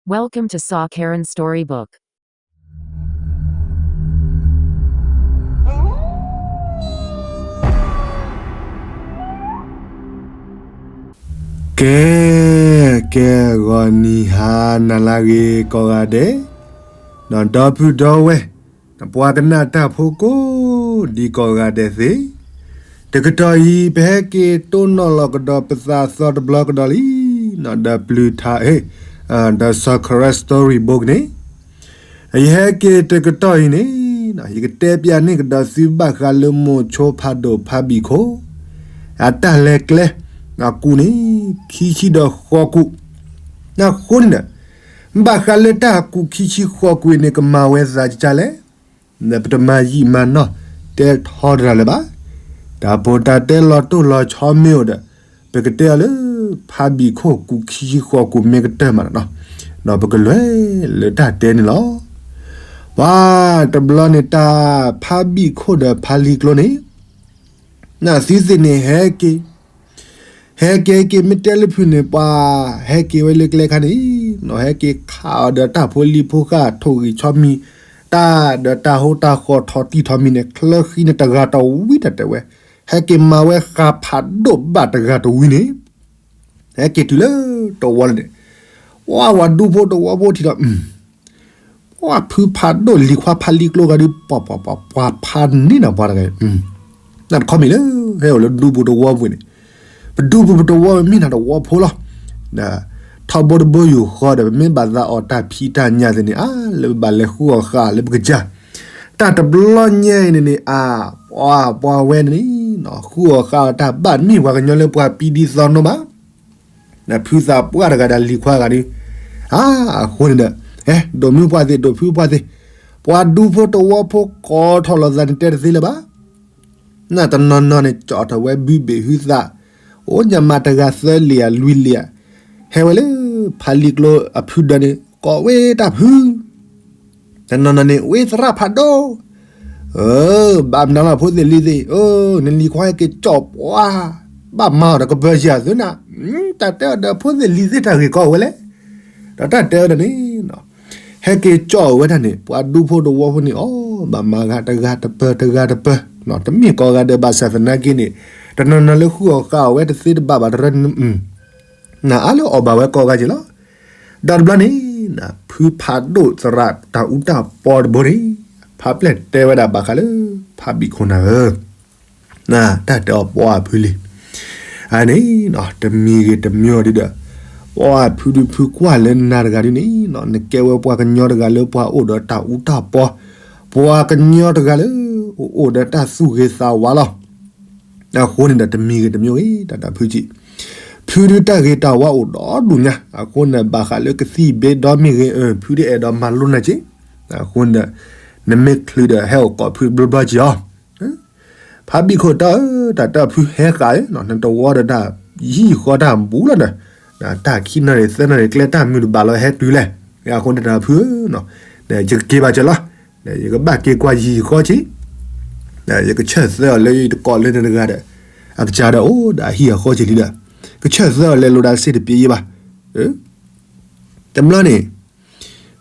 Welcome to Saw Karen Storybook. ကဲ ကဲ ဂီၤနံၤဟါနၤလၢအဂ့ၤကိးဂၤဒဲး, ဒီပုၢ်ဒီဝဲၢ်, ပှၤကနၣ်တၢ်ဖိကိးဒံကိးဂၤဒဲးသ့ၣ်, တကတီၢ်အံၤ ပဟဲက့ၤတိၢ်နီၣ်လီၤကဒီးပသးသီတဘျီကဒီးလံ, ဒီးပျုၤထါ ဒီး Saw Karen Storybook န့ၣ်, ယဟဲက့ၤတကတီၢ်အံၤန့ၣ်, ယကတဲပျးန့ၢ်ကဒီးသုဘၣ်ဃးလၢမိၤဆိဖးဒိၣ်ဖးဘံၣ်ခိၣ် အတၢ်လဲၤကျဲ အကူၣ်န့ၣ် ခံဆံဒီးဃိးကူၣ်, အဃိန့ၣ်ဒီး ဘၣ်ဃးလၢတၢ်ကူၣ်ခံဆံဃိးကူၣ်အံၤန့ၣ် ကမၤဝဲသးကစၢ်လဲၣ်, ပတမၤယံာ်မၤနီၢ်တဲထီတရၤလၢၤဘၣ်. တၢ်ဖိတၢ်တဲလီၤတိၢ်လီၤဆီမ့ၢ်အိၣ်ဒီး ပကတဲအီၤလၢ ဖးဘံၣ်ခိၣ်ကူၣ်ခံဆံဃိးကူၣ်မ့ၢ်ကတၢၢ်မးနီၤ, ဒီးပကလဲၤလၢတၢ်တဲန့ၣ်လီၤ. ပှၤတဘျီန့ၣ် တၢ်ဖးဘံၣ်ခိၣ်ဒီးဖးလံၤကျိန့ၣ် နသုသ့ၣ်န့ၣ်ဟဲက့ၤ, ဟဲက့ၤက့ၤ မ့ၢ်တဲလၢဖုန့ၣ် ပှၤဟဲက့ၤဝဲလၢကျဲခါန့ၣ်, နီၢ်ဟဲက့ၤခးအီၤဒီးတၢ်ဖိလံၤဖိဃာ် ထိၣ်ဂံၢ်ဆီမံၤ, တၢ်ဒီးတၢ်ဟိတၢ်ဃီထီၣ်တံၢ်ထီၣ်မံၤန့ၣ် ချၢဃံန့ၣ်တဂၤတဝံၤတၢ်တဲဝဲ, ဟဲက့ၤမၤဝဲဃာ်ဖးဒိၣ်ဘၣ်တဂၤတဝံၤန့ၣ် ဟဲက့ၤတုၤလၢတဝီလၢန့ၣ်, ပှၤဒူဖိတဝီဖိထံၣ်ဒီး ပှၤဖုဖးဒိၣ်လံၤခွါဖးလံၤကျိဂၤဒုး ပှၤ ပှၤ ပှၤ ပှၤဖးန့ၢ်နၤပှၤတဂၤ, နတခီမ့ၢ်လၢ ဟဲအိၣ်လၢဒူပူၤတဝီပူၤန့ၣ်, ပဒူပူၤပတဝီပမ့ၢ်နၤတဝီဖိလီၤ. ထီဘိတဘိယူၢ်ဃီဒီး ပမ့ၢ်ဘၣ်သးအီၣ်တၢ်ဖံးတၢ်ညၣ်သ့ၣ်န့ၣ် အါလၢပဘၣ်လဲၤဃုအီၣ်ဃာ်လၢပကစၢ်, တၢ်တဘျီညါအံၤန့ၣ်န့ၣ် အါ ပှၤ ပှၤဝဲန့ၣ် ဃုအီၣ်ဃာ်အီၣ်တၢ်ဘၣ်မ့ၢ်ပှၤကညီလၢပှၤပံဒံသီနိဘၣ် ဖုသးပှၢ်တဂၤဒီးလံၤခွါတဂၤဒီး, အါ အဃိန့ၣ်ဒီး, ဟဲ ဒိၣ်မုၢ်ပှၢ်သ့ၣ် ဒိၣ်ဖုပှၢ်သ့ၣ်, ပှၤဒူဖိတဝီဖိကိးထီၣ်လိာ်သးန့ၣ်တဲတသ့လၢၤဘၣ်. နတနီၤနီၤန့ၣ် ကၠီၣ်ထီၣ်ဝဲဘုဘ့ၣ်ဟုသး, အိၣ်ညၣ်မးတဂၤသၢလံာ်ဧါလွံၢ်လံာ်ဧါ, ဟဲဝဲလၢဖးလံၤကျိအဖုဒၢးန့ၣ် ကိးဝဲတၢ်ဖု တနီၤနီၤန့ၣ် ဝ့သရၣ်ဖးဒိၣ်, ဘၣ်မနုၤလီၤဖိသ့ၣ်လံၤသ့ၣ်, နလံၤခွါဟဲက့ၤကၠီၣ်ပှၤ, ဘၣ်မၤအီၤဒီးကပၢၤယၤသုနၤ, တၢ်တဲအီၤဒီးဖိသ့ၣ်လံၤသ့ၣ်တၢ်ဂ့ၢ်ကီအိၣ်ဝဲလဲၣ်, ဒီးတၢ်တဲအီၤဒီးန့ၣ်, ဟဲက့ၤကၠီၣ်ဝဲဒၣ်န့ၣ် ပှၤဒူဖိတဝီဖိန့ၣ် အီ ဘၣ်မၤဂၤတဂၤတပၢၤတဂၤတပၢၤ, တမ့ၢ်ကိးဂၤဒဲးဘၣ်ဆၣ်သနာ်က့န့ၣ်, တနီၤနီၤလၢဃုအီၣ်ဃာ်အီၣ်ဝဲတသ့တဘၣ်ဘၣ်တရၢန့ၣ်, နအါလၢအီၣ်ဘၣ်ဝဲကိးဂၤက့ၤလီၤ. ဒီးတဘျီန့ၣ်, ဖုဖးဒိၣ်သရၣ်တၢ်အူတၢ်ပီတဘိန့ၣ်, ဖးပျဲၢ်တဲဝဲဒၣ်ဘၣ်ဃးလၢ ဖးဘံၣ်ခိၣ်နၤဧၢ, တၢ်တဲအီၤပှၤဖုလံၤ, အန့ၣ်, တမံၤဂ့ၤတမံၤအီၤဒုဒီး, ပှၤဖုဒုဖုကွၢ်လၢနၤတဂၤဒုန့ၣ်, နကဲဝဲပှၤကညီတဂၤလၢပှၤအိၣ်ဒီးတၢ်အူတၢ်ပီ, ပှၤကညီတဂၤလၢ အိၣ်ဒီးတၢ်သူၣ်ဂ့ၤသးဝါလီၤ. အဃိန့ၣ်ဒီးတမံၤဂ့ၤတမံၤဂ့ၤ တၢ်တၢ်ဖုကံ, ဖုဒုတၢ်ဂ့ၤတၢ်ဝါအိၣ်ဒီဒူၣ်ညါ, အဃိန့ၣ်ဘၣ်ဃးလၢကသံၣ်ဘ့ဒီမ့ၢ်ဂ့ၤ ဖုဒုအဲၣ်ဒိးမၤလိနၤက့, အဃိန့ၣ်ဒီး, နမ့ၢ်ချုးဒီးဟဲအိၣ်ကိးဖုတဘျီဘျီက့ၤအီၤ ဖးဘံၣ်ခိၣ်တၢ်ဧၢ, တၢ်တၢ်ဖုဟဲဃာ်ဧၢ, နတဝီဒီးတၢ်ယံာ်ဃီတၢ်ဘူးလီၤဒီး, တၢ်ခံနၣ်ရံၣ်သၢနၣ်ရံၣ်ကျဲ တၢ်မုာ်တဘၣ်လီၤဟဲတုၤလဲၣ်, အဃိန့ၣ်တၢ်ဖုဧၢ, ယကက့ၤဘၣ်ကၢၤလီၤ, ယကဘၣ်က့ၤကွၢ်ယံာ်ဃီက့ၤ, ယကဆၢၣ်သၢအီၤလၢယတကိးလၢနတဂၤဒီး, အကစၢ်ဒီးအိၣ်ဒီးအဟံၣ်အဃီက့ၤလံဒီး, ကဆၢၣ်သၢအီၤလဲၤလိာ်ဒီးစ့တပ့ၤယံဘၣ်, တဘျီန့ၣ်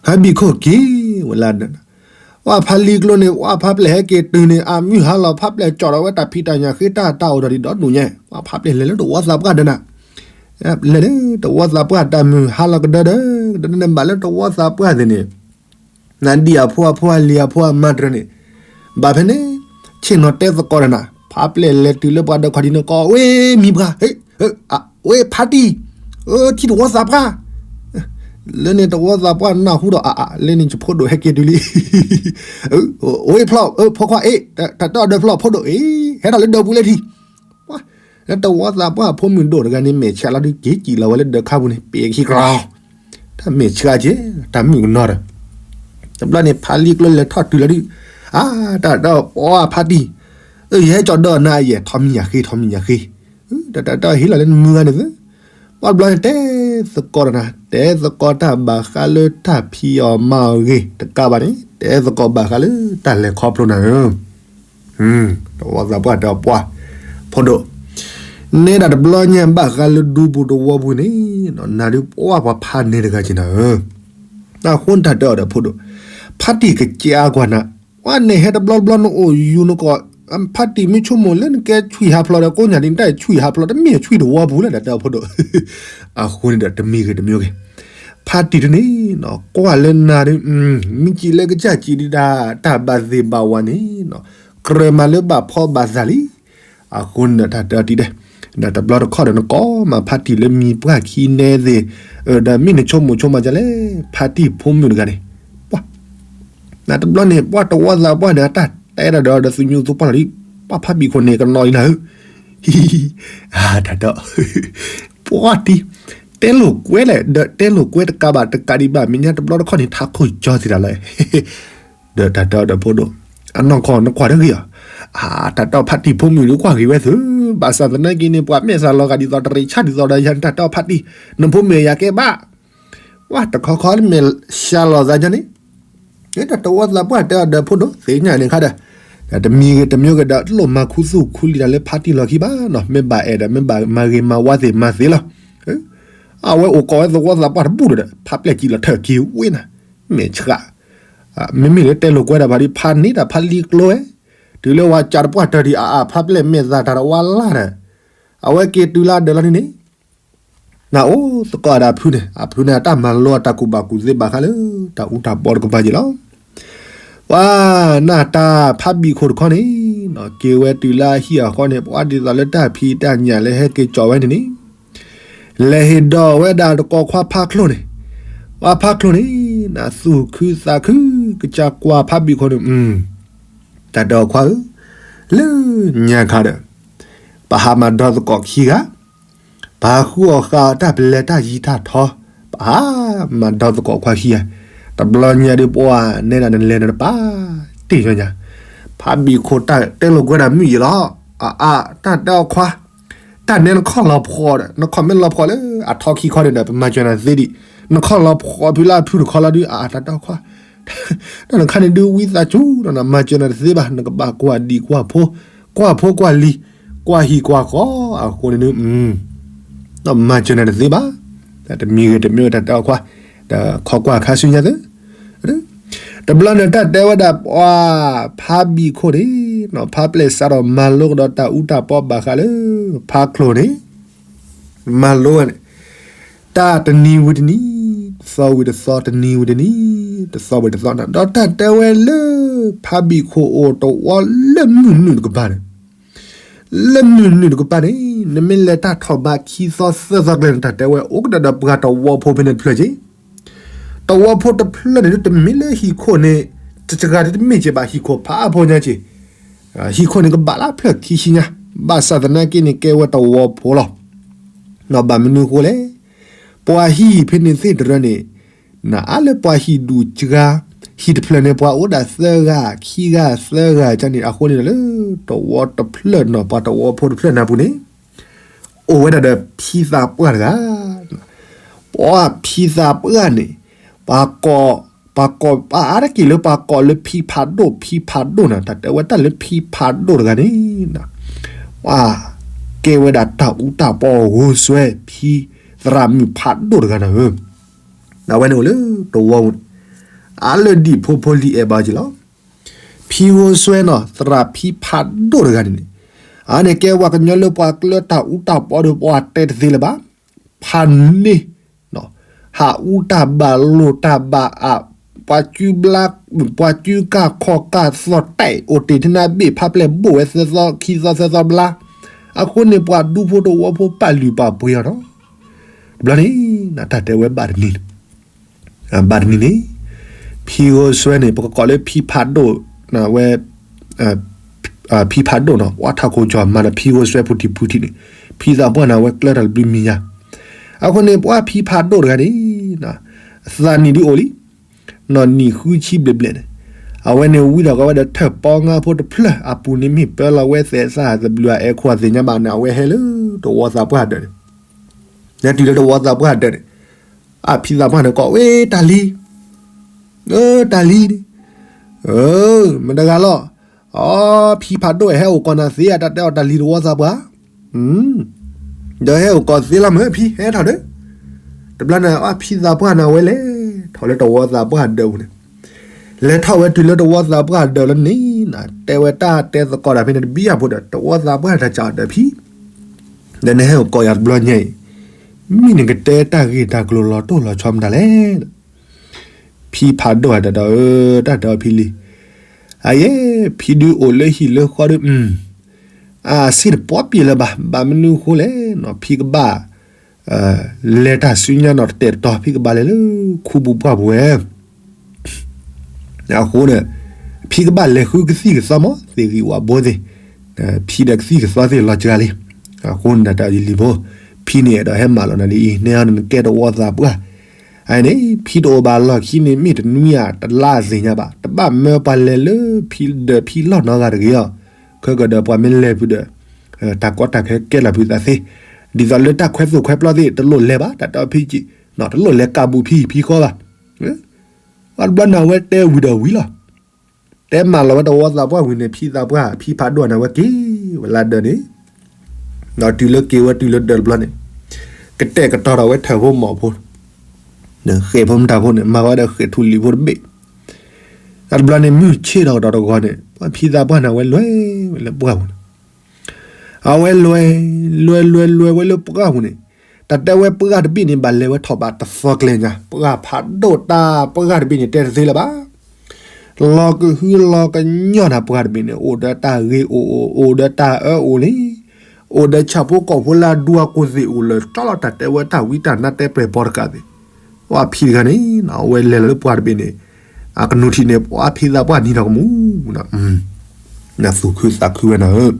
ဖးဘံၣ်ခိၣ်က့ၤဝဲလၢ, ဝဲဖးလံၤကျိန့ၣ် ဝဲဖးပျဲၢ်ဟဲက့ၤတုၤန့ၣ် အမုၢ်ဟါလီၤ ဖးပျဲၢ်ကၠီၣ်ဒီးဝဲတၢ်ဖံးတၢ်ညၣ်ဃ့ တၢ်တၢ်အိၣ်ဒီးဒ်ဒီဒူၣ်ညါ, ဝဲဖးပျဲၢ်လဲၤလၢတဝီသးပှၢ်ဒီးနၤ, လဲၤလၢတဝီသးပှၢ် တၢ်မုၢ်ဟါလီၤကဒၢဒီး, ကဒၢန့ၣ်ဘၣ်လၢတဝီသးပှၢ်သ့ၣ်န့ၣ်, နဒံၣ်အဖိအဖိအလံၤအဖိအမါတြၢၤန့ၣ်, ဘၣ်ဖဲန့ၣ်, ဆ့ၣ်နီၤတဲသကိးဒီးနၤ, ဖးပျဲၢ်လဲၤတုၤလၢပှၤဒီးခီၣ်ထံးန့ၣ် ကိးဝဲမံၤပှၤ, ဝဲဖးတံၢ်, ထံၣ်တဝီသးပှၢ် လၢန့ၣ်တဝီသးပှၢ်နၢ်ဟူဒီးအါအါ လၢန့ၣ်ယဖိဒိၣ်ဟဲက့ၤတုၤလံ, ဝဲဖျီၣ် ဖိခွါအ့ၣ်, တၢ်တီၢ်ဒၢဖျီၣ်ဖိဒိၣ်အ့ၣ်, ဟဲထီၣ်လၢဒၢးပူၤလၢထံ, လၢတဝီသးပှၢ်ဖိမုၣ်ဒိၣ်တဂၤန့ၣ် မဲာ်ဆှးလီၤဒုးက့ၤစံၣ်လီၤဝဲလၢဒၢးခါပူၤန့ၣ် ပ့ၤခံကလီၤ, တၢ်မဲာ်ဆှးက့ၤ တၢ်မုၣ်ကနီၤဒီး, တဘျီန့ၣ် ဖးလံၤကျိလဲၤထီၣ်တုၤလီၤဒုး, အါ တၢ်တီၢ်ပှၢ်ဖးတံၢ်, ယဟဲကၠီၣ်ဒီးနၤယဲၢ် ထီမံၤညၣ်ဃ့ ထီမံၤညၣ်ဃ့, တၢ်တီၢ်ဟ့ၣ်လီၤလၢနမုၢ်ဂၤန့ၣ်သ့, ပှၤတဘျီန့ၣ် တဲသကိးဒီးနၤ တဲသကိးတၢ်ဘၣ်ဃးလၢတၢ်ဖံးအီၣ်မၤအီၣ်ဂ့ၤတကးဘၣ်န့ၣ် တဲသကိးဘၣ်ဃးလၢတၢ်လဲၤခီဖျိနၤဧၢ, တဝီသးပှၢ်တဲပှၢ်, ဖိဒိၣ်, နဲဒၣ်တဘျီညါဘၣ်ဃးလၢဒူပူၤတဝီပူၤန့ၣ်, နၤဒုးပှၢ်ပှၤဖးန့ၢ်တဂၤက့ၤနၤဧၢ, အဃိန့ၣ်တၢ်တဲအီၤဒီးဖိဒိၣ်, ဖါတံၢ်ကစးကွၢ်နၤ, ပှၤနဟဲတဘျီတဘျီနအိၣ်ယူၤနကိး, ဖါတံၢ်မ့ၢ်ဆိကမိၣ်လၢနကဲဆွံၣ်ဟးဖျိးဒီးကိးညၣ်ဒ်နတၢ်ဆွံၣ်ဟးဖျိး တမ့ၢ်ဆွံၣ်တဝီပူၤလၢဒီးတဲအီၤဖိဒိၣ်, အဃိန့ၣ်ဒီးတမံၤဂ့ၤတမံၤဂ့ၤ, ဖါတံၢ်တန့ၣ် ကွၢ်လၢနၤဒီး မ့ၢ်စံးလၢကစၢ်စံးဒံးတၢ် တၢ်ဘၣ်သ့ၣ်ဘၣ်ဝါန့ၣ် ကြၢးမၤလၢဘၣ်ဖီဘၣ်သးလံ. အဃိန့ၣ်ဒီးတၢ်တဲအီၤတံၢ်ဒဲး, ဒီးတဘျီတခီၣ်ဒီးနကိးမးဖါတံၢ်လၢမံၤပှၢ်ခံနဲသ့ၣ်, ဒီးမ့ၢ်နဆိကမိၣ်ဆိကမးဒ်လဲၣ်, ဖါတံၢ်ဖိမုၣ်တဂၤန့ၣ်, ပှၤ နတဘျီန့ၣ် ပှၤတဝီသးပှၢ်န့ၣ် အတၢ်တဲဒၣ်ဒီး ဒီးသူၣ်ညိၣ်သူၣ်ပှၢ်လီၤလံ, ပှၤဖါဘံၣ်ခိၣ်န့ၣ်ကနီၤလံနၤဧၢ, ဟံ တၢ်တဲအီၤ, ပှၤတံၢ်, တဲလိာ်ကွဲလဲၣ် ဒီးတဲလိာ်ကွဲတကးဘၣ်တကးဒံးဘၣ် မဲာ်ညါတဘျီတခီၣ်န့ၣ် ထးခိၣ်ကၠီသ့ၣ်တၢ်လီၤ ဒီးတၢ်တဲအီၤဒီးဖိဒိၣ်, အနီၢ်ကီၢ်နကွၢ်တဂ့ၤဧါ, တၢ်တဲအီၤဖါတံၢ်ဖိမုၣ်ဒုးကွၢ်ဂ့ၤဝဲသု, ဘၣ်ဆၣ်သနာ်က့န့ၣ် ပှၤမဲာ်သၣ်လီၤဂာ်ဒ်သိးတရံးဆၣ်ဒ်သိးဒီးယၤန့ၣ် တၢ်တဲအီၤဖါတံၢ်, နဖိမုၣ်ယၤကဲဘၣ်, ဝဲတခီခီမ့ၢ်ရှၤလီၤသးယၤန့ၣ်, တၢ်တဝီသးပှၢ်တဲအီၤဒီးဖိဒိၣ် သ့ၣ်ညါန့ၣ်ခါဒီး, တမံၤဂ့ၤတမံၤဂ့ၤဒီး တလိၣ်မၤခူသူၣ်ခူလံၤတၢ်လၢဖါတံၢ်လီၢ်ခံဘၣ်နီၤ, မ့ၢ်ဘၣ်အဲၣ်ဒီး မ့ၢ်ဘၣ်မၤဂ့ၤမၤဝါသ့ၣ်မၤသ့လီၤ. အဝဲအိၣ်ကိးဝဲသဝီသးပှၢ်တဘူၣ်ဒီး ဖါပျဲၢ်စံးလီၤထၢၣ်က့ၤဝ့နၤ, မဲာ်ဆှး, မ့မ့ၢ်လၢတဲလိာ်ကွဲဒၣ်ဖါတံၢ် ဖါန့ၢ်တၢ်ဖါလံကျိဝဲ, တုၤလၢဝဲကးတပှၢ်တၢၢ်ဒံးအါအါ ဖါပျဲၢ်မဲာ်သၣ်တၢ်တဝါလၢ်ဒီး, အဝဲက့ၤတုၤလၢဒၢးလီၤန့ၣ်န့ၣ် နအိၣ်သကိးဒၣ်ဖုန့ၣ် အဖုန့ၣ် အတၢ်မၤလိအတၢ်ကူၣ်ဘၣ်ကူၣ်သ့ဘၣ်ဃးလၢ တၢ်အူတၢ်ပီတကပၤက့ၤလီၤ. ပှၤနၢ်တၢ်ဖါဘံၣ်ခိၣ်တခီန့ၣ် က့ၤဝဲတုၤလၢအဟံၣ်အဃီန့ၣ် ပှၤဒ်သိးလၢတၢ်ဖံးတၢ်ညၣ်လၢဟဲက့ၤကၠီဝဲန့ၣ်န့ၣ် လဲၤဟ့ၣ်ဒီးဝဲဒၣ်တကိးခွါဖါချိၣ်န့ၣ်, ပှၤဖါချိၣ်န့ၣ် နသူၣ်ခုသးခု ကစၢ်ကွၢ်ဖါဘံၣ်ခိၣ်န့ၣ် တၢ်တဲအီၤခွါဧၢ, လၢညါခါဒီး ပဟးမၤဒီသကိးခံဂၤ, ပဟးဃုအီၣ်ဃာ်အီၣ်တၢ်ပလဲၤတၢ်ယံၤတၢ်ထီ, ပဟးမၤဒီသကိးခွါခံဂၤ, တဘျီညါဒုးပှၤနဲဒၣ်နလဲၤနတပာ်တ့ၢ်ညီညါ, ဖါဘံၣ်ခိၣ်တၢ်တဲလိာ်ကွဲဒၣ်မုၢ်ယံၤလီၤ, အအါ တၢ်တဲအီၤခွါ, တၢ်နဲနခီၣ်လီၤဖှီၣ်ဒီး နခီၣ်မ့ၢ်လီၤဖှီၣ်လၢအထီခံခီန့ၣ်ဒီး ပမၤစၢၤနၤသ့ဒံး, နခီၣ်လီၤဖှီၣ်ဖုလၢအဖုတခီလီၤဒုး အအါ တၢ်တဲအီၤခွါ တၢ်နခါန့ၣ်ဒုးဝံသးစူၤဒီး နမၤစၢၤနၤတသ့ဘၣ်, နကဘၣ်ကွၢ်ဒံးကွၢ်ဖိ, ကွၢ်ဖိကွၢ်လံၤ, ကွၢ်ဟံၣ်ကွၢ်ဃီအဃိန့ၣ်ဒုး, မၤစၢၤနၤတသ့ဘၣ်. တမံၤဂ့ၤတမံၤဂ့ၤတၢ်တဲအီၤခွါ, ဒီးခီကွၢ်ခါဆူညါသ့, တဘျီန့ၣ်တၢ်တဲဝဲဒၣ်ပှၤဖါဘံၣ်ခိၣ်န့ၣ်, ဖါပျဲၢ်စးထီၣ်မၤလိကဒီးတၢ်အူတၢ်ပီဘၣ်ဃးလၢ ဖါချိၣ်န့ၣ် မၤလိဝဲန့ၣ်, တၢ်တနံၤဝံၤတနံၤ, တသီဝံၤတသီ, တနံၤဝံၤတနံၤ, တသီဝံၤတသီန့ၣ်, ဒီးတၢ်တဲဝဲလၢ ဖါဘံၣ်ခိၣ်အိၣ်တဝီလၢမုၢ်နုာ်တကပၤန့ၣ်, လၢမုၢ်နုာ်တကပၤန့ၣ် နမ့ၢ်လဲၤတၢ်ထီၣ်ဘးခံသီသၢသီကျဲန့ၣ် တၢ်တဲဝဲအိၣ်ကဒီးဒီးပှၤတဝီဖိဖဲန့ၣ်တဖျၢၣ်က့ၤ တဝီဖိတဖျၢၣ်န့ၣ် တမ့ၢ်လၢဟံၣ်ခိၣ်န့ၣ် တစှၤဒ်တမ့ၢ်က့ၤဘၣ် ဟံၣ်ခိၣ်ဖးအဖိညါက့ၤ, ဟံၣ်ခိၣ်န့ၣ်ကဘၣ်လၢဖျၢၣ်ခံဆံညါ, ဘၣ်ဆၣ်သနာ်က့န့ၣ် ကဲဝဲတဝီဖိလီၤ. ဘၣ်မနုၤအဃိလဲၣ်, ပှၤဟံၣ်ဖဲန့ၣ်သ့ၣ်တရၢန့ၣ်, နအါလၢပှၤဟံၣ်ဒူၣ်စှၤ, ဟံၣ်တဖျၢၣ်န့ၣ် ပှၤအိၣ်ဒၣ်သၢဂၤ, ခံဂၤ, သၢဂၤကန့ၣ် အဃိန့ၣ်လၢ တဝီတဖျၢၣ်နီၤ ပှၤတဝီဖိတဖျၢၣ်နၢ်ပူၤန့ၣ် အိၣ်ဝဲဒၣ်ဒီးဖံသးပှၢ်တဂၤ, ပှၤဖံသးပှၢ်န့ၣ်, ပှၤကိး, ပှၤကိးပှၤအါတက့ၢ်လၢပှၤကိးလၢဖံဖးဒိၣ် ဖံဖးဒိၣ်န့ၣ် တၢ်တဲဝဲတၢ်လၢဖံဖးဒိၣ်တဂၤန့ၣ်, ပှၤ, ကဲဝဲဒၣ်တၢ်အူတၢ်ပီဂိၤစွဲ ဖံသရၣ်မုၣ်ဖးဒိၣ်တဂၤန့ၣ်ဧၢ, အဝဲန့ၣ်အိၣ်လၢတဝီပူၤန့ၣ်, အါလၢဒံၣ်ဖိဖိလံၤအဲၣ်ဘၣ်က့ၤလီၤ. ဖံဂိၤစွဲနီၤ သရၣ်ဖံဖးဒိၣ်တဂၤန့ၣ်န့ၣ်, အန့ၣ်ကဲဝဲကညီလၢပှၤကျၢတၢ်အူတၢ်ပီဒီးပှၤတဲတသ့လၢၤဘၣ်, ဖးန့ၢ်, ဟးအူတၢ်ဘၣ်လိၣ်တၢ်ဘၣ်အါ, ပှၤကၠူဘျါ, ပှၤကၠူကၢ်ခီၣ်ကၢ်သီၣ်တဲာ်အိၣ်တ့ၢ်ထံနါဘ့ၣ်ဖးပျဲၢ်ဘိၣ်ဝဲသၢသီခံသီသၢသီဘျါ, အဃိန့ၣ် ပှၤဒူဖိတဝီဖိပာ်လုၢ်ပာ်ပှ့ၤအီၤဒီး, ဘျီန့ၣ်, တၢ်တဲဝဲဘၣ်တနံၤ ဘၣ်တနံၤန့ၣ်, ဖံဂိၤစွဲန့ၣ် ပကကိးလၢဖံဖးဒိၣ်, ဝဲ, ဖံဖးဒိၣ်နီၤ ပှၤထးခိၣ်ကၠီၤမၤဒီးဖံဂိၤစွဲဖူထံဖူထံန့ၣ်, ဖံသးပှၢ်န့ၣ် အဝဲကျၢတၢ်တဘျုးမံၤညါ, အဃိန့ၣ် ပှၤဖံဖးဒိၣ်တဂၤန့ၣ်, သးနံၣ်ဒုးအိၣ်လံ, နီၢ်နံၣ်ဃုဆံဘျဲၣ်ဘျဲၣ်န့ၣ်, အဝဲန့ၣ်ဝံဒီးကဝဲဒီးထၢၣ်ပီငါဖိတဖျၢၣ် အပူၤန့ၣ်မ့ၢ်ပၢလီၤဝဲသဲးသၣ်သဘျုးအအဲၣ်ခိၣ်အသ့ၣ်ညါဘၣ်န့ၣ် အဝဲဟဲလၢတဝီသးပှၢ်ဒၢးန့ၣ်, လဲၤတုၤလၢတဝီသးပှၢ်ဒၢးန့ၣ်, အဖံသးပှၢ်န့ၣ်ကိးဝဲတၢ်လံၤ, တၢ်လံၤန့ၣ်, မတၤတဂၤလီၤ, အီ, ဖံဖးဒိၣ်ဟဲအိၣ်ကိးနၤသ့ အတၢ်တဲအီၤတၢ်လံၤတဝီသးပှၢ်, ဒီးဟဲအိၣ်ကိးသ့လီၤမ့ၢ်ဖံ ဟဲထီၣ်ဒီး, တဘျီန့ၣ် အဖံသးပှၢ်န့ၣ် အဝဲလဲၤ လဲၤထီၣ်လၢတဝီသးပှၢ်ဒၢးပူၤန့ၣ်, လဲၤထီၣ်ဝဲတုၤလၢတဝီသးပှၢ်ဒၢးလၢန့ၣ်, တဲဝဲတၢ်တဲသကိးတၢ်ဖဲန့ၣ်တဘံၣ်အဖိဒီး တဝီသးပှၢ်တၢ်စးဒီးဖံ ဒီးနဟဲအိၣ်ကိးယၤတဘျီညါအံၤ, မ့ၢ်နကတဲတၢ်ဂ့ၢ်တၢ်ကျိၤလီၤတိၢ်လီၤဆီမတၤလဲၣ်. ဖံဖးဒိၣ်တၢ်ဒီး တၢ်ဒီးဖံလံ, အယဲ, ဖံဒုးအိၣ်လၢဟံၣ်လၢဃီဒီး, အစ့ၣ်တပီပံၤလၢၤဘၣ်, ဘၣ်မနုၤအဃိလဲၣ်နီၤ, ဖံကဘၣ် လဲၤတၢ်ဆူညါနီၤ တတဲာ်တတီၤ ဖံကဘၣ်လဲၤလၢခူပူၤပှၢ်ပူၤဝဲ အဃိန့ၣ် ဖံကဘၣ်လဲၤဃုကသံၣ်ကသီမး သ့ၣ်ဂံၢ်ဝးဘိသ့ၣ်, ဖံဒီးကသံၣ်ကသီသ့ၣ်လီၤစှၤလံ. အဃိန့ၣ်တၢ်လံၤဖိ, ဖံန့ၣ်အဲၣ်ဒိးဟဲမၤလီၤနၤလံအံၤ နဲအီၤန့ၣ်နကဲတဝီသးပှၢ်, အန့ၣ် ဖံတအိၣ်ဘၣ်လီၢ်ခံန့ၣ် မ့ၢ်တနွံဧါ တလါအသ့ၣ်ညါဘၣ်, တဘၣ်မၢပှၤလဲၤလၢဖံဒီးဖံလီၢ်နီတဂၤတဂ့ၤအီၤ, ခဲကဒီးပှၤမ့ၢ်လဲၤဖုးဒီး တၢ်ကီတၢ်ခဲကဲလီၤဖုးသးသ့, ဒ်သိးလၢတၢ်ခွဲးသိၣ်ခွဲးပျီသ့ၣ် တလိၣ်လဲၤဘၣ် တၢ်တဲအီၤဖံ, တလိၣ်လဲၤကးဘူးဖံဖံဃီဘၣ်. အတဘျီန့ၣ် အဝဲတဲဝံၤဒီးဝံၤလီၤ. တဲမၤလီၤဝဲတဝီသးပှၢ်ဝံၤန့ၣ် ဖံသးပှၢ် ဖံဖးဒိၣ်န့ၣ် အဝဲက့ၤဝဲလၢဒၢးန့ၣ်, ဒီးတုၤလၢက့ၤဝဲတုၤလၢဒၢးတဘျီန့ၣ်, ကတဲာ်ကတီၤဒီးဝဲထၢၣ်ဖိမီၢ်ဖိ, ဃဲၣ်ဖိမတၤဖိန့ၣ် မၤဝဲဒီးဃဲၣ်ထူလံၤဖိတဘ့ၣ်. အတဘျီန့ၣ် မုၢ်ဆ့ၣ်ထီၣ်ကဒီးတဂီၤန့ၣ် ဖံသးပှၢ်န့ၣ် အဝဲလဲၤဝဲလၢပှၢ်ပူၤန့ၣ် အဝဲလဲၤ, လဲၤလဲၤလဲၤဝဲလၢပှၢ်ပူၤန့ၣ်, တၢ်တဲဝဲပှၢ်တဘ့ၣ်န့ၣ် ဘၣ်လဲၤဝဲထီၣ်ဘးတသီကျဲညါ, ပှၢ်ဖးဒိၣ်တၢ်ပှၢ်တဘ့ၣ်န့ၣ် တဲတသ့လၢၤဘၣ်. လီၤကဟုလီၤကညီၢ်နၤပှၢ်တဘ့ၣ်န့ၣ် အိၣ်ဒီးတၢ်ဂ့ၤအိၣ်အိၣ် အိၣ်ဒီးတၢ်အၢအိၣ်လံ, အိၣ်ဒီးဆၣ်ဖိကီၢ်ဖိလၢအဒူအကိၢ်သ့ၣ်အိၣ်လၢာ်ကၠီလီၤ တၢ်တဲဝဲတၢ်ဝံတၢ်နါတဲပျဲၢ်ဘီတကးသ့ၣ်, ပှၢ်ဖံတဂၤန့ၣ် အဝဲလဲၤလီၤလၢပှၢ်တဘ့ၣ်န့ၣ်, အကနူၤထံးန့ၣ် ပှၢ်ဖံသးပှၢ်နံၤထီၣ်ကမူၣ် နသူၣ်ခုသးခုဝဲနၤဧၢ,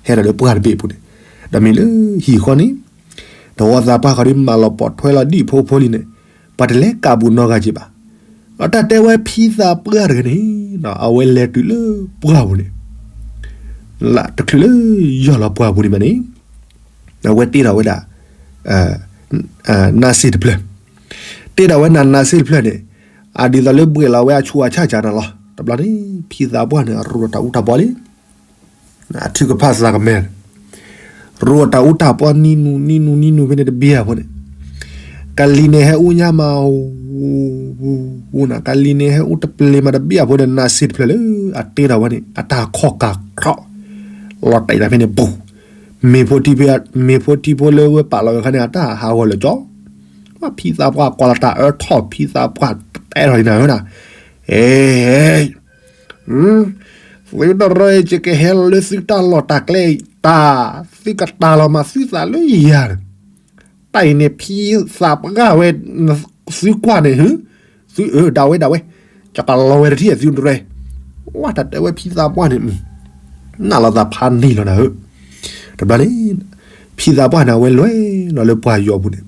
ဟဲဒီးလၢပှၢ်တဘ့ၣ်အပူၤန့ၣ်, ဒီးမ့ၢ်လၢဟံၣ်ဃီန့ၣ်, တဝီသးပှၢ်ဃီဒီးမၤလီၤပိာ်ထွဲလီၤဒံၣ်ဖိဖိလံန့ၣ်, ပှၤတလဲၤကးဘူးနီတဂၤက့ၤဘၣ်. အတၢ်တဲဝဲဖံသးပှၢ်တဂၤန့ၣ်, အဝဲလဲၤတုၤလၢပှၢ်ပူၤန့ၣ်, လၢတချုးလၢယီၢ်လီၤပှၢ်ပူၤန့ၣ်မးန့ၣ်, အဝဲတ့ထီၣ်ဝဲဒၣ် နါစ့ၣ်တဖျၢၣ်, တ့ထီၣ်ဝဲနၤနါစ့ၣ်တဖျၢၣ်န့ၣ်, အဒ်သိးလၢဘှဲးလီၤဝဲအဆူးအဆၣ်ကနၤလီၤ. တဘျီန့ၣ် ဖံသးပှၢ်န့ၣ် အရူၢ်တၢ်အူတၢ်ပီလံ, အထုကဖၣ်သးကမဲာ်, ရူၢ်တၢ်အူတၢ်ပီနံၤနူၤနံၤနူၤနံၤနူၤဖဲန့ၣ်တဘ့ၣ်အဃိန့ၣ်, ကလံၤန့ၣ်ဟဲအူညါမး, ကလံၤန့ၣ်ဟဲအူတပျ့ၤမးတဘ့ၣ်အဃိဒီး နါစ့ၣ်တဖျၢၣ်လၢအတ့ထီၣ်ဝဲန့ၣ် အတၢ်ခီၣ်ကးခြီး, လီၤတဲာ်တၢ်ဖဲန့ၣ်ဘူး, မ့ၤဖိထံဖိ, မ့ၤဖိထံဖိလၢဝဲပာ်လီၤဝဲခါန့ၣ် အတၢ်ဟးဂီၤလၢာ်ကၠီ, ဖံသးပှၢ်ကွၢ်လီၤတၢ်အၢထီၣ် ဖံသးပှၢ်တဲထီၣ်လံနၤဧၢနၤ, အ့ သုတရၢ ယကဟဲလီၤလၢသုတၢ်လီၢ်တၢ်ကျဲတၢ်, သုကတၢ်လီၤမၤသုသးလၢယၤန့ၣ်, တၢ်အံၤန့ၣ် ဖံသးပှၢ်ဝဲ, သုကွၢ်န့ၣ်, သုအၢဒၣ်ဝဲဒၣ်ဝဲ, ယကလီၤဝဲတထံၣ်သုတရၢ, ဝဲတၢ်တဲဝဲဖံသးပှၢ်န့ၣ်, နးလီၤသးဖးန့ၢ်လီၤနၤဧၢ, တဘျီန့ၣ်, ဖံသးပှၢ်န့ၣ် အဝဲလဲၤလီၤလၢပှၢ်ယီၤပူၤန့ၣ်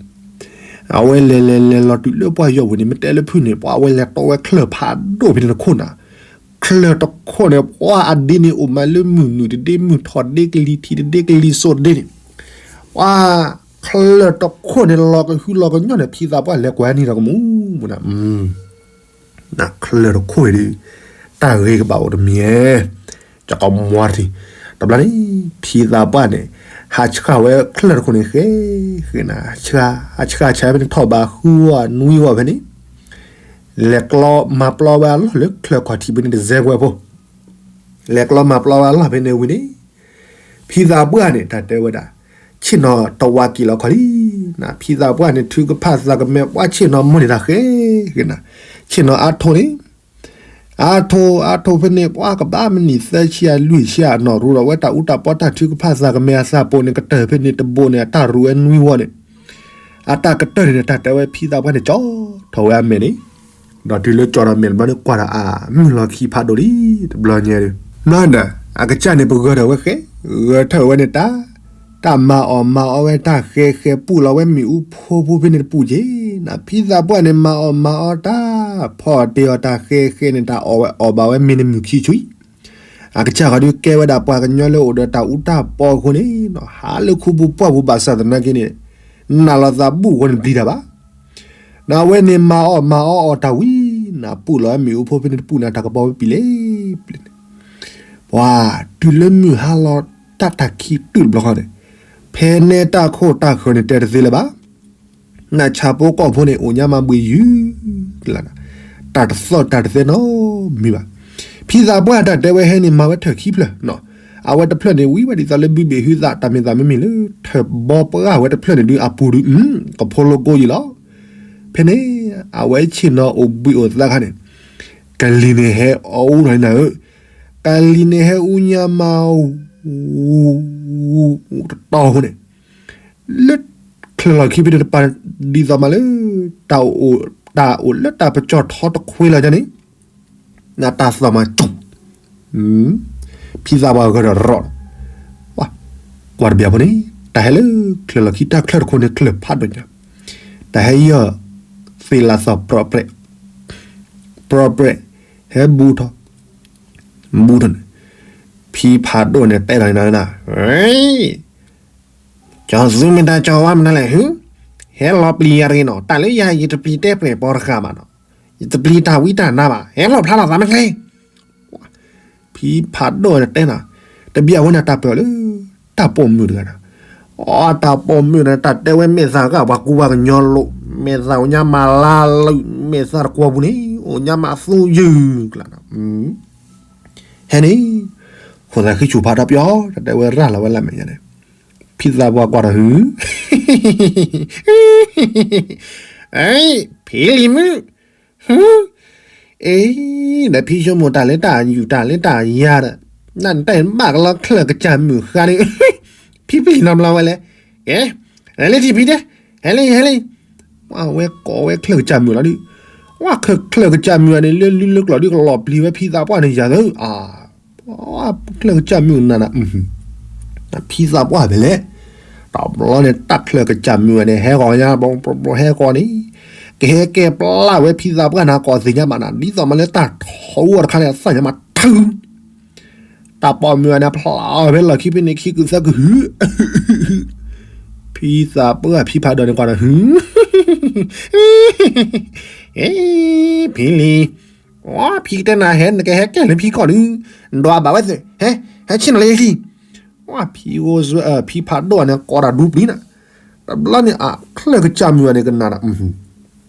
အဝဲလဲၤလဲၤလဲၤလီၤတုၤလၢပှၢ်ယီၤပူၤန့ၣ် မ့ၢ်တဲလၢဖုၣ်န့ၣ် ပှၤအဝဲလဲၤတီဝဲချၢၣ်ဖးဒိၣ်ဖဲန့ၣ်တခိၣ်နၤ, ချၢၣ်တခိၣ်န့ၣ် ပှၤအဒ့န့ၣ်အိၣ်မးလၢမုၢ်နုာ်တဒ့ မုၢ်ထီၣ်ဒ့ ကလံၤထံးတဒ့ ကလံၤစိးတဒ့န့ၣ်, ပှၤချၢၣ်တခိၣ်န့ၣ် လီၤကဟုလီၤကညီၢ်န့ၣ် ဖံသးပှၢ်လဲၤကွၢ်နံၤဒီးကမူၣ်, ချၢၣ်တခိၣ်အံၤဒီး တၢ်ဂ့ၤကဘၣ်အိၣ်တမံၤဧဲ, ကကမွၤတထံၣ်, တဘျီန့ၣ် ဖံသးပှၢ်န့ၣ် ဟးဆှၣ်ဝဲချၢၣ်တခိၣ်န့ၣ်ဃဲ, ဃဲနၤ, ဟးဆှၣ်ဆှၣ်ဖဲန့ၣ်ထီၣ်ဘးဃုဝီနွံဝီဖဲန့ၣ်, လဲၤကျီမၤပျီဝဲအလီၢ်လၢချၢၣ်ခီၣ်ထံးဖဲန့ၣ်တစဲးကွဲးဖိ, လဲၤကျီမၤပျီဝဲအလီၢ်ဖဲန့ၣ်ဝံၤန့ၣ် ဖံသးပှၢ်န့ၣ် တၢ်တဲဝဲဒၣ်, ဆ့ၣ်နီၤတဝးက့ၤလီၤခီလံ, ဖံသးပှၢ်န့ၣ် ထုကဖၣ်သးကမဲာ် ပှၤဆ့ၣ်နီၤမိၢ်န့ၣ်တၢ်ဃဲ, ဃဲနၤ, ဆ့ၣ်နီၤအါထိန့ၣ်, အါထိ အါထိဖဲန့ၣ် ပှၤကဘၣ်မနံၤသၢဆံအလွံၢ်ဆံအနီၢ်ရူဒီးဝဲတၢ်အူတၢ်ပီတၢ်ထုကဖၣ်သးကမဲာ်အသးပိာ်န့ၣ် ကတၢၢ်ဖဲန့ၣ်တဘိန့ၣ် အတၢ်ရူဝဲနွံဝီန့ၣ် အတၢ်ကတၢၢ်န့ၣ် တၢ်တဲဝဲဖံသးပှၢ်န့ၣ် ကၠီထီၣ်ဝဲအမဲာ်န့ၣ်, ဒီးတုၤလၢကၠီထီၣ်မဲာ်တဘျီန့ၣ် ကွၢ်ဒီးအမုၢ်လီၤခံဖးဒိၣ်လံ, တဘျီညါဒီး မၤဒီး အကစၢ်န့ၣ် ပဂၢၢ်ထၢၣ်ဝဲဃဲ, ဂၢၢ်ထၢၣ်ဝဲန့ၣ်တၢ်, တၢ်မၤအီၣ်မၤအီဝဲတၢ်ဃဲဃဲ ပူၣ်လီၤဝဲမ့ၣ်အူဖိဖိဖဲန့ၣ်တပူၤက့ၤ, ဖံသးပှၢ်န့ၣ်မၤအီၣ်မၤအီတၢ်, ဖီၣ်တ့ၢ်အီၣ်တၢ်ဃဲဃဲန့ၣ် တၢ်အီၣ်ဝဲအီၣ်ဘၣ်ဝဲမ့ၢ်န့ၣ်မုၢ်ခံဆူၣ် အကစၢ်ဃီဒုးကဲဝဲဒၣ်ပှၤကညီလၢအိၣ်ဒီးတၢ်အူတၢ်ပီအဃိန့ၣ်, ဟးလၢခူပူၤပှၢ်ပူၤဘၣ်ဆၣ်သနာ်က့န့ၣ်, နးလီၤသးဘူၣ်အဃိန့ၣ်ပျံၤတၢ်ဘၣ်. နဝဲန့ၣ်မၤအီၣ်မၤအီအီၣ်တၢ်ဝံၤ, နပူၣ်လီၤဝဲမ့ၣ်အူဖိဖဲန့ၣ်တပူၤန့ၣ် တၢ်ကပီၤဝဲပျံၤလဲၣ်ပျံၤန့ၣ်, ပှၤတုၤလၢမုၢ်ဟါလီၤတၢ်တၢ်ခံတုၤတဘျီဃီန့ၣ်, ဖဲန့ၣ်တၢ်ခိၣ်တၢ်ဃၢၤန့ၣ်တဲတသ့လၢၤဘၣ်. နဆၣ်ဖိကီၢ်ဖိန့ၣ် အိၣ်ညါမးဘှံးယုၢ်, တၢ်တသီၣ်တၢ်တသဲနီတမံၤဘၣ်. ဖံသးပှၢ်တၢ်တဲဝဲဟဲန့ၣ် မၤဝဲထၢၣ်ခံဖျၢၣ်နီၤ. အဝဲတဖျၢၣ်န့ၣ် ဝံၤဝဲဒ်သိးလၢဘုဘ့ၣ်ဟုသး တၢ်မ့ၢ်သးမ့မ့ၢ်လၢ ထၢၣ်ဘီပှၢ်ဝဲတဖျၢၣ်န့ၣ်ဒုး အပူၤဒုး ကဖိလိကိယံာ်လီၤ. ဖဲန့ၣ် အဝဲဆ့ၣ်နီၤအိၣ်ဘှံးအိၣ်သါခါန့ၣ် ကလံၤန့ၣ်ဟဲအူထီၣ်န့ၣ်နၤဧၢ, ကလံၤန့ၣ်ဟဲအူညါမး တတီၤအဃိန့ၣ် လၢ ချၢၣ်လီၢ်ခံဖဲန့ၣ်တပၤ ဒ်သိးမးလၢ တၢ်အိၣ် တၢ်အိၣ်လၢတၢ်ပကၠီၣ်ထီတခွ့လီၤန့ၣ် နတၢ်သီၣ်မးကၠူၣ်, ဖံသးပှၢ်ဂၢၢ်ဒီးရီၣ်, ကွၢ်တဘျီဖိန့ၣ် တၢ်ဟဲလၢ ချၢၣ်လီၢ်ခံတၢ်ချၢၣ်တခိၣ်န့ၣ် ချၢၣ်ဖးဒိၣ်ညါ, တၢ်ဟဲယီၢ် သ့ၣ်လၢသီၣ် ပြီပြဲး, ပြီပြဲး, ဟဲဘူးထီၣ်, ဘူးထီၣ်န့ၣ် ဖံဖးဒိၣ်န့ၣ်တဲလီၤန့ၣ် ကၠီၤသူမ့ၢ်တၢ်ကၠီၤဝါမနုၤလဲၣ်ဟု, ဟဲလီၤပျံၤယၤတဂ့ၤနီၤ, တၢ်လၢယၤ ယတပျံၤတဲပှဲၤပီတဃာ်ဘၣ်နီၤ, ယတပျံၤတၢ်ဝံတၢ်နါဘၣ်, ဟဲလီၤဖျါလီၤသးမ့ၢ်ချ့. ဖံဖးဒိၣ်န့ၣ်တဲနၤ, တဘျီဝဲန့ၣ်တၢ်ပၢၢ်လၢ တၢ်ပိာ်မုၣ်တဂၤန့ၣ်, အတၢ်ပိာ်မုၣ်န့ၣ် တၢ်တဲဝဲမဲာ်သၣ်ဂၢၢ်ပှၤကူပှၤကညီလိာ်, မဲာ်သၣ်အိၣ်ညါမးလါလၢ မဲာ်သၣ်တကွီၢ်ပူၤန့ၣ် အိၣ်ညါမးသူယုၢ်ကျါန့ၣ် ဟဲန့ၣ် ခိၣ်သးဃံဆူၣ်ဖးထီပျီ, တၢ်တဲဝဲရၢ်လီၤဝဲလၢမဲာ်ညါန့ၣ်, ဖံသးပှၢ်ကွၢ်ဒီးဟု, ဖံလံၤမုၣ်, အ့, ဒီးဖံဆိကမိၣ်တၢ်လၢတၢ်ယူၢ်တၢ်လၢတၢ်ယၤဒီး, နနတၢ်ဘၣ်ကလီချၢၣ်ကစၢ်မုၣ်ဃါန့ၣ်, ဖံပျံၤနီတဘျီဝဲလဲၣ်, ကဲ, လဲၤလၢထံဖံတဲ, ဟဲလၢဟဲလၢ ဝဲကိးဝဲချၢၣ်ကစၢ်မုၣ်လီၤဒုး, ဝဲချၢၣ်ကစၢ်မုၣ်န့ၣ် လၢလုၢ်လၢကျိၤဒုးကလီၤပျံၤဝဲဖံသးပှၢ်န့ၣ်ယၤသၢ, ချၢၣ်ကစၢ်မုၣ်နၤနၤ, ဖံသးပှၢ်ဖဲလဲၣ်, တဘျီန့ၣ် တၢ်ချၢၣ်ကစၢ်မုၣ်ဝဲန့ၣ် ဟဲဂီၤညါ ဟဲဂီၤန့ၣ်, ကဟဲကဲပျၢ်ဝဲဖံသးပှၢ်န့ၣ် ကိးသ့ၣ်ညါမးနၤ, ဒ်သိးမးလၢတၢ်ထီအီၤတခါန့ၣ် အသၣ်ညါမးထု တၢ်ပိာ်မုၣ်ဝဲန့ၣ် ဖျါအီၤဖဲလီၢ်ခံဖဲန့ၣ် ခံကုသၢကုဟု, ဖံသးပှၢ်ဖံဖးဒိၣ်န့ၣ်ကွၢ်ဒီးဟု, အ့, ဖံလံၤ, ဖံကတဲနၤဟဲ နကဟဲကဲလၢဖံကီၢ်ဒုး, နဒွးဘၣ်ဝဲသ့ၣ်, ဟဲဆ့ၣ်နီၤလၢယလံၤ, ဖံဂိၢ်စွဲ ဖံဖးဒိၣ်န့ၣ် ကိးတၢ်ဒူပျံၤနၤ, တဘျီန့ၣ် အချၢၣ်ကစၢ်မုၣ်ဝဲန့ၣ်ကနၣ်ဒီး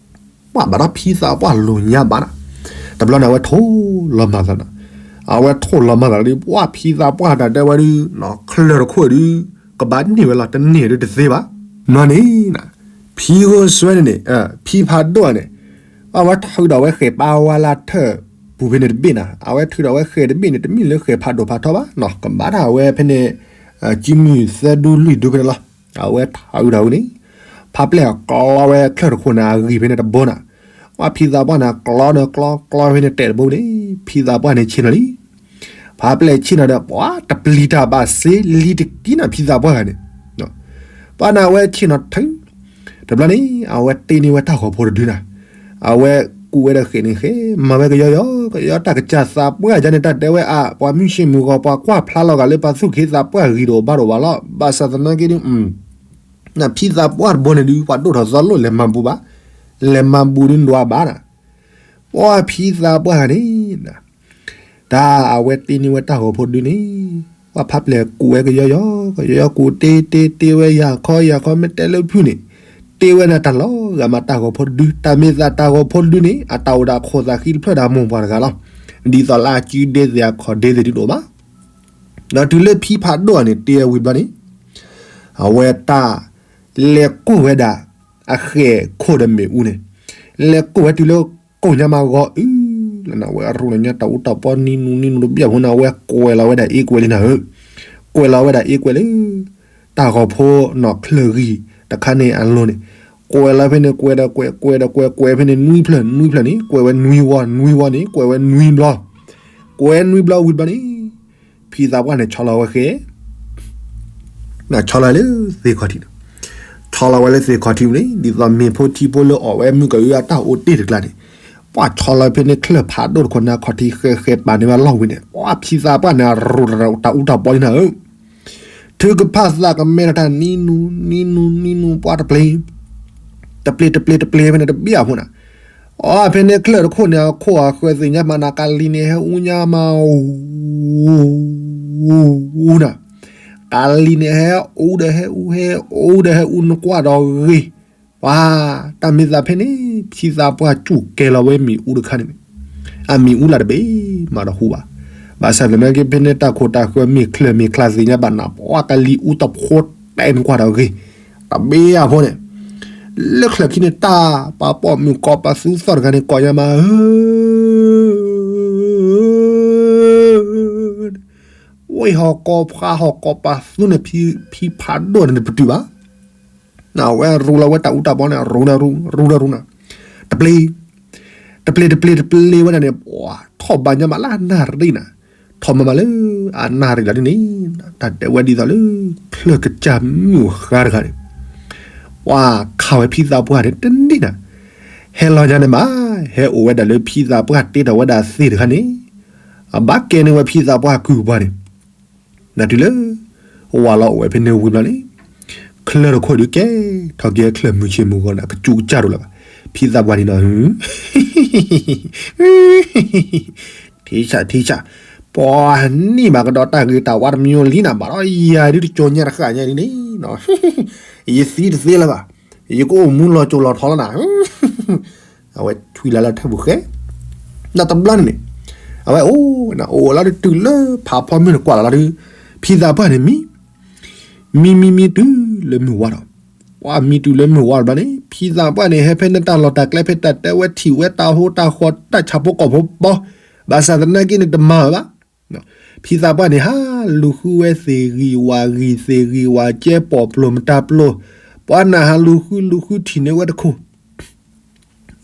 ပှၤဘၣ်ဒီးဖံသးပှၢ်လိာ်ညါဘၣ်နၤ, တဘျီန့ၣ် အဝဲထိၣ်လီၤမၤသးနၤ, အဝဲထိၣ်လီၤမၤသးဒီး ပှၤဖံသးပှၢ်တၢ်တဲဝဲဒုး ချၢၣ်တခိၣ်ဒုး ကဘၣ်န့ၢ်ဝဲလီၤ တန့ၢ်ဒုးတသ့ဘၣ်, နီၢ်န့ၣ်, ဖံဂိၢ်စွဲန့ၣ်န့ၣ်, ဖံဖးဒိၣ်န့ၣ်, အဝဲထုးဒီးဝဲဃဲၣ်ပာ်ဝါလၢထၢၣ်ပူၤဖဲန့ၣ်တဘ့ၣ်နၤ, အဝဲထုးဒီးဝဲဃဲၣ်တဘ့ၣ်န့ၣ် တမ့ၢ်လၢဃဲၣ်ဖးဒိၣ်ဖးထီဘၣ်နီၤ, ကဘၣ်တၢ်ဝဲဖဲန့ၣ်, ကံမုၢ်သၢဒူလွံၢ်ဒူဖဲန့ၣ်လီၤ, အဝဲထုးဒီးဝဲန့ၣ်, ဖးပျဲၢ်ကျီဝဲချၢၣ်တခိၣ်န့ၣ် အဂံၢ်ဖဲန့ၣ်တဘိနၤ, ပှၤဖံသးပှၢ်န့ၣ် ကျီန့ၣ်ကျီကျီဖဲန့ၣ်တဲာ်တဘိန့ၣ် ဖံသးပှၢ်န့ၣ်ဆ့ၣ်နီၤလံ ဖးပျဲၢ်ဆ့ၣ်နီၤဒီး ပှၤတပျံၤတၢ်ဘၣ်စ့လံတကံနၤ ဖံသးပှၢ်ဂၤန့ၣ်, ပှၤန့ၣ်အဝဲဆ့ၣ်နီၤထု, တဘျီန့ၣ် အဝဲတ့န့ၢ်ဝဲတၢ်ဂီၤဖိတဒုနၤ, အဝဲကူးဝဲဒီးဃဲၣ်န့ၣ်ဃဲၣ် မၤဝဲကယီယီ, ကယီတၢ်ကစၢ်သးပှၢ်ယါန့ၣ် တၢ်တဲဝဲအါ ပှၤမုၢ်ဆ့ၣ်မုၢ်ဂီၤ ပှၤကွၢ်ဖျါလီၤဂာ်လၢပှၤသူၣ်က့သးပှၢ်ဂံၢ်တအိၣ်ဘါတအိၣ်ဘၣ်လီၤ, ဘၣ်ဆၣ်သနာ်က့ဒုး ဖံသးပှၢ်တဘိန့ၣ်ဒုး ပှၤဒိၣ်ထီၣ်သီလိၣ်လဲၤမၤဘူးဘၣ်, လဲၤမၤဘူးဒုးနဒွးဘၣ်နၤ, ပှၤဖံသးပှၢ်ဂၤန့ၣ် တၢ်အဝဲတ့န့ၢ်ဝဲတၢ်ဂီၤဖိဒုန့ၣ်, ပှၤဖးပျဲၢ်ကူးဝဲကယီယီ, ကယီယီကူးတ့တ့တ့ဝဲယၤခီယၤခီ မ့ၢ်တဲလၢဖုၣ်န့ၣ်, တ့ဝဲန့ၣ်တၢ်လီၤဂာ်မးတၢ်ဂီၤဖိတဒု, တၢ်မ့ၢ်သးတၢ်ဂီၤဖိတဒုန့ၣ် အတၢ်အိၣ်ဒီးခိၣ်သးဃံတဖျၢၣ်ဒီးမိၢ်ပှၢ်တဂၤလီၤ, ဒ်သိးလၢအစုဒ့သ့ၣ်အခီၣ်ဒ့သ့ၣ်ဒုးတအိၣ်ဘၣ်, ဒီးတုၤလၢဖံဖးဒိၣ်န့ၣ် တ့ဝံၤဘျီန့ၣ်, အဝဲတၢ် လဲၤကိၢ်ဝဲဒၣ် အဃဲၣ်ခိၣ်ဒီးမ့ၣ်အူန့ၣ်, လဲၤကိၢ်ဝဲတုၤလၢကိၢ်ညါမးဂီၤအုလီၤနၤ, အဝဲအရူၣ်လီၤညါတၢ်အူတၢ်ပီနံၤနူနံၤနူတဘျီဖိန့ၣ် အဝဲကွဲးလီၤဝဲဒၣ်အ့ကွဲးလံနၤဧၢ, ကွဲးလီၤဝဲဒၣ်အ့ကွဲးလၢ တၢ်ဂီၤဖိနီၢ်ချၢၣ်ဂံၢ်တခါန့ၣ်အလိၤန့ၣ်, ကွဲးလီၤဖဲန့ၣ် ကွဲးဒီးကွဲး ကွဲးဒီးကွဲး ကွဲးဖဲန့ၣ်နွံဖျၢၣ် နွံဖျၢၣ်န့ၣ် ကွဲးဝဲနွံဝီ နွံဝီန့ၣ် ကွဲးဝဲနွံဘျီ, ကွဲးနွံဘျီဝံၤတဘျီန့ၣ် ဖံသးပှၢ်န့ၣ်ဆီလီၤဝဲဃဲၣ် ဆီလီၤလၢသ့ၣ်ခီၣ်ထံးန့ၣ်, ဆီလီၤဝဲလၢသ့ၣ်ခီၣ်ထံးန့ၣ် ဒ်သိးမ့ၢ်ဖိထံဖိလၢအီၣ်ဝဲမုၢ်ကအုအတၢ်အိၣ်တ့ၢ်တကျါန့ၣ်, ပှၤဆီလီၤဖဲန့ၣ်ချၢၣ်ဖးဒိၣ်တခိၣ်န့ၣ် ခီၣ်ထံးဃဲဃဲပာ်န့ၢ်ဝဲလီၢ်ဝံၤန့ၣ် ပှၤဖံသးပှၢ်န့ၣ် အရူၣ်တၢ်အူတၢ်ပီလံနၤဧၢ, ထုကဖၣ်သးကမဲထီၣ်တၢ်နံၤနူနံၤနူနံၤနူ ပှၤတပျ့ၤ တပျ့ၤတပျ့ၤတပျ့ၤဖဲန့ၣ်တဘ့ၣ်အဃိန့ၣ်, အီ ဖဲန့ၣ်ချၢၣ်တခိၣ်န့ၣ် အခိၣ်အဃၢၤသ့ၣ်ညါမးနၤ ကလံၤန့ၣ်ဟဲအူညါမး အူနၤ, ကလံၤန့ၣ်ဟဲအူဒီးဟဲအူ ဟဲအူဒီးဟဲအူ နကွၢ်ဒီးဂ့ၤ, ပှၤ တၢ်မ့ၢ်သးဖဲန့ၣ် ဖံသးပှၢ်စူၢ်ကဲလီၤဝဲမ့ၣ်အူတခါန့ၣ် အမ့ၣ်အူလၢတဘ့ၣ်မးဒီးဟူဘၣ်. ဘၣ်ဆၣ်သနာ်က့ ဖဲန့ၣ်တၢ်ခိၣ်တၢ်ဃၢမ့ၢ်ချၢၣ်မ့ၢ်ချါသ့ၣ်ညါဘၣ်နၤ ပှၤကလံၤအူတဖိတဲနကွၢ်ဒီးဂ့ၤ တဘ့ၣ်အဖိန့ၣ် လၢချၢၣ်ခံန့ၣ် တၢ်ပာ်ပိာ်မုၣ်ကိးပသူသီၣ်တဂၤန့ၣ် ကိးညါမးဧၢ ဝ့ၢ်ဟီၣ်ကိးဖးဟီၣ်ကိးပသူန့ၣ် ဖံဖးဒိၣ်န့ၣ်တပတုာ်ဘၣ်. အဝဲရူလီၤဝဲတၢ်အူတၢ်ပီန့ၣ် ရူနၤရူ ရူနၤရူနၤ တပျ့ၤ တပျ့ၤတပျ့ၤတပျ့ၤဝဲဒၣ်န့ၣ် ပှၤထီၣ်ဘၣ်ညါမးလၢအနၣ်ရံၣ်နၤ ထီၣ်မးမးလၢအနၣ်ရံၣ်လီၤဒ်န့ၣ် တၢ်တဲဝဲဒ်သိးလၢ ချၢၣ်ကစၢ်မုၣ်ဃါတဂၤန့ၣ် ပှၤခးဝဲဖံသးပှၢ်န့ၣ်တန့ၢ်နၤ ဟဲလီၤညါန့ၣ်မး ဟဲအိၣ်ဝဲဒၣ်လၢဖံသးပှၢ်တ့ထီၣ်ဝဲဒၣ်သ့ၣ်တခါန့ၣ် အဘၣ်ကဲန့ၢ်ဝဲဖံသးပှၢ်ကုၢ်ပှၢ်န့ၣ် နတုၤလၢ ဝၤလီၤအိၣ်ဝဲဖဲန့ၣ်ဝံၤဘျီန့ၣ် ချၢၣ်တခိၣ်ဒုးကဲထီၣ်က့ၤချၢၣ်မုၢ်ဆ့ၣ်မုၢ်ဂီၤန့ၣ် ကစူးကစၢ်ဒိၣ်လၢၤဘၣ်. ဖံသးပှၢ်န့ၣ်နီၤ ထံဆးထံဆး ပှၤန့ၢ်ဘၣ်ကဒီးတၢ်ဂ့ၤတၢ်ဝါတမံၤလံနၤ ဘၣ်ဒီးယၤဒုးတကၠီညါတဃၣ်ညါဒ်န့ၣ် ယသံတသ့လၢၤဘၣ်. ယကအိၣ်မူလီၤစိၤလီၤထီလီၤနၤ အဝဲထွံလၢ်လၢထၢၣ်ပူၤဃဲ ဒီးတဘျီန့ၣ်န့ၣ် အဝဲအိၣ် အိၣ်လီၤဒုးတုၤလၢဖးဖီမုၢ်နၤကွၢ်လီၤလီၤဒုး ဖံသးပှၢ်န့ၣ်မံ မံမံမံတုၤလၢမုၢ်ဝါဒီး ပှၤမံတုၤလၢမုၢ်ဝါဒီးဘျီန့ၣ် ဖံသးပှၢ်န့ၣ် ဟဲဖဲန့ၣ်တၢ်လီၢ်တၢ်ကျဲဖဲတၢ်တဲဝဲထံၣ်ဝဲတၢ်ဟိတၢ်ဃီတၢ်ဆၣ်ဖိကီၢ်ဖိဘီ ဘၣ်ဆၣ်သနာ်က့န့ၣ်တမၤဝဲဘၣ် ဖံသးပှၢ်န့ၣ် ဟးလူၤဃုဝဲသ့ၣ်ဂံၢ်ဝၣ်ဂံၢ် သ့ၣ်ဂံၢ်ဝၣ်ကဲ ပိာ်ပျိၤမတၤပျိၤ ပှၤနၢ်ဟးလူၤဃုလူၤဃုထံၣ်န့ၢ်ဝဲတခိၣ်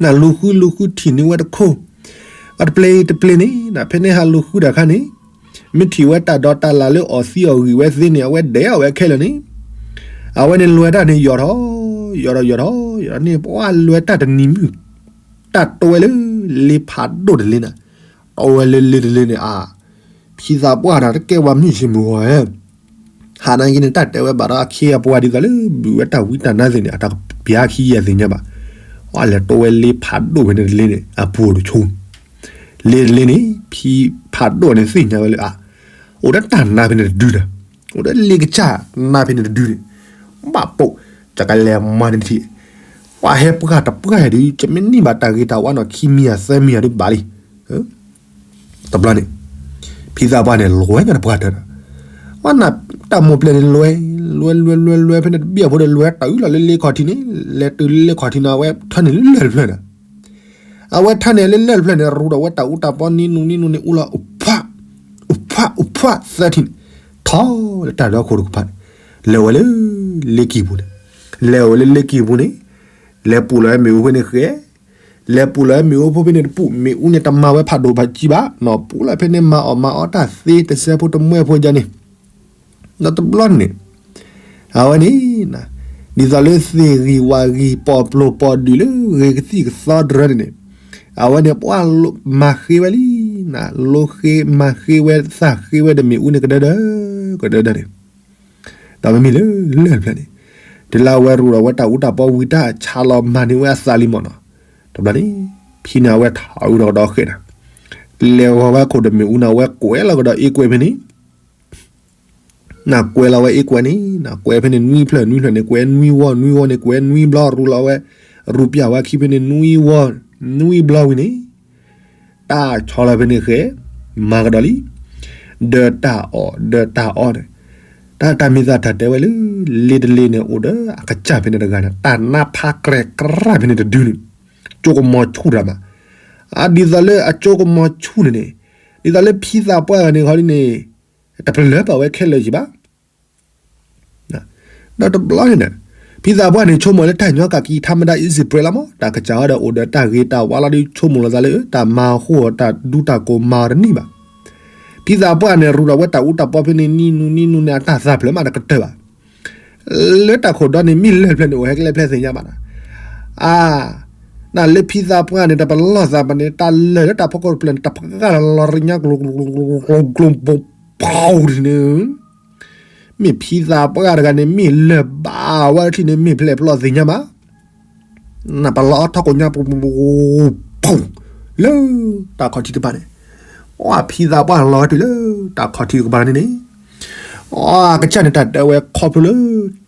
နၢ်လူၤဃုလူၤဃုထံၣ်န့ၢ်ဝဲတခိၣ် အတပျ့ၤတပျ့ၤန့ၣ် နဖဲန့ၣ်ဟးလူၤဃုတၢ်ခါန့ၣ် မ့ၢ်ထံၣ်ဝဲတၢ်ဒီးတၢ်လၢ်လၢအီၣ်သံအီၣ်ဂံၢ်ဝဲသ့န့ၣ် အဝဲဒဲးအီၣ်ဝဲခဲလၢာ်န့ၣ် အဝဲန့ၣ်လွဲတၢ်န့ၣ် ယီၤထီၣ် ယီၤထီၣ်ယီၤထီၣ်ယီၤထီၣ်န့ၣ် ပှၤလွဲတၢ်တနံၤမုၢ် တၢ်တိဝဲလၢလ့ဖးဒိၣ်တလ့နၤ တိဝဲလၢလ့တလ့န့ၣ် အါ ဖံသးပှၢ်ဒီးတကဲဝဲမုၢ်ဆ့ၣ်မုၢ်ဂီၤဧၢ ဟးနာ်က့န့ၣ် တၢ်တဲဝဲဘၣ်ဒီးအခ့အပှၤဒ်သိးလၢ ဘုၣ်ဝဲတၢ်ဝံတၢ်နါသ့ၣ်န့ၣ် အတၢ်ကပျၢ်ခံယဲၢ်သ့ၣ်ညါဘၣ်. အလဲၤတိဝဲလ့ဖးဒိၣ်ဖဲန့ၣ်တလ့န့ၣ် အပူၤတဆိ လ့တလ့န့ၣ် ဖံဖးဒိၣ်န့ၣ်သ့ၣ်ညါဝဲလၢအါ အိၣ်ဒီးတၢ်နါဖဲန့ၣ်တဒုဒီး အိၣ်ဒီးလ့ကစၢ်နါဖဲန့ၣ်တဒုန့ၣ် ဘၣ်ပိာ် တကလဲၤမၤန့ၣ်တထံၣ် ပှၤဟဲပှၢ်တပှၢ်ဒုး ကမ့ၢ်န့ၢ်ဘၣ်တၢ်ဂ့ၤတၢ်ဝါနီၤ ခံမံၤဧါသၢမံၤဧါဒုးဘၣ်လံ တဘျီန့ၣ် ဖံသးပှၢ်န့ၣ် လဲၤဝဲညါတပှၢ်တၢၢ်ဒီး ဝဲနၤတၢ်မိၢ်ပျဲၢ်န့ၣ်လဲၤ လဲၤလဲၤလဲၤလဲၤဖဲန့ၣ်တဘ့ၣ်အဖိဒီးလဲၤတုၤလီၤလၢလ့ခီၣ်ထံးန့ၣ် လဲၤတုၤလၢလ့ခီၣ်ထံးန့ၣ် အဝဲထၢန့ၢ်လၢလၢၢ်တဖျၢၣ်န့ၣ် အဝဲထၢန့ၢ်လၢလၢၢ်တဖျၢၣ်န့ၣ် ရူဒီးဝဲတၢ်အူတၢ်ပီနံၤနူၤနံၤနူၤန့ၣ် အူလီၤအိၣ်ဖး အိၣ်ဖး အိၣ်ဖးသၢထံၣ်န့ၣ် ထီၣ်လၢတၢ်ဒီခိၣ်တကပၤန့ၣ် လဲၤဝဲလၢလ့ကံၢ်ပူၤန့ၣ် လဲၤဝဲလၢလ့ကံၢ်ပူၤန့ၣ် လဲၤပူၤလီၤဝဲမ့ၣ်အူဖဲန့ၣ်ဃဲ လဲၤပူၤလီၤဝဲမ့ၣ်အူဖိဖဲန့ၣ်တပူၤ မ့ၣ်အူန့ၣ်တမၤဝဲဖးဒိၣ်ဖးကံဘၣ်နီၤ ပူၤလီၤဖဲန့ၣ်မၤအီၣ်မၤအီတၢ်သ့တစဲးဖိတမှဲဖိယၤန့ၣ် ဒီးတဘျီန့ၣ် အဝဲန့ၣ် ဒ်သိးလၢသ့ၣ်ဂံၢ်ဝၣ်ဂံၢ် ပိာ်ပျိၤပိာ်ဒုၣ်လၢဂ့ၤကသံၣ်ကသီတရၢန့ၣ်န့ၣ် အဝဲန့ၣ် ပှၤမၤဃ့ဝဲလံ လိဃ့မၤဃ့ဝဲသၣ်ဃ့ဝဲဒီးမ့ၣ်အူန့ၣ် ကဒၢဒၢ ကဒၢဒၢန့ၣ် ဒီးမ့မ့ၢ်လၢလၢၢ်တဖျၢၣ်န့ၣ် တုၤလၢအဝဲရူဒီးဝဲတၢ်အူတၢ်ပီဝံၤတၢ်ဆါလီၤမၤန့ၢ်ဝဲအသးလံမ့ၢ်နီၤ တဘျီန့ၣ် ဖံန့ၣ်အဝဲထီၣ်အူဒီးကဒီးဃဲနၤ လဲၤဂီၤဝဲခိၣ်ဒီးမ့ၣ်အူန့ၣ် အဝဲကွဲးလီၤကဒီးအ့ကွဲးဖဲန့ၣ် နကွဲးလီၤဝဲအ့ကွဲးန့ၣ် နကွဲးဖဲန့ၣ်နွံဖျၢၣ် နွံဖျၢၣ်န့ၣ် ကွဲးနွံဝီ နွံဝီန့ၣ် ကွဲးနွံဘျီ ရူလီၤဝဲ ရူပျၢ်ဝဲခံဖဲန့ၣ် နွံဝီ နွံဘျီဝံၤန့ၣ် တၢ်ဆီလီၤဖဲန့ၣ်ဃဲ မၤကဒီးလံ ဒီးတၢ်အီၣ် ဒီးတၢ်အီၣ်န့ၣ် တၢ်တၢ်မ့ၢ်သးတၢ်တဲဝဲလၢ လ့တလ့န့ၣ် အိၣ်ဒီးအကစၢ်ဖဲန့ၣ်တဂၤန့ၣ် တၢ်နါဖးကြဲးကြၢ်ဖဲန့ၣ်တဒုန့ၣ် ကၠိကမီၤဆူၣ်တၢ်မး အဒ်သိးလၢအကၠိကမီၤဆူၣ်န့ၣ်န့ၣ် ဒ်သိးလၢဖံသးပှၢ်ဂၤန့ၣ်ခီဒ်န့ၣ် တပလၢပာ်ဝဲခဲလၢာ်ယံၤဘၣ် ဒီးတဘျီန့ၣ် ဖံသးပှၢ်န့ၣ် ဆိကမိၣ်လၢတၢ်ညီကၢ်ကံထါမတၤ easy prey လီၤမး တၢ်ကစၢ်ဝဲဒီးအိၣ်ဒီးတၢ်ဂ့ၤတၢ်ဝါလီၤဒုး ဆိကမိၣ်လီၤသးလၢ တၢ်မၤဟီၣ်တၢ်ဒူတၢ်ကိးမၤတန့ၢ်ဘၣ် ဖံသးပှၢ်န့ၣ် ရူဒီးဝဲတၢ်အူတၢ်ပီဖဲန့ၣ် နံၤနူၤနံၤနူၤန့ၣ် အတၢ်သးဖျၢၣ်မးတကတၢၢ်ဘၣ် လၢတၢ်ခိၣ်ဒီန့ၣ် မ့ၢ်လၢၢ်တဖျၢၣ်န့ၣ် အိၣ်ဟဲကလဲဖျဲၣ်သ့ၣ်ညါဘၣ်နီၤ အါ နလၢဖံသးပှၢ်န့ၣ် တပလီၢ်သးဘၣ်န့ၣ် တၢ်လၢာ်လၢတၢ်ဖီခိၣ်တဖျၢၣ်န့ၣ် တပှၢ်လီၤရညါ ကျိၤကျိၤကျိၤကျိၤကျိၤ ပူၤပူၤန့ၣ် မ့ၢ်ဖံသးပှၢ်တဂၤန့ၣ် မ့ၢ်လၢာ်ဘၣ်ဝဲတထံၣ်န့ၣ် မ့ၢ်ဖျဲၣ်ပျီသ့ၣ်ညါမး နပလီၢ်အီထီၣ်ကိးညါ ပူၤပူၤ လၢတၢ်ခီၣ်ထံးတဖၣ်န့ၣ် အဖံသးပှၢ်လီၤဝဲတုၤလၢတၢ်ခီၣ်ထံးတကပၤန့ၣ်န့ၣ် အကစၢ်န့ၣ် တၢ်တဲဝဲခီဖျိလၢ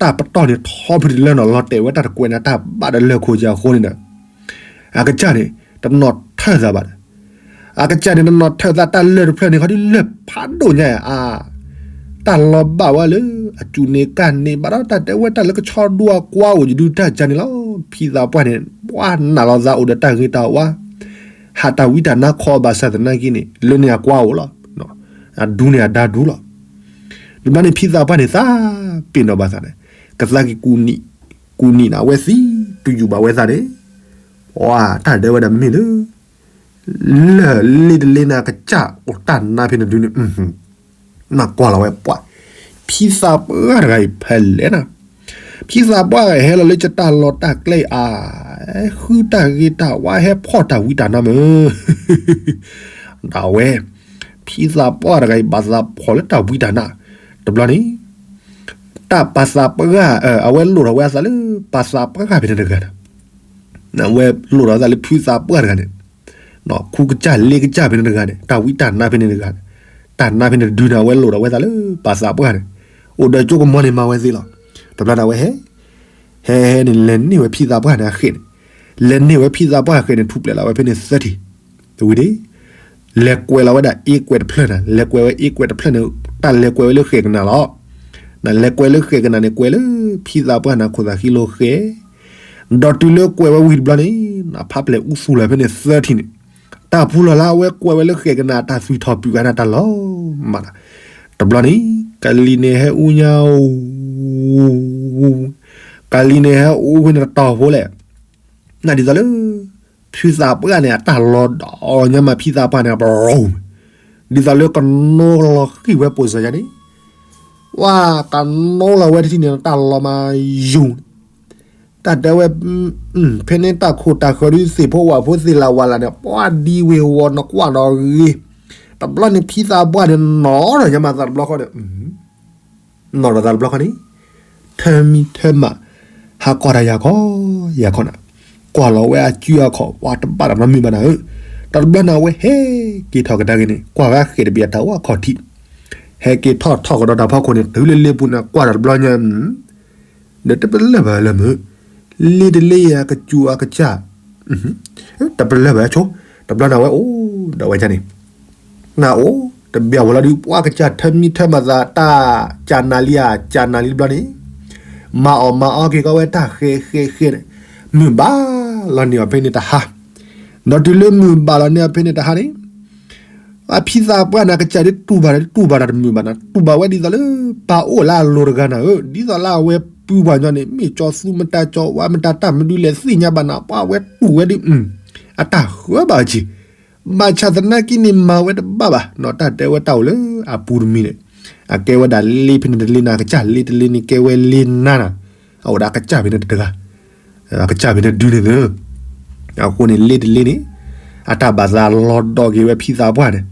တၢ်ပတီၢ်န့ၣ်ထီဖုတလၢနီၤ လီၤတဲာ်ဝဲတၢ်တကွဲးန့ၣ် တၢ်ဘၣ်တလၢာ်ခိၣ်ယၤအဃိန့ၣ်ဒီး အကစၢ်န့ၣ် တနီၣ်ထၢၣ်သးဘၣ်ဒီး အကစၢ်န့ၣ် တနီၣ်ထၢၣ်သးတၢ်လၢၢ်တဖျၢၣ်န့ၣ် ခီဒုလၢၢ်ဖးဒိၣ်ညါဧါ တၢ်လီၤဘၣ်ဝဲလၢ အစူၢ်န့ၣ်ကၢ်န့ၣ် ဘၣ်ဒီးတၢ်တဲဝဲတၢ်လၢကဆီဒိၣ်အကွါအိၣ် ယဒုတၢ်ကါန့ၣ်လီၤ. ဖံသးပှၢ်န့ၣ် ပှၤနာ်လီၤသးအိၣ်ဒီးတၢ်ဂ့ၤတၢ်ဝါ ဟးတၢ်ဝံတၢ်နါခီဘၣ်ဆၣ်သနာ်က့န့ၣ် လၢန့ၣ်အကွါအိၣ်လီၤ. အဒူန့ၣ်အဒါဒူလီၤ. တဘျီန့ၣ် ဖံသးပှၢ်န့ၣ် သးပ့ၤနီၣ်ဘၣ်သးန့ၣ် ကသးက့ၤကူၣ်နံၣ် ကူၣ်နံၣ်န့ၣ် အဝဲသံ တယူၢ်ဘၣ်ဝဲသးန့ၣ် ပှၤတၢ်ဒဲဝဲဒၣ်မ့ၢ်လၢ လၢၢ်လ့တလ့န့ၣ် အကစၢ်အိၣ်တၢ်နါဖဲန့ၣ်ဒုန့ၣ် နကွၢ်လီၤဝဲပှၤ ဖံသးပှၢ်တဂၤအံၤဖဲလဲၣ်နၤ ဖံသးပှၢ်ဟဲလီၤလၢကတၢ်လီၢ်တၢ်ကျဲအံၤ ဃုတၢ်ဂ့ၤတၢ်ဝါ ဟဲဖီၣ်တၢ်ဝံတၢ်နါမ့ၢ် ဒၣ်ဝဲ ဖံသးပှၢ်တဂၤအံၤ ဘၣ်သးဖီၣ်လၢတၢ်ဝံတၢ်နါ တဘျီန့ၣ် တၢ်ပာ်သးပှၢ် အဝဲလိၣ်ထီၣ်ဝဲအသးလၢ ပာ်သးပှၢ်ဖဲန့ၣ်တဂၤန့ၣ် အဝဲလိၣ်ထီၣ်အသးလၢဖံသးပှၢ်တဂၤန့ၣ် ခူကစၢ်လ့ကစၢ်ဖဲန့ၣ်တဂၤန့ၣ် တၢ်ဝံတၢ်နါဖဲန့ၣ်တဂၤန့ၣ် တၢ်နါဖဲန့ၣ်တဒုန့ၣ် အဝဲလိၣ်ထီၣ်ဝဲသးလၢပာ်သးပှၢ်န့ၣ် အိၣ်ဒီးကၠိကမီၤန့ၣ်မၤဝဲသ့လီၤ. တဘျီန့ၣ် အဝဲဟဲ ဟဲဟဲန့ၣ် လဲၤန့ၢ်ဝဲဖံသးပှၢ်န့ၣ်အဃဲးန့ၣ် လဲၤန့ၢ်ဝဲဖံသးပှၢ်အဃဲးန့ၣ် ထူၣ်ပျဲးလီၤဝဲဖဲန့ၣ်သၢထံၣ် တဝံၤဒ့ လဲၤကွဲးလီၤဝဲဒၣ်အ့ကွဲးတဖျၢၣ်န့ၣ် လဲၤကွဲးဝဲအ့ကွဲးတဖျၢၣ်န့ၣ် တၢ်လဲၤကွဲးဝဲလၢဃဲးကနၤလီၤ. နလဲၤကွဲးလၢဃဲးကနၤန့ၣ် ကွဲးလၢဖံသးပှၢ်န့ၣ် ခိၣ်သးဃံလိာ်ဃဲး ဒီးတုၤလၢကွဲးဝဲဝံၤတဘျီန့ၣ် နဖးပျဲၢ်အူသူၣ်လီၤဖဲန့ၣ်သၢထံၣ်န့ၣ် တၢ်ဖူလီၤလၢအဝဲကွဲးဝဲလၢဃဲးကနၤ တၢ်သွံၣ်ထီၣ်ပုၢ်ဂၤန့ၣ် တၢ်လီၤမၢ်လီၤ. တဘျီန့ၣ် ကလံၤန့ၣ်ဟဲအူညါ ကလံၤန့ၣ်ဟဲအူဝဲန့ၣ်တတီၤဖိလဲၣ် နဒ်သိးလၢ ဖံသးပှၢ်န့ၣ် အတၢ်လီၤဒီးညါမး ဖံသးပှၢ်န့ၣ် ပရိ ဒ်သိးလၢကနိလီၤဃံၣ်ဝဲပိာ်စၢၤယၤန့ၣ် ဝါ ကနိလီၤဝဲတထံၣ်န့ၣ် တၢ်လီၤမးယူၤ တၢ်တဲဝဲ ဖဲန့ၣ်တၢ်ခိၣ်တၢ်ဃၢၤဒုးသ့ၣ်ဖိဝၣ်ဖိသ့ၣ်လၢဝၣ်လၢ်န့ၣ် ပှၤဒံဝ့ၤဝီၤနကွၢ်ဒီးဂ့ၤ တဘျီန့ၣ် ဖံသးပှၢ်န့ၣ် နီၣ်ထီၣ်ညါမးသးတဘျီဃီဒီး နီၣ်ထီၣ်သးတဘျီဃီန့ၣ် ထၢမံထၢမး ဟးကွၢ်တၢ်ယၤခီ ယၤခီနၤ ကွၢ်လီၤဝဲအစုအခီၣ် ပှၤတဘၣ်တၢ်နီတမံၤဘၣ်နၤဧၢ တဘျီန့ၣ် အဝဲဟဲက့ၤထီၣ်ကဒါက့ၤန့ၣ် ကွၢ်ဝဲဃဲးတဘ့ၣ်အတၢ်အိၣ်အခီၣ်ထံး ဟဲက့ၤထီၣ်ထီၣ်ကဒီးတၢ်ဖီခိၣ်န့ၣ် တုၤလၢလ့ပူၤန့ၣ် ကွၢ်တၢ်တဘျီညါ ဒီးတပလၢၢ်ဘၣ်လၢမုၢ် လ့တလ့ယၤကစူၤအကစၢ် တပလၢၢ်ဘၣ်ဆိ တဘျီန့ၣ် အဝဲအိၣ်ဒီးဝဲန့ၣ် နအိၣ်တဘၣ်ဝဲလီၤဒုး ပှၤကစၢ်ထၢမံထၢမးသး တၢ်ကၢ်နၤလံဧါ ကၢ်နၤလံတဘျီန့ၣ် မၤအီၣ်မၤအီက့ၤကီဝဲတၢ်ဃဲးဃဲးဃဲးန့ၣ် မုၢ်ဘၣ်လီၤန့ၢ်အီၤဖဲန့ၣ်တဟါ ဒီးတုၤလၢမုၢ်ဘၣ်လီၤန့ၢ်အီၤဖဲန့ၣ်တဟါန့ၣ် အဖံသးပှၢ်န့ၣ် အကစၢ်ဒ်တူၢ်ဘၣ်ဒီး တူၢ်ဘၣ်တၢ်တမုာ်ဘၣ်န့ၣ် တူၢ်ဘၣ်ဝဲဒ်သိးလၢ ပၢ်အိၣ်လၢအလိၤတဂၤနၤဧၢ ဒ်သိးလၢအဝဲပုၢ်ပှၢ်ညီန့ၣ် မ့ၢ်ကၠီသူမတၤကၠီဝါမတၤတၢ်မနုၤလဲၣ်သ့ၣ်ညါဘၣ်နၤ ပှၤအဝဲတူၢ်ဝဲဒ် အတၢ်ဃၢဘၣ်အီၤက့ၤ ဘၣ်ဆၣ်သနာ်က့န့ၣ် မၤဝဲတဘၣ်ဘၣ် နီၢ်တၢ်တဲဝဲတၢ်အိၣ်လၢအပူၤတမံၤန့ၣ် အကဲဝဲဒၣ်လ့ဖဲန့ၣ်တလ့နၤ အကစၢ်လ့တလ့န့ၣ် ကဲဝဲလ့နၤနၤ အအိၣ်ဒၣ်အကစၢ်ဖဲန့ၣ်တဂၤ အကစၢ်ဖဲန့ၣ်ဒုန့ၣ်သၢ အဃိန့ၣ် လ့တလ့န့ၣ် အတၢ်ဘၣ်သးလီၤဒီးက့ၤဝဲဖံသးပှၢ်န့ၣ်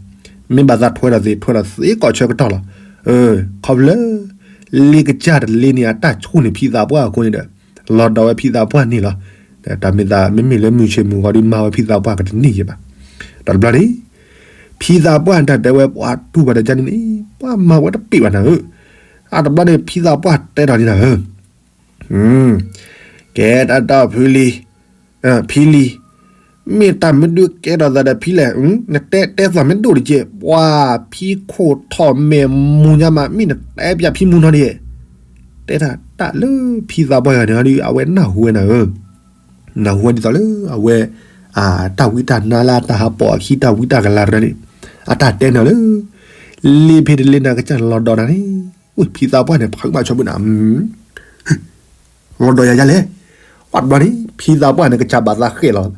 မ့ၢ်ဘၣ်သးထွဲဒီးသ့ ထွဲဒီးသ့ကီးဆၢကတီၢ်လီၤ. ခီဖျိလၢ လ့ကစၢ်တလ့န့ၣ် အတၢ်ဆူၣ်န့ၢ်ဖံသးပှၢ်အဃိန့ၣ်ဒီး လီၤဒီးဝဲဖံသးပှၢ်န့ၣ်လီၤ. တၢ်မ့ၢ်သးမ့မ့ၢ်လၢမုၢ်ဆ့ၣ်မုၢ်ဂီၤဒုးမၤဝဲဖံသးပှၢ်ကတန့ၢ်ယဲဘၣ်. တဘျီန့ၣ် ဖံသးပှၢ်တၢ်တဲဝဲပှၤတူၢ်ဘၣ်တကါန့ၣ်န့ၣ် ပှၤမၤဝဲတပ့ၢ်ဘၣ်နၤဧၢ. အတဘျီန့ၣ် ဖံသးပှၢ်တဲထီၣ်န့ၣ်နၤဧၢ ကဲတၢ်တီၢ်ဖံလံၤ, ဖံလံၤ, မ့ၢ်တၢ်မ့ၢ်ဒုးကဲထီၣ်သးဒီးဖံလဲၣ်, နတဲတဲသးမ့ၢ်ဒိၣ်တက့ၢ်, ပှၤဖံခိၣ်ထီၣ်မဲာ်မူညါမး မ့ၢ်နတဲပျးဖံမူနီၤဒ်, တဲတၢ်တၢ်လၢဖံသးပှၢ်ဂၤန့ၣ်ဒီး အဝဲနၢ်ဟူဝဲနၤဧၢ, နၢ်ဟူဝဲဒ်သိးလၢအဝဲ တၢ်ဝံတၢ်နါလၢအတၢ်ဟးပိာ်အခံ တၢ်ဝံတၢ်ကလၤတရၢန့ၣ် အတၢ်တဲနၤလၢ လ့ဖဲတလ့နၤကစၢ်န့ၣ်လီၤဒီးနၤန့ၣ်, ဝဲဖံသးပှၢ်န့ၣ် ဖုးမးဆိဘၣ်နၤ လီၤဒီးယၤယၤလဲၣ်. ပှၤတဘျီန့ၣ် ဖံသးပှၢ်န့ၣ် ကစၢ်ဘၣ်သးဃဲးလီၤ,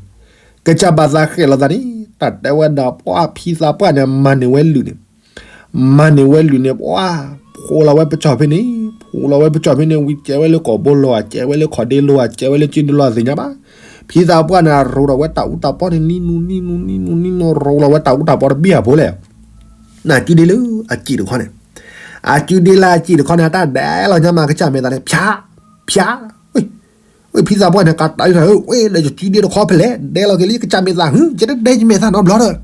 ကစၢ်ဘၣ်သးဃဲးလီၤသးန့ၣ် တၢ်တဲဝဲဒၣ်ပှၤဖံသးပှၢ်န့ၣ် မၤန့ၢ်ဝဲလုၢ်န့ၣ်, မၤန့ၢ်ဝဲလုၢ်န့ၣ် ပှၤ ဖိးလီၤဝဲပစီၣ်ဖဲန့ၣ်, ဖိးလီၤဝဲပစီၣ်ဖဲန့ၣ်ဝံၤ ကဲဝဲလၢကိာ်ဘိလိၤဧါ, ကဲဝဲလၢခီၣ်ဒ့လိၤဧါ, ကဲဝဲလၢကၠ့ဒ့လိၤဧါ သ့ၣ်ညါဘၣ်. ဖံသးပှၢ်န့ၣ် ရိးထီၣ်ဝဲတၢ်အူတၢ်ပီန့ၣ် နံနူနံနူနံနူနံနူ ရိးလီၤဝဲတၢ်အူတၢ်ပီတဘ့ၣ်အဖိလဲၣ် နကုဒ့လၢအစံာ်တခီန့ၣ်, အကုဒ့လၢအစံာ်တခီန့ၣ် အတၢ်ဒဲးလီၤညါမး ကစၢ်မဲာ်သးန့ၣ် ဖၠး, ဖၠး, ဖံသးပှၢ်န့ၣ် ကးတၢ်အံၤ ဝဲဒီးယကုဒ့တခီဖဲလဲၣ် ဒဲးလီၤက့ၤလံ ကစၢ်မဲာ်သး ဟု ယတဒဲးယမဲာ်သးနီတဘျီဒီး,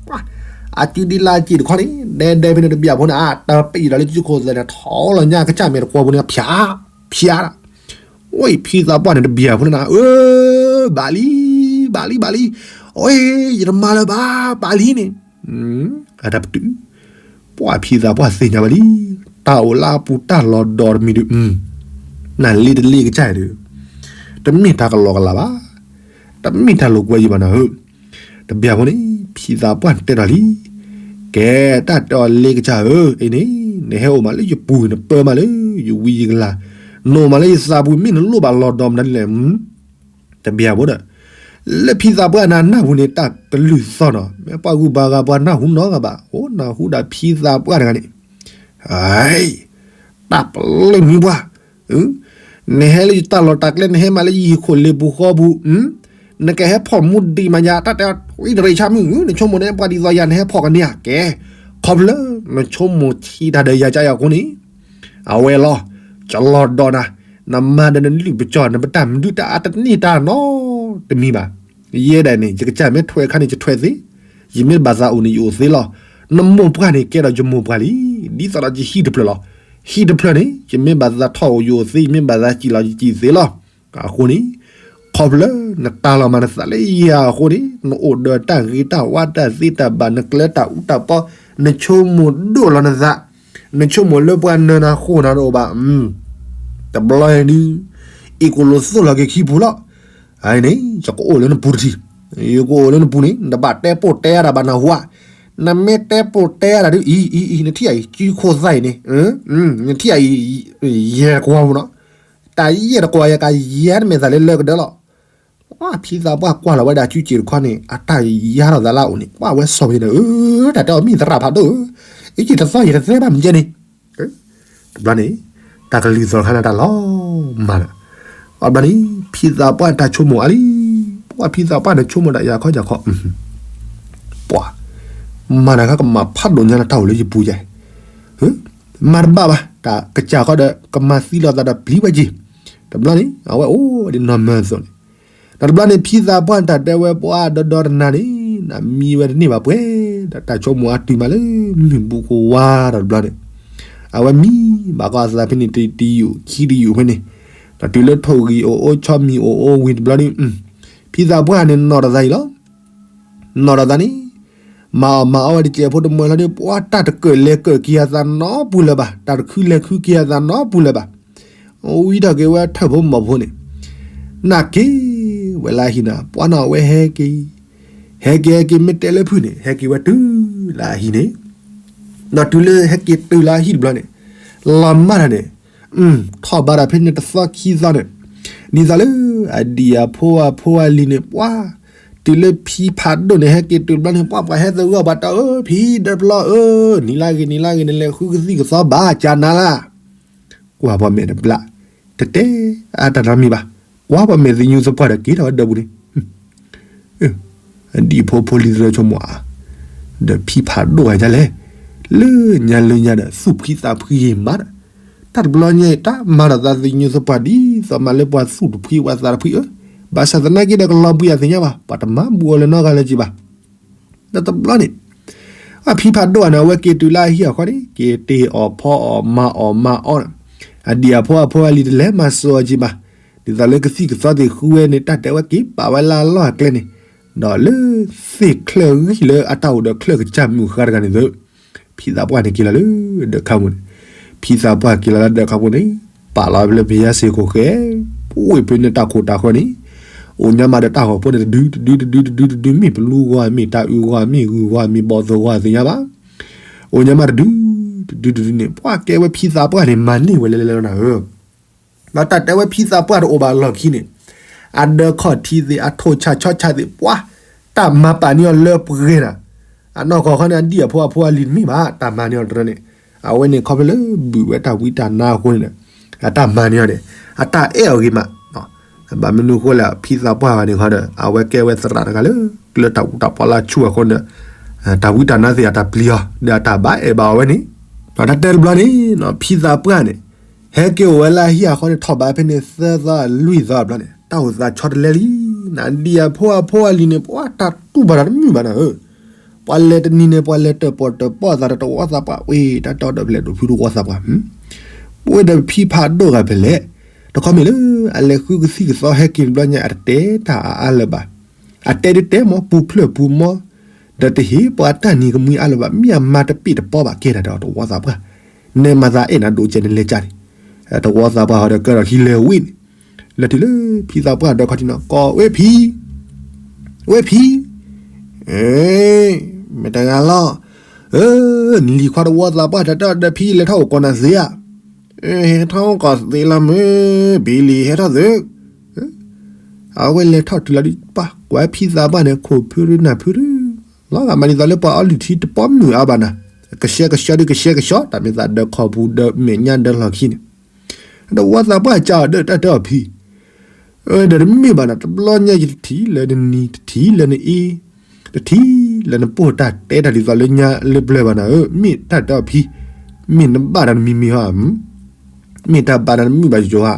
ပှၤ အစုဒ်လၢအစံာ်တခီန့ၣ် ဒဲဒဲဖဲန့ၣ်တဘျီဖိန့ၣ် အတပံာ်ဒီးလၢစုခိၣ်သဲးန့ၣ် ထီၣ်လီၤညါကစၢ်မဲာ်တကွီၤဖိန့ၣ် ဖျါ ဖျါ ဝဲဖံသးပှၢ်န့ၣ်တဘျီဖိန့ၣ်နၤ အၢ ဘၣ်လံ ဘၣ်လံ ဘၣ်လံ အဝဲ ယတမၤလၢၤဘၣ် ဘၣ်လံန့ၣ် အတၢ်ပတုာ် ပှၢ်ဖံသးပှၢ်သ့ၣ်ညါဝဲလံ တၢ်အိၣ်လၢအပူၤတၢ်လီၤဒီးတမံၤဒုး နလ့တလ့ကစၢ်ဒုး တမ့ၢ်တၢ်ကလီကလီဘၣ် တမ့ၢ်တၢ်လိာ်ကွဲယံၤဘၣ်နၤဧၢ တဘျီဖိန့ၣ် ဖံသးပှၢ်န့ၣ်တဲဒီးလံ ကဲ တၢ်တဲအီၤလ့ကစၢ်ဧၢ အံၤန့ၣ် နဟဲအိၣ်မးလၢယပူၤ နပၢမးလၢယဝံယကလၤ နအိၣ်မးလၢယသးပူၤ မ့ၢ်နလိၣ်ဘၣ်လီၤဒီးမနုၤလဲၣ် တဘျီဖိဒီး လၢဖံသးပှၢ်နၤနၢ်ဟူန့ၣ် တၢ်ကလုၢ်သီၣ်နီၤ မ့ၢ်ပှၤဂုၤပှၤဂၤပှၤနၢ်ဟူနီတဂၤဘၣ် အိၣ်နၢ်ဟူဒၣ်ဖံသးပှၢ်တဂၤန့ၣ် တၢ်ပလၢၢ်မံၤပှၢ် နဟဲလၢယတၢ်လီၢ်တၢ်ကျဲ နဟဲမးလၢယဟံၣ်ခိၣ်လ့ပူၤဃီပူၤ နကဟဲဖီၣ်မူဒံးမးယၤ တၢ်တဲအီၤ ဝံတရံးဆါမုၣ် နဆိကမိၣ်န့ၣ်ပှၤဒ်သိးယၤ နဟဲဖီၣ်ကန့ၢ်ဧါ ကဲ ခီဖျိလၢ နဆိကမိၣ်ဆံးတၢ်ဒီးယၤကယၤအဃိန့ၣ် အဝဲလီၤ ကလီၤဒီးနၤ နမၤဒီးနလုၢ်ပစီၢ် နပတၢ်မနုၤတၢ်အတန့ၢ်တၢ်နီတမံၤဘၣ် ယဲဒၣ်န့ၣ် ယကစၢ်မ့ၢ်ထွဲခါန့ၣ် ယထွဲသ့ ယမ့ၢ်ဘၣ်သးအိၣ်န့ၣ် ယအိၣ်သ့လီၤ နမိၢ်ပှၢ်န့ၣ် ကဲဒီးယမိၢ်ပှၢ်လံ ဒ်သိးဒီးယဟံၣ်တဖျၢၣ်လီၤ ဟံၣ်တဖျၢၣ်န့ၣ် ယမ့ၢ်ဘၣ်သးထီၣ်အိၣ်ယအိၣ်သ့ ယမ့ၢ်ဘၣ်သးစံၣ်လီၤယစံၣ်သ့လီၤ အဃိန့ၣ် ခီဖျိလၢနတၢ်လီၤမၤနသးလၢယၤအဃိန့ၣ် နအိၣ်ဒီးတၢ်ဂ့ၤတၢ်ဝါတၢ်သ့တၢ်ဘၣ် နကျဲတၢ်အူတၢ်ပီ နဆိကမိၣ်ဒိၣ်လီၤနသး နဆိကမိၣ်လၢပှၤနၢၤနၤဃိၣ်နၤတအိၣ်ဘၣ် တဘျီအံၤဒုး အ့ၣ်ကိၣ်လိာ်သိၣ်လီၤက့ၤခံပူၤလီၤ အန့ၣ် ယကအိၣ်လၢနပူၤတထံၣ် ယကအိၣ်လၢနပူၤန့ၣ် နတဘၣ်တဲပိၢ်တဲအါတၢ်ဘၣ်နၢ်ဟူဧါ နမ့ၢ်တဲပိၢ်တဲအါတၢ်ဒုး အံၤ အံၤ အံၤ နထံၣ်အံၤ စုခိၣ်သၣ်အံၤန့ၣ် နထံၣ်အံၤ ယဲၢ်တကွီၢ်မနီၤ တၢ်ယဲၢ်တကွီၢ်ယဲၢ်ကယဲၢ်တမ့ၢ်သးလၢလၢကဒၢလီၤ ပှၢ်ဖံသးပှၢ်ကွၢ်လီၤဝဲဒၣ်စုစ့ၣ်တခီန့ၣ် အတၢ်ယါထီၣ်သးလၢအအိၣ်န့ၣ် ပှၢ်ဝဲစီၤပ့ၤန့ၣ် အၢ တၢ်တဲအီၤမ့ၢ်သရၣ်ဖးဒိၣ်ဧၢ, အံၤယတသီယတသဲဘၣ်မ့ၢ်ကဲန့ၣ်, တဘျီန့ၣ် တၢ်ကလုၢ်သီၣ်တခါန့ၣ်တၢ်လီၤမၢ်ဒီး, အဘျီန့ၣ် ဖံသးပှၢ်တၢ်ဆိကမိၣ်အါလံ, ပှၢ်ဖံသးပှၢ်န့ၣ်ဆိကမိၣ်ဒၣ်ယၤခီယၤခီ, ပှၢ် မၤတၢ်ခါကမၤဖးဒိၣ်ညါလၢတၢ်အိၣ်လၢယပူၤယဲၢ် မၤတဘၣ်ဘၣ် တၢ်ကစၢ်ဃီဒီး ကမၤသံလီၤသးဒီးပျံၤဝဲက့ၤ, တဘျီန့ၣ် အဝဲအိၣ်ဒ်နီၢ်မၢသိးန့ၣ်, ဒီးတဘျီန့ၣ် ဖံသးပှၢ်န့ၣ်တၢ်တဲဝဲပှၤဒီဒီတနၤန့ၣ် နမံဝဲတန့ၢ်ဘၣ်ပှဲၤ, ဒီးတၢ်ဆိကမိၣ်အတုၤမးလၢမုၢ်ဘူးကဝါဒီးတဘျီန့ၣ်, အဝဲမံဘၣ်ဃီအသးဖဲန့ၣ်တယုၢ်ခံတယုၢ်ဖဲန့ၣ်, ဒီးတုၤလၢထိၣ်ဂံၢ်အိၣ်အိၣ်ဆီမံၤအိၣ်အိၣ်ဝံၤတဘျီန့ၣ်, ဖံသးပှၢ်န့ၣ်နီၢ်ဒီးသးအံၤလီၤ. နီၢ်ဒီးသးန့ၣ် မၤအီၣ်မၤအီဝဲတစဲးဖိတမှဲလီၤန့ၣ် ပှၤတၢ်တကၢၢ်လဲၤကၢၢ်က့ၤအသးနီတပူၤလၢၤဘၣ်, တၢ်တခုလဲၤခုက့ၤအသးနီတပူၤလၢၤဘၣ်. ဝံထီၣ်က့ၤဝဲထၢၣ်ဖိမီၢ်ဖိန့ၣ် နာ်က့ၤဝဲလၢဟံၣ်နၤ ပှၤနီၢ်ဝဲဟဲက့ၤ, ဟဲက့ၤဟဲက့ၤ မ့ၢ်တဲလၢဖုၣ်န့ၣ် ဟဲက့ၤဝဲတုၤလၢအဟံၣ်န့ၣ်, ဒီးတုၤလၢဟဲက့ၤတုၤလၢအဟံၣ်တဘျီန့ၣ် လီၤမၢ်တၢ်န့ၣ် ထီၣ်ဘးတၢ်ဖဲန့ၣ်တသီခံသီန့ၣ်, ဒ်သိးလၢ အဒံၣ်အဖိအဖိအလံၤန့ၣ် ပှၤ တုၤလၢဖံဖးဒိၣ်န့ၣ် ဟဲက့ၤတုၤတဘျီန့ၣ် ပှၤပှၤဟဲသဂၢၢ်ဘၣ်တၢ်ဧၢ ဖံဒီးတဘျီဧၢ, နံၤလၢဂ့ၤ နံၤလၢဂ့ၤ နလဲၤဃုကသံၣ်ကသီဘၣ် ကနၤလၢ် ကွၢ်ပှၤမဲာ်တဘျၣ်, တတဲအါတၢ်နီတမံၤဘၣ်, ကွၢ်ပှၤမဲာ်သညူးသပှၢ်ဒီးက့ၤထီၣ်ဝဲဒၢးပူၤန့ၣ်, အဒံၣ်အဖိဖိလံၤသရၢဆိကမိၣ်ဧါ, ဒီးဖံဖးဒိၣ်ဂၤညါလဲၣ်, လၢညါလၢညါဒီး သူၣ်ဖှံသးဖှံဂ့ၤမးဒီး, တၢ်တဘျီညါအံၤ တၢ်မၤဒီးသးသညူးသပှၢ်ဒ်သိးမးလၢပှၤသူၣ်တဖှံဝဲသးတဖှံဧၢ, ဘၣ်ဆၣ်သနာ်က့ဒီးကလီၤဘှံးအသ့ၣ်ညါဘၣ်, ပှၤတမၤဘူးအီၤလၢနီတဂၤလၢၤက့ၤဘၣ်. ဒီးတဘျီန့ၣ် အဖံဖးဒိၣ်ဂၤန့ၣ် အဝဲက့ၤတုၤလၢအဟံၣ်အဃီန့ၣ် က့ၤတ့ၢ်အီၣ်ဖီအီၣ်မၤအီၣ်မၤအီၣ်, အဒံၣ်အဖိအဖိအလံၤတလဲၤမၤစၢၤအီၤက့ၤဘၣ်, ဒ်သိးလၢကသံၣ်ကသီသ့ၣ်ဃုဝဲန့ၣ် တၢ်တဲဝဲက့ၤပာ်ဝဲလၢအလီၢ်အကျဲန့ၣ်, ဒီးလၢသ့ၣ်ချၢၣ်ဂံၢ်လၢအတၢ်အိၣ်ဒီးချၢၣ်ကစၢ်မုၣ်ဃါတဂၤန့ၣ်သၢ ဖံသးပှၢ်န့ၣ်က့ၤလီၤလၢဒၢးခါပူၤန့ၣ်, ဖံသးပှၢ်က့ၤလီၤလၢဒၢးခါပူၤန့ၣ်, ပာ်လီၤဝဲဖဲလၢပယါစ့ၢ်ကီးဃဲ, ပှ့ၤဖဲန့ၣ်တၢ်ခိၣ်တၢ်ဃၢန့ၣ်, အိၣ်ညါမးဒီးတၢ်ဂီၤဖိန့ၣ် တဒု တဒု တဒု တဒု တဒု မ့ၢ်ပလူဂီၢ် မ့ၢ်တၢ်အုးဂီၢ် မ့ၢ်ဂုၢ်ဂီၢ် မ့ၢ်ဘီၣ်သိၣ်ဂီၢ်သ့ၣ်ညါဘၣ်, အိၣ်ညါမးတဒု တဒု တဒုန့ၣ် ပှၤကဲဝဲဖံသးပှၢ်န့ၣ် မၤန့ၢ်ဝဲလဲၤလဲၤလီၤနၤဧၢ ဒီးတၢ်တဲဝဲဖံသးပှၢ်တအိၣ်ဘၣ်အလီၢ်ခံန့ၣ်, အဒၢးခီၣ်ထံးသ့ၣ် အထိၣ်ဆၣ်ဆီဆၣ်သ့ၣ် ပှၤ တၢ်မၤပာ်န့ၢ်အီၤလၢပှဲၤနၤ, အနီၢ်ကီၢ်ခီန့ၣ် အဒံၣ်အဖိအဖိအလံၤတမ့ၢ်ဘၣ် တၢ်မၤန့ၢ်အီၤတရၢန့ၣ်, အဝဲန့ၣ်ခီဖျိလၢဘုၣ်ဝဲတၢ်ဝံတၢ်နါအဃိန့ၣ်ဒီး, အတၢ်မၤန့ၢ်အီၤန့ၣ်, အတၢ်အဲၣ်အီၤဂ့ၤမး, ဘၣ်မနုၤအဃိလဲၣ် ဖံသးပှၢ်ဂၤန့ၣ်ခီဒီး အဝဲကဲဝဲသရၣ်တဂၤလၢ ကျၢတၢ်အူတၢ်ပီလၢဆူၣ်အဃိန့ၣ်ဒီး, တၢ်ဝံတၢ်နါသ့ၣ်အတၢ်ပျံၤအီၤ ဒီးအတၢ်ဘၣ်အဲၣ်ဘၣ်အီၤဝဲန့ၣ်, ဒီးတၢ်တဲတဘျီန့ၣ်, ဖံသးပှၢ်န့ၣ် ဟဲက့ၤအိၣ်ဝဲလၢအဟံၣ်အဃီန့ၣ် ထီၣ်ဘးဖဲန့ၣ်သၢသီလွံၢ်သီတဘျီန့ၣ် တၢ်အိၣ်သးဆီတလဲလံ, နဒံၣ်အဖိအဖိအလံၤန့ၣ် ပှၤတၢ်တူၢ်ဘၣ်တၢ်တမုာ်ဘၣ်နၤဧၢ, ပှၤလဲၤတနံၤန့ၣ် ပှၤလဲၤတၢၣ်ပီၣ်တၢၣ်ပီၣ်အသးဒီးတဝီသးပှၢ်ဝဲ တၢ်တီဒီးဖဲလဲၣ်ဒိးဖုတဝီသးပှၢ်, ပဝဲဒီးဖံဖးဒိၣ်ဂၤဖဲလဲၣ်, တခီမ့ၢ်လၢ အလဲၤဃုကသံၣ်ကသီဟဲက့ၤတဘျီညါ အတတဲတၢ်အါလၢၤဘၣ်, အတဲတတဲမ့ၢ်ပူၤဖျၢၣ်ပူၤမီ, ဒီးတဟ့ၣ်ပှၤတၢ်နံၤကမှံအါလၢၤဘၣ် မ့ၢ်အမၤတပ့ၢ်တပီဘၣ်ကဲတၢ်ဒီးတဝီသးပှၢ်, နဲမၤသးအဲၣ်နၤဒိၣ်ကဲနလဲၤကၢ်န့ၣ်, တဝီသးပှၢ်ဟီဒီးကၢဒီးခံလဲၤဝံၤန့ၣ်, လဲၤတုၤလၢဖံသးပှၢ်ဒီးခီထံနီၤ ကိးဝဲဖံ ဝဲဖံ, မ့ၢ်တဂၤလီၤ, နလံၤခွါတဝီသးပှၢ်တၢ်တၢ်ဒီးဖံလဲၤထီၣ်အိၣ်ကိးနၤသ့ဧါ, ဟဲထီၣ်အိၣ်ကိးသ့လီၤမ့ၢ် ဖံလံၤဟဲထီၣ်သ့, အဝဲလဲၤထီၣ်တုၤလီၤဒ်ပှၤကွၢ်ဖံသးပှၢ်န့ၣ် ခိၣ်ဖုရူနၢ်ဖုရူ, လီၤဂာ်မးဒ်သိးလၢပှၤအီလုၢ်ထံတပီမုၢ်အါဘၣ်နၤ, ကဆှဲကဆှီဒ်ကဆှဲကဆှီ တၢ်မ့ၢ်သးဒီးခီၣ်ပူၤဒီးမဲာ်ညါဒီးလီၢ်ခံန့ၣ်, တဝီသးပှၢ်ကးအီၤဒီးတၢ်တဲအီၤဖံ ဒီးတမ့ၢ်ဘၣ်နၤ တဘျီညါယတထံၣ်လၢနနံၤ တထံၣ်လၢနအ့ တထံၣ်လၢနပိၢ်တၢ်တဲတၢ်ဒ်သိးလၢညါလၢပျၢၤဘၣ်နၤဧၢ, မ့ၢ်တၢ်တဲအီၤဖံ, မ့ၢ်နဘၣ်ဒီးနမံၤမံၤဟီဧါ, မ့ၢ်တၢ်ဘၣ်ဒီးနမုာ်ဘၣ်ယိၤဧါ,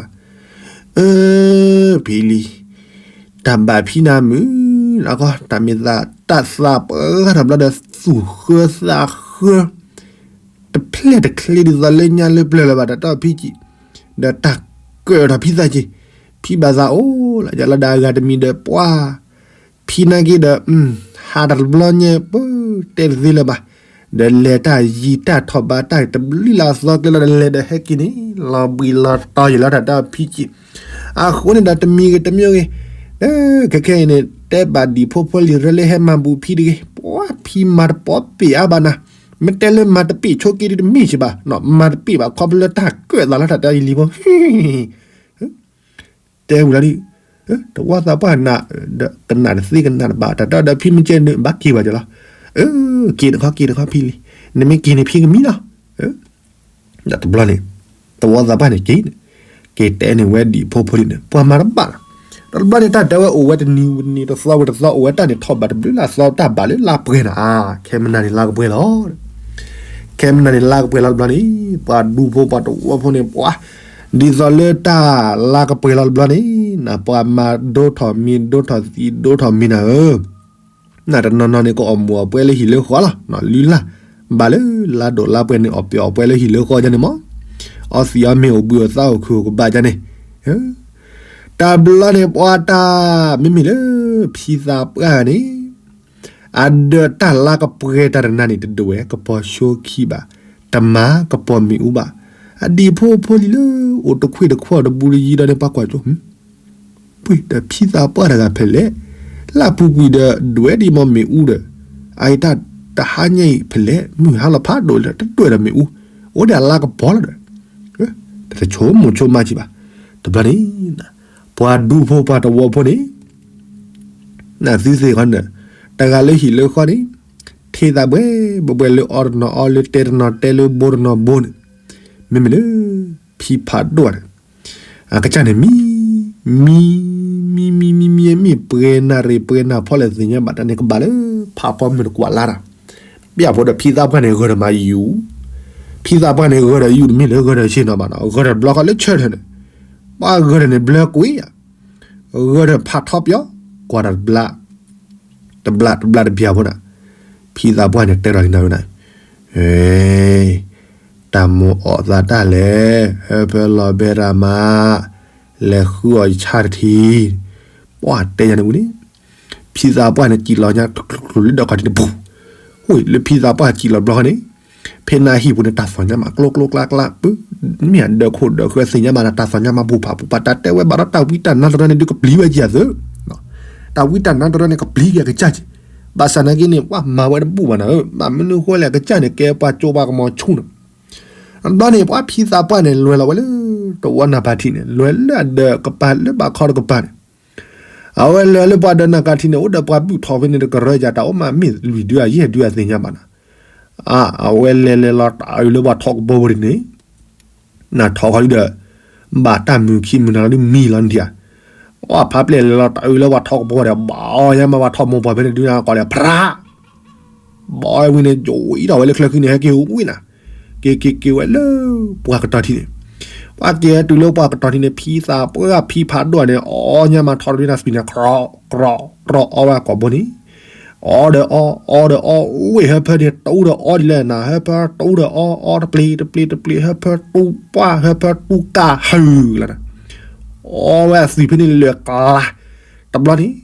အၢ ဖံလံၤ, တၢ်ဘၣ်ဖံနၤမုာ်, တၢ်မ့ၢ်သးတၢ်သးပှၢ်တဘျီဒီးသူၣ်ဃၢသးဃၢ တဖျဲၣ်တချ့ဒ်သိးလၢညါလၢပျၢၤလၢၤဘၣ် တၢ်တဲအီၤဖံကံ, ဒီးတၢ်ကၢၣ်ထီၣ်ဖံသးက့, ဖံဘၣ်သးအိၣ်လၢယလီၤဒၣ်အဂၤတမံၤဒီးပှၤ, ဖံနာ်က့ဒီး, ဟးတၢ်တဘျီညါပၢ, တဲတသ့လၢၤဘၣ်, ဒီးလဲၤတၢ်ယံၤတၢ်ထီၣ်ဘးတၢ်တဘျုးလၢအသီကျဲလီၤဒီးလဲၤဒီးဟဲက့ၤန့ၣ် လီၤဘှံးလီၤတီၤယံၤလီၤတၢ်တဲအီၤဖံကံ, အဃိန့ၣ်ဒီးတမံၤဂ့ၤတမံၤဂ့ၤ, ခဲခဲအံၤန့ၣ် တဲဘၣ်ဒံၣ်ဖိဖိလံၤရၢလၢဟဲမၤဘူးဖံတဂ့ၤ, ပှၤဖံမၤတပီပ့ၢ်အါဘၣ်နၤ, မ့ၢ်တဲလၢမၤတပ့ၢ်ဆိးက့ဒ်တမ့ၢ်စ့ၢ်ဘၣ်, မၤတပ့ၢ်ဘၣ်ခီဖျိလၢတၢ်ကၢၣ်သးလီၤတၢ်တဲအီၤယလံၤဖိ တဲဝံၤလီၤဒ်, တဝီသးပှၢ်နး, ကနၣ်တသ့ကနၣ်တဘၣ် တၢ်တဲအီၤဒီးဖံမ့ၢ်ကဲန့ၣ် ဘၣ်က့ၤဘၣ်ကလီၤ, က့ၤတခီက့ၤတခီဖံလံၤ, နမ့ၢ်က့ၤန့ၣ်ဖံကမံလီၤ, ဒီးတဘျီန့ၣ်, တဝီသးပှၢ်န့ၣ်က့ၤန့ၣ်, က့ၤတဲန့ၢ်ဝဲဒံၣ်ဖိဖိလံၤန့ၣ် ပှၤမၤတဘၣ်လီၤ, ဒီးတဘျီန့ၣ် တၢ်တဲဝဲအိၣ်ဝဲတနံၤဝံၤတနံၤ တသီဝံၤတသီ အိၣ်ဝဲတၢ်န့ၣ်ထီၣ်ဘးတဘျုးလၢအသီတၢ်ဘၣ်လၢလါပှဲၤန့ၣ်ဧါ, ခဲမနၤန့ၣ်လါကပှဲၤလီၤ ခဲမနၤန့ၣ်လါကပှဲၤလီၤတဘျီန့ၣ်, ပှၤဒူဖိပှၤတဝီဖိန့ၣ် ပှၤ, ဒ်သိးလၢတၢ်လါကပှဲၤလီၤတဘျီန့ၣ်, နပှၤမၤဒိထီၣ်မံၤဒိထီၣ်သံဒိထီၣ်မံၤနၤဧၢ, နတနီၤနီၤန့ၣ် ကအိၣ်မူးအိၣ်ပွဲလၢဟံၣ်လၢဃီလီၤ, လုၢ်လၢ်, ဘၣ်လၢလါဒိၣ်လါပှဲၤန့ၣ် အိၣ်ပျီၣ်အိၣ်ပွဲလၢဟံၣ်လၢဃီဒ်န့ၣ်မး, အီသံးအီမ့ၤအိၣ်ဘှံးအိၣ်သါအိၣ်ခုၣ်အိၣ်ကဘၣ်ဒ်န့ၣ် တဘျီန့ၣ်ပှၤတၢ်, မ့မ့ၢ်လၢဖံသးပှၢ်န့ၣ်, အဒၢးတၢ်လါကပှဲၤတၢ်တနၤန့ၣ် တဒိးဝဲကပီၤဆိခံဘၣ်, တမၤကပီၤမ့ၣ်အူဘၣ်, အဒံၣ်ဖိဖိလံၤလၢအိၣ်တခွ့ၣ်တခွီၣ်တဘူးတယံၤဒီးန့ၣ် ပှၤကွၢ်ကၠိ, ပှ့ၤဒီးဖံသးပှၢ်တဂၤဖဲလဲၣ်, လၢပူၤကွံာ်ဒီးဒွဲၣ်ဒံးမ့ၢ်မ့ၣ်အူဒီး, အအံၤတၢ်တဟါညါအံၤဖဲလဲၣ် မုၢ်ဟါလီၤဖးဒိၣ်လၢတဒွဲၣ်ဒီးမ့ၣ်အူ, အိၣ်ဒီးအလါကပီၤလီၤဒီး, တဆိကမိၣ်ဆိကမးကံဘၣ်, တဘျီန့ၣ်, ပှၤဒူဖိပှၤတဝီဖိန့ၣ် နသုသ့ၣ်ခီန့ၣ်, တဂၤလၢဟံၣ်လၢဃီန့ၣ်, ထ့သးဘှဲဘှဲဘှဲလၢအီတနီၤအီလၢတဲတနီၤတဲလၢဘိတနီၤဘိန့ၣ်, မ့မ့ၢ်လၢ ဖံဖးဒိၣ်န့ၣ်, အကစၢ်န့ၣ်မံ, မံ, မံမံမံမံမံပှဲၤနၣ်ရံၣ်ပှဲၤနၣ်ဖီလဲၣ်သ့ၣ်ညါဘၣ်တၢ်န့ၣ် ကဘၣ်လၢဖးဖီမုၢ်တကွၢ်လါတၢ်, ပျၢ်ဖိဒီးဖံသးပှၢ်န့ၣ်ဂၢၢ်ဒီးမၤယူၤ, ဖံသးပှၢ်န့ၣ်ဂၢၢ်ဒီးယူၤတမ့ၢ်လၢဂၢၢ်ဒီးဆ့ၣ်နီၤဘၣ်နီၤ ဂၢၢ်ဒီးတဘျီဃီလၢဆၢထၢၣ်န့ၣ်, ပှၤဂၢၢ်ဒီးန့ၣ်ဘျၢကွံာ်ဧါ ဂၢၢ်ဒီးဖးထီပယီၤ, ကွၢ်တၢ်တဘျး, တဘျးတဘျးတဘျးဖိဒၣ်, ဖံသးပှၢ်န့ၣ်တဲထီၣ်လံနၤဝဲဒၣ်, တၢ်မိၣ်အီၣ်သးတၢ်လဲၣ်, ဟၢဖၢလီၤဘဲရၤမး, လဲၤဃုအီၣ်ယဆၣ်တထံ, ပှၤတဲယၤန့ၣ်ဝံၤန့ၣ်, ဖံသးပှၢ်န့ၣ် စံၣ်လီၤညါ ကျိကျိလၢဒီးခီၣ်ထံးတပူၤ, ဟိလၢဖံသးပှၢ်စံၣ်လီၤဘျီဃီန့ၣ်, ဖဲနၤဟံၣ်ပူၤန့ၣ် တၢ်သီၣ်ညါမး ကျိကျိကျါကျါပူၤ, မ့ၢ်အဒၢးခိၣ်ဒၢးဃၢသ့ၣ်ညါဘၣ်နၤ တၢ်သီၣ်ညါမးပူၤဖးပူၤ ပှၤတၢ်တဲဝဲဘၣ်ဒီး တၢ်ဝံတၢ်နါတရၢန့ၣ် ဒုးကပျံၤဝဲကယၤသု, တၢ်ဝံတၢ်နါတရၢန့ၣ် ကပျံၤက့ၤအကစၢ်က့ၤ, ဘၣ်ဆၣ်နာ်က့န့ၣ် ပှၤမၤဝဲတဘူၣ်ဘၣ်နၤဧၢ, ဘၣ်မနုၤဃိလဲၣ် အကစၢ်န့ၣ် ကဲပှၤကၠိပှၤကမီၤဆူၣ်န့ၣ်, ဘျီန့ၣ် ပှၤဖံသးပှၢ်န့ၣ် လဲၤလီၤဝဲလၢ တဝီနၢ်ပၢၢ်ထံးန့ၣ် လဲၤလၢအဒၢးကပၤလၢဘၣ်ခီတကပၤန့ၣ် အဝဲလဲၤလၢပှၤဒၢးနၢ်ပၢၢ်ထံးန့ၣ် အိၣ်ဒီးပှၤဘုၣ်ထီၣ်ဖဲန့ၣ် တကရၢယၤတၢ်အိၣ်မးမ့ၢ်လွံၢ်ဒုအယဲၢ်ဒုအသ့ၣ်ညါဘၣ်နၤ, အဝဲလဲၤလဲၤလီၤတၢ်အုးလၢပှၤထီကပီၤပူၤန့ၣ်, နထီၣ်ခီဒုဒီး, ဘၣ်တၢ်မုာ်ခံမုာ်နၤလီၤဒုမံလီၤဒံးဧါ, ပှၤဖးပျဲၢ်လဲၤလီၤတၢ်အုးလၢပှၤထီကပီၤဒီး ဘၣ်အီၤညါမးပှၤထီမိၢ်ပှၢ်ဖဲန့ၣ်ဒုနၤကီးလဲၣ် ဖြး ဘၣ်အီၤဝံၤန့ၣ် ယိၤအံၤထီၣ်ဝဲလၢချၢဃံန့ၣ် ဟဲက့ၤဝံၤနၤ, က့ၤက့ၤက့ၤဝဲလၢ ပှၤကတီၤထံးန့ၣ်, ပှၤက့ၤတုၤလၢပှၤကတီၤထံးန့ၣ် ဖံသးပှၢ်ဖံဖးဒိၣ်န့ၣ် အီၤညါမးထီၣ်တဘ့ၣ်နၤ စပံးန့ၣ် ကြီကြီအီဝဲကိာ်ဘိန့ၣ်, အီဒီးအီ အီဒီးအီ ဝ့ၢ်ဟၢဖၢန့ၣ် တူဒီးအီဒ်လဲၣ်နၤ, ဟၢဖၢတူဒီးအီ အီတပျ့ၤတပျ့ၤတပျ့ၤ ဟၢဖၢတူပှၢ် ဟၢဖၢတူကၢ်ဟုၣ်လီၤနၤ, အီဝဲအသွံၣ်ဖဲန့ၣ်လၢာ်ကျါ, တဘျီန့ၣ်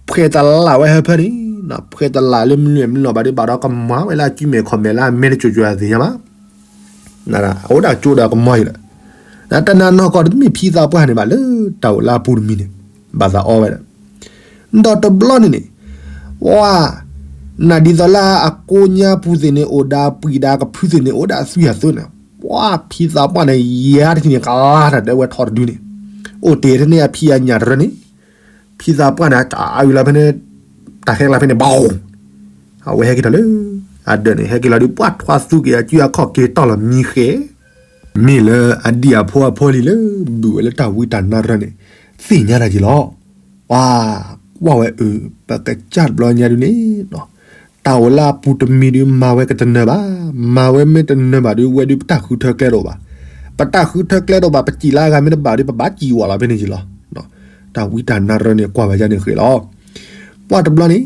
ဖှဲးတလးဝဲဟၢဖၢန့ၣ်, ဖှဲးတလးလၢမနုၤမနုၤဘၣ်ဒီး ဘၣ်ဒီးကမၤဝဲလၢအကုမဲာ်ခီၣ်မဲာ်လၢအမဲာ်တစိၤစိၤအသ့ၣ်ညါဘၣ်, အအိၣ်ဒၣ်ကၠိဒီးကမီၤအံၤလီၤ, တၢ်နါနီၢ်ကီၢ်တမ့ၢ်ဖံသးပှၢ်န့ၣ်ဘၣ် လၢတၢ်အိၣ်လၢအပူၤတမံၤန့ၣ်, ဘၣ်သးအီဝဲဒၣ် ဒီးတဘျီန့ၣ်န့ၣ်, ပှၤ, နဒ်သိးလၢအကိးညါပူၤသ့ၣ်န့ၣ် အိၣ်ဒီးအပှံၤဒီးအကဖုသ့ၣ်န့ၣ် အိၣ်ဒီးအသွံၣ်အသိးန့ၣ်, ပှၤဖံသးပှၢ်န့ၣ် ယၤတထံၣ်န့ၣ် ကလါတၢ်တဲဝဲထီၣ်တဒုန့ၣ်, အိၣ်တ့ၢ်ထဲန့ၣ်အဖံးအညၣ်တရၢန့ၣ်, ဖံသးပှၢ်န့ၣ် အအုၣ်လီၤဖဲန့ၣ်, တၢ်ခဲကျါဖဲန့ၣ် ဘၣ် အဝဲဟဲက့ၤထီၣ်လၢ, အဒၢးန့ၣ် ဟဲက့ၤလီၤဒီး ပှၤထွါသူက့ၤအကုအခီၣ်က့ၤတီၢ်လီၤမံဃဲ, မ့ၢ်လၢအဒံၣ်အဖိအဖိလံၤလၢ ဘုၣ်ဝဲလၢတၢ်ဝံတၢ်နါတရၢန့ၣ်, သ့ၣ်ညါတၢ်က့ၤလီၤ, ပှၤ, ကွၢ်ဝဲအုး ပကစၢ်တဘျီညါဒုန့ၣ်, တၢ်အိၣ်လၢအပူၤတမံၤဒု မၤဝဲကတနၢၤဘၣ်, မၤဝဲမ့ၢ်တနၢၤဘၣ်ဒု ဝဲဒုပတၢ်ဃုထၢကျဲတအိၣ်ဘၣ်, ပတၢ်ဃုထၢကျဲတအိၣ်ဘၣ် ပစံၣ်လၢအဂၤမ့ၢ်တဘၣ်ဒု ပဘၣ်စံၣ်ဝဲလီၤဖဲန့ၣ်က့ၤလီၤ, တၢ်ဝံတၢ်နါတရၢန့ၣ် ကွၢ်ဝဲဒ်န့ၣ်ဃဲလီၤ ပှၤတဘျီန့ၣ်,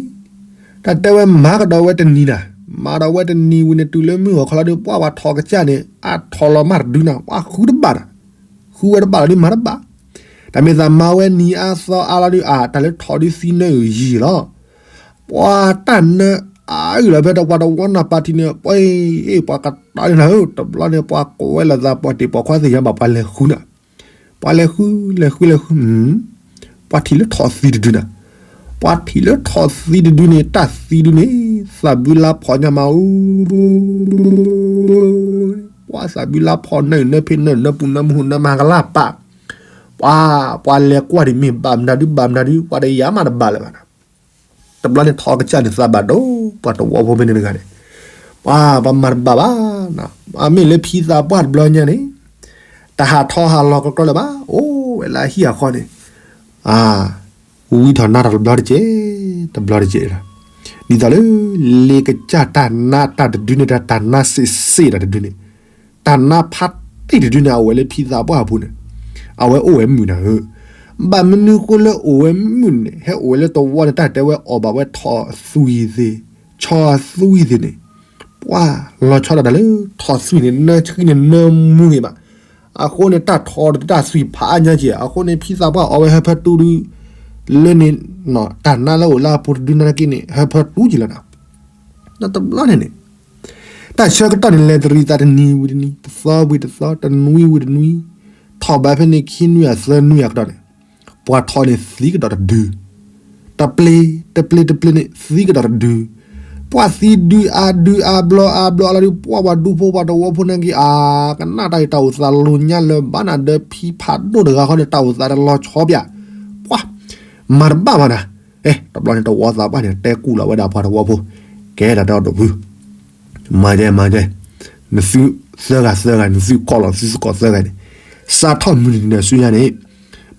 တၢ်တဲဝဲမၤကဒီးဝဲတနံၤနၤ, မၤဒီးဝဲတနံၤဝံၤန့ၣ် တုၤလၢမုၢ်ဂီၤခီလီၤဒီး ပှၤပှၤထီၣ်ကစၢ်န့ၣ် အထီၣ်လီၤမးတဒုနၤ ပှၤဃုတဘၣ်နၤ, ဃုဝဲတဘၣ်လီၤဒု မၤတဘၣ်, တၢ်မ့ၢ်သးမၤဝဲနံၤအါသီအါလီၤဒု အါ တၢ်လၢထီၣ်ဒုသံနၢအုၣ်ယံာ်လီၤ, ပှၤတၢ်နၢအါအုၣ်လီၤဖဲတပှၤတဝီနၢ်ပၢၢ်ထံန့ၣ် ပှၤအ့ၣ် ပှၤကတီၤန့ၣ်နၤဧၢ တဘျီန့ၣ် ပှၤကိးဝဲလိာ်သး ပှၤတ့ၢ်ပိာ်ခွါသ့ၣ်ညါဘၣ် ပှၤလဲၤဃုနၤ ပှၤလဲၤဃု, လဲၤဃု လဲၤဃု, ပှၤထံၣ်လၢထီၣ်သံတဒုနၤ, ပှၤထံၣ်လၢထီၣ်သံတဒုန့ၣ် တၢ်သံဒုန့ၣ် သးဘုလါဖီၣ်ညါမး, ပှၤသးဘုလါဖီၣ် နၢနၢဖ့နၢနၢပူၤ နၢမူနၢမၤကလၢ်ပာ်, ပှၤ, ပှၤလဲၤကွၢ်ဒံးမ့ၢ်ဘၣ်မနုၤဒု ဘၣ်မနုၤဒု ပှၤတယာ်မးတဘၣ်လၢၤဘၣ်နၤ, တဘျီန့ၣ်ထီၣ်ကစၢ်န့ၣ်သးဘၣ်ဒိ ပှၤတဝီဖိဖဲန့ၣ်တဂၤန့ၣ်, ပှၤ, ပှၤမၤတဘၣ်ဘၣ်, အမ့ၢ်လၢဖံသးပှၢ်တဘျီညါန့ၣ် တဟးထီၣ်ဟးလီၤကီကီလၢၤဘၣ်, အိၣ်ဝဲလၢအဟံၣ်အဃီန့ၣ်, ဝံထီၣ်နါထီၣ်တဘျီတက့ၢ်, တဘျီတက့ၢ်လီၤ, ဒ်သိးလၢ လ့ကစၢ်တၢ်နါတၢ်တဒုန့ၣ် တၢ်နါစ့းစ့းတၢ်တဒုန့ၣ်, တၢ်နါဖးတ့ၢ်တဒုန့ၣ် အဝဲလၢဖံသးပှၢ်အပူၤန့ၣ်, အဝဲအိၣ်ဝဲမုာ်နၤဧၢ, ဘၣ်မနုၤဃိလၢအိၣ်ဝဲမုာ်န့ၣ် ဟဲအိၣ်ဝဲလၢတဝီန့ၣ် တၢ်တဲဝဲအီၣ်ဘၣ်ဝဲထီၣ်သွံၣ်သ့ၣ်, ဆီအသွံၣ်သ့ၣ်န့ၣ်, ပှၤလီၤဆီဒၣ်တၢ်လၢ ထီၣ်သွံၣ်န့ၣ် နၢဆှံန့ၣ် နၢမူဂ့ၤမး, အဃိန့ၣ် တၢ်ထီၣ်တၢ်သွံၣ်ဖးအါညါက့ၤ အဃိန့ၣ် ဖံသးပှၢ်အီဝဲဟၢဖၢတူဒု, လၢန့ၣ်, တၢ်နါလၢအိၣ်လၢအပူၤတဒုနၤက့န့ၣ် ဟၢဖၢတူက့ၤလီၤနၤ, ဒီးတဘျီန့ၣ်န့ၣ် တၢ်ဆၢကတီၢ်န့ၣ် လဲၤတရံးသးတနံၤဝံၤတနံၤ တသီဝံၤတသီ တနွံဝံၤတနွံ, ထီၣ်ဘးဖဲန့ၣ်ခံနွံအသၢနွံအကတီၢ်န့ၣ်, ပှၤထီၣ်န့ၣ်သံကဒီးတဒု, တပျ့ၤ, တပျ့ၤတပျ့ၤန့ၣ် သံကဒီးတဒု, ပှၤသံဒုအါဒုအါဘျီအါဘျီအါလီၤဒု ပှၤပှၤဒူဖိပှၤတဝီဖိန့ၣ်က့ၤ အါ, ကနၣ်တၢ်အံၤ တၢ်အိၣ်သးလိၤညါလၢၤဘၣ်နၤဒီး ဖံဖးဒိၣ်တဂၤဃီန့ၣ် တၢ်အိၣ်သးတလီၤဆီပၠး, ပှၤ, မၤတဘၣ်ဘၣ်နၤ, အဲ တဘျီန့ၣ် တဝီသးပှၢ်န့ၣ် တဲကူၣ်လီၤဝဲဒၣ်ပှၤတဝီဖိ, ကဲဒၣ်ဒီးဒိၣ်ဖု မၤကဲ မၤကဲ, နသုသၢဂၤသၢဂၤ နသုကိးလီၤ သုသုကိးသၢဂၤန့ၣ်, စးထီၣ်မုၢ်နံၤနၤဆူညါန့ၣ်,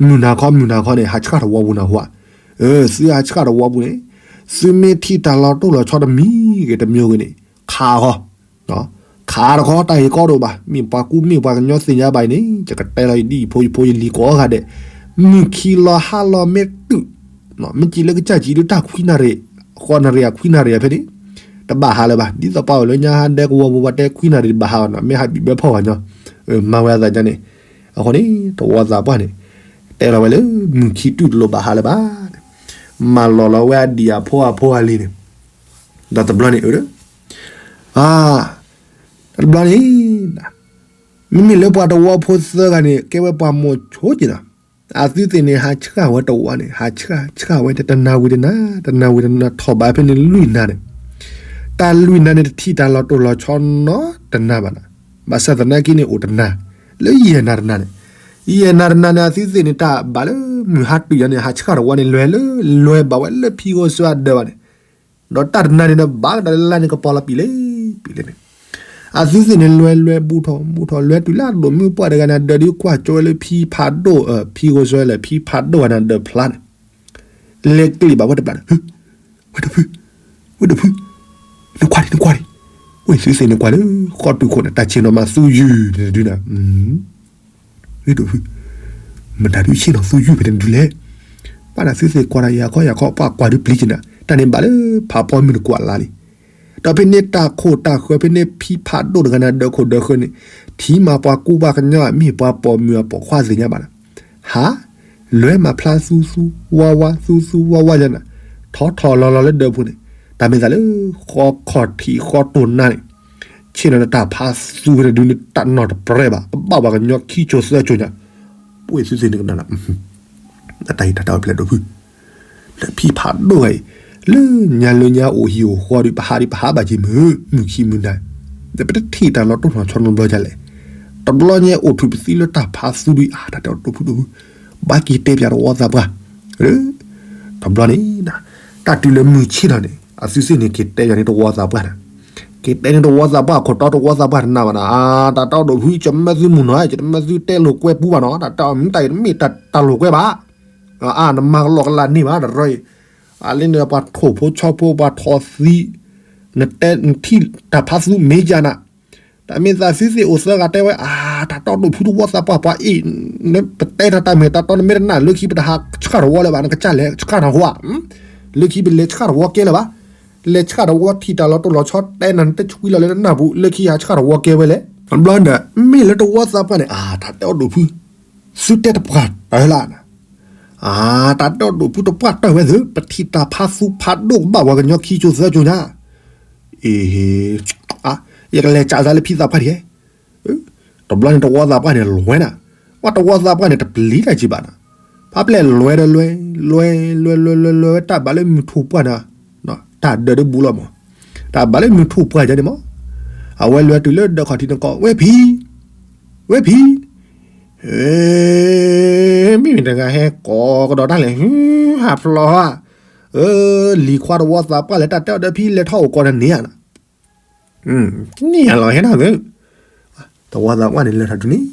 မုၢ်နၤခီ မုၢ်နၤခီန့ၣ် ဟးဆှၣ်တဝီပူၤနၤဟူဧါ, သုဟးဆှၣ်တဝီပူၤန့ၣ်, သုမ့ၢ်ထံၣ်တၢ်လီၤတိၢ်လီၤဆီတမံၤဂ့ၤတမံၤဂ့ၤန့ၣ်, ခးဃီ ခးတခီ တၢ်ဂ့ၢ်ကီတအိၣ်ဘၣ်, မ့ၢ်ပှၤကူမ့ၢ်ပှၤကညီသ့ၣ်ညါဘၣ်အံၤန့ၣ် ယကတဲလီၤယဒ်ယဖိယဖိယလံၤကိးဂၤဒဲး, မုၢ်ခံလီၤဟါလီၤမ့ၢ်တုၤ, မ့ၢ်စံးလၢကစၢ်စံးဒုးတၢ်ခွံနၣ်ရံၣ်, ဃိးနၣ်ရံၣ်အခွံနၣ်ရံၣ်အဖဲန့ၣ်, တဘၣ်ဟးလၢၤဘၣ်, ဒ်သိးပှၤအိၣ်လၢညါဟါဒဲကဝီၤပူၤ ပှၤတဲခွံနၣ်ရံၣ်တဘၣ်ဟးဘၣ်နီၤ, မ့ၢ်ဟးဘံၣ်ဘဲဖီၣ်ဂၤညီ, မၤဝဲအသးန့ၣ်, အဃိန့ၣ် တဝီသးပှၢ်န့ၣ်, တဲလီၤဝဲလၢ မုၢ်ခံတုၤတလိၣ်ဘၣ်ဟးလၢၤဘၣ်, မၤလီၤလီၤဝဲအဒံၣ်အဖိအဖိအလံၤန့ၣ်, ဒီးတဘျီန့ၣ်အၢ, အါ, တဘျီန့ၣ်, မ့မ့ၢ်လၢပှၤတဝီဖိသၢဂၤန့ၣ် ကဲဝဲပှၤမိၤဆိက့ၤနီၤ, အသုသ့ၣ်န့ၣ် ဟးဆှၣ်ဝဲတဝီန့ၣ် ဟးဆှၣ်ဆှၣ်ဝဲတနၤဝံၤတနၤ တနၤဝံၤတနၤ ထီၣ်ဘးဖဲန့ၣ်လွံၢ်နၤန့ၣ်, တၢ်လွံၢ်နၤန့ၣ် တထံၣ်တၢ်လီၤတိၢ်လီၤဆီနီတနၤဘၣ်နီၤ, ဘၣ်ဆၣ်သနာ်က့န့ၣ်အိၣ်တနၤ, လၢယဲၢ်နၤတနၤန့ၣ်, ယဲၢ်နၤတနၤန့ၣ် အသုသ့ၣ်န့ၣ် တၢ်ဘၣ်လၢမုၢ်ဟါတုၤယၤန့ၣ် ဟးဆှၣ်တဝီန့ၣ် လဲၤလၢ လဲၤဘၣ်ဝဲလၢဖံဂီၤစၢၤအဒၢးဘၣ်န့ၣ်, ဒီးတၢ်တနၤန့ၣ်ဒီး ဘၣ်ကဒီးလၢလါန့ၣ် ကပီၤလီၤပံာ်လံ, ပံာ်လံန့ၣ်, အသုသ့ၣ်န့ၣ် လဲၤလဲၤဘူးထီၣ်ဘူးထီၣ် လဲၤတုၤလၢအဒိၣ်မုၢ်ပှၢ်တဂၤန့ၣ် အဒၢးဒုးကွၢ်ကၠီဝဲလၢဖံဖးဒိၣ်, ဖံဂီၤစၢၤလဲၣ် ဖံဖးဒိၣ်ဂၤန့ၣ် အဒၢးဖျါန့ၣ်, လဲၤကျ့ဘၣ်ဝဲတဘျီန့ၣ်, ဝဲဒၣ်ဖု, ဝဲဒၣ်ဖု, နကွၢ်ဒံး နကွၢ်ဒံး, ဝဲသုသ့ၣ်န့ၣ်ကွၢ်လၢ ဃီတုၤခိၣ်န့ၣ် တၢ်ဆ့ၣ်နီၤမးသူယုၢ်န့ၣ်တဒုနၤ ဝဲဒၣ်ဖု, မတၤဒုးဆ့ၣ်နီၤသူယုၢ်ဖဲန့ၣ်တဒုလဲၣ်, ဘၣ်ဒီးသုသ့ၣ်ကွၢ်တၢ်ယၤခီယၤခီ ပှၤကွၢ်ဒုးပျံၤက့ၤနၤ, တ တၢ်န့ၣ်ဘၣ်လၢဖးဖီမုၢ်တကွၢ်လါလံ. ဒီးဖဲန့ၣ်တၢ်ခိၣ်တၢ်ဃၢ ဖဲန့ၣ်ဖံဖးဒိၣ်တဂၤန့ၣ် ဒၢးခိၣ်ဒၢးဃၢန့ၣ် ထံၣ်မၤပှၤကူပှၤကညီ မ့ၢ်ပှၤပိာ်မုၣ်အပိာ်ခွါသ့ၣ်ညါဘၣ်နၤ, ဟး လဲၤမၤဖျါသူသူဝါဝါ သူသူဝါဝါယါနၤ, ထီထီၣ်လီၤလီၤလၢဒၢးပူၤန့ၣ်, တၢ်မ့ၢ်သးလၢ ဃီခီၣ်ထံးဃီတိၢ်နါန့ၣ် ဆ့ၣ်နီၤလၢတၢ်ဖးသူဝဲတဒုန့ၣ် တၢ်နီၢ်တပြဲဘၣ်, ကဘၣ်ပှၤကညီခံကၠိၤသၢကၠိၤညါ, ပှ့ၤသုသ့ၣ်န့ၣ်ကနၣ်နၤ, အတၢ်အံၤတၢ်တၢ်အိၣ်ဖျဲၣ်ဒိၣ်ဖု လၢဖံဖးဒိၣ်ဂၤအံၤ, လၢညါလၢညါအိၣ်ဟံၣ်အိၣ်ဃီဒီး ပဟးဒီးပဟးဘၣ်က့ၤမုာ် မုၢ်ခံမုၢ်နၤ, ဒီးပတထံၣ်တၢ်လီၤတိၢ်လီၤဆီနီတဘျီဒ်လဲၣ်, တဘျီညါအိၣ်ထုးပသံလၢတၢ်ဖးသူဒုအံၤ တၢ်တဲအီၤဒိၣ်ဖုဒိၣ်ဖု, ဘၣ်က့ၤတဲပၠးတဝီသးပှၢ်, တဘျီန့ၣ်, တၢ်တုၤလၢမုၢ်ဆ့ၣ်ထီၣ်န့ၣ် အသုသ့ၣ်န့ၣ်က့ၤတဲပၠးန့ၣ်တဝီသးပှၢ်နၤ, က့ၤတဲန့ၣ်တဝီသးပှၢ် ခိၣ်တီတဝီသးပှၢ်တနၢ်ဘၣ်နၤ, တၢ်တဲအီၤဒိၣ်ဖု ယမၢသုမုၢ်နီၤ ယတမၢသုတဲလိာ်ကွဲပူဘၣ်နီၤ, တၢ်တဲအီၤမ့ၢ်တၢ်အံၤတမ့ၢ်တၢ်လိာ်ကွဲဘၣ် အါ နမၤကလီကလးန့ၢ်ဘၣ်တရၢအံၤ, အလံန့ၣ်ပှၤထိၣ်ဖိဆီဖိပှၤထိၣ်သံ, နတဲနထံၣ်တၢ်ဖးသူမ့ၢ်ယါနၤ, တၢ်မ့ၢ်သးသုသ့ၣ်အိၣ်သၢဂၤတဲဝဲ အါ တၢ်တဲအီၤဒိၣ်ဖုတဝီသးပှၢ်ပှၤအံၤ, ပတဲတၢ်တၢ်မ့ၢ်တၢ်တီနမ့ၢ်တနာ်လၢခံပတဟးဆှၣ်တဝီလၢၤဘၣ် နကစၢ်လဲၤဆှၣ်နၤဟူဧါ, လၢခံပလဲၤဆှၣ်တဝီကဲလၢၤဘၣ်, လဲၤဆှၣ်တဝီထံၣ်တၢ်လီၤတိၢ်လီၤဆီတဲနၤနတဆှံလီၤလၢနနၢ်ပူၤ လၢခံဟးဆှၣ်တဝီကဲဝဲလဲၣ်, ဘျီဒီး မ့ၢ်လၢတဝီသးပှၢ်န့ၣ် အါ တၢ်တဲအီၤဒိၣ်ဖု သုတဲတပှၢ်တၢၢ်လၢ်နၤ, အါ တၢ်တဲအီၤဒိၣ်ဖုတပှၢ်တၢၢ်ဝဲသ့ၣ် ပထံၣ်တၢ်ဖးသူဖးဒိၣ်ကဘၣ်ပှၤကညီခံကၠိၤသၢကၠိၤညါ, အ့ ယကလဲၤကးသးလၢဖံသးပှၢ်ဒံး, တဘျီန့ၣ်တဝီသးပှၢ်န့ၣ်လွဲနၤ, ဝဲတဝီသးပှၢ်န့ၣ်တပျံၤတၢ်က့ၤဘၣ်နၤ, ဖးပျဲၢ်လွဲဒီးလွဲ, လွဲ လွဲ လွဲ လွဲ လွဲဝဲတၢ်ဘၣ်လၢမုၢ်ထူၣ်ပှၢ်နၤ, တၢ်ဒၢးတဘူလီၤမး, တၢ်ဘၣ်လၢမုၢ်ထူၣ်ပှၢ်ယါန့ၣ်မး, အဝဲလွဲတုၤလၢဒၢးခီၣ်ထံးနကိး ဝဲဖံ, ဝဲဖံ, မ့မ့ၢ်တဂၤဟဲကိးကဒီးတၢ်လဲၣ်, ဟးဖျိးဧါ, လံၤခွါတဝီသးပှၢ်လဲၤတၢ်တဲအီၤဒီးဖံလဲၤထီၣ်အိၣ်ကိးနၤန့ၣ်ဧါ, န့ၣ်လီၤဟဲနၤသ့, တဝီသးပှၢ်န့ၣ်လၢထီၣ်တုၤန့ၣ်,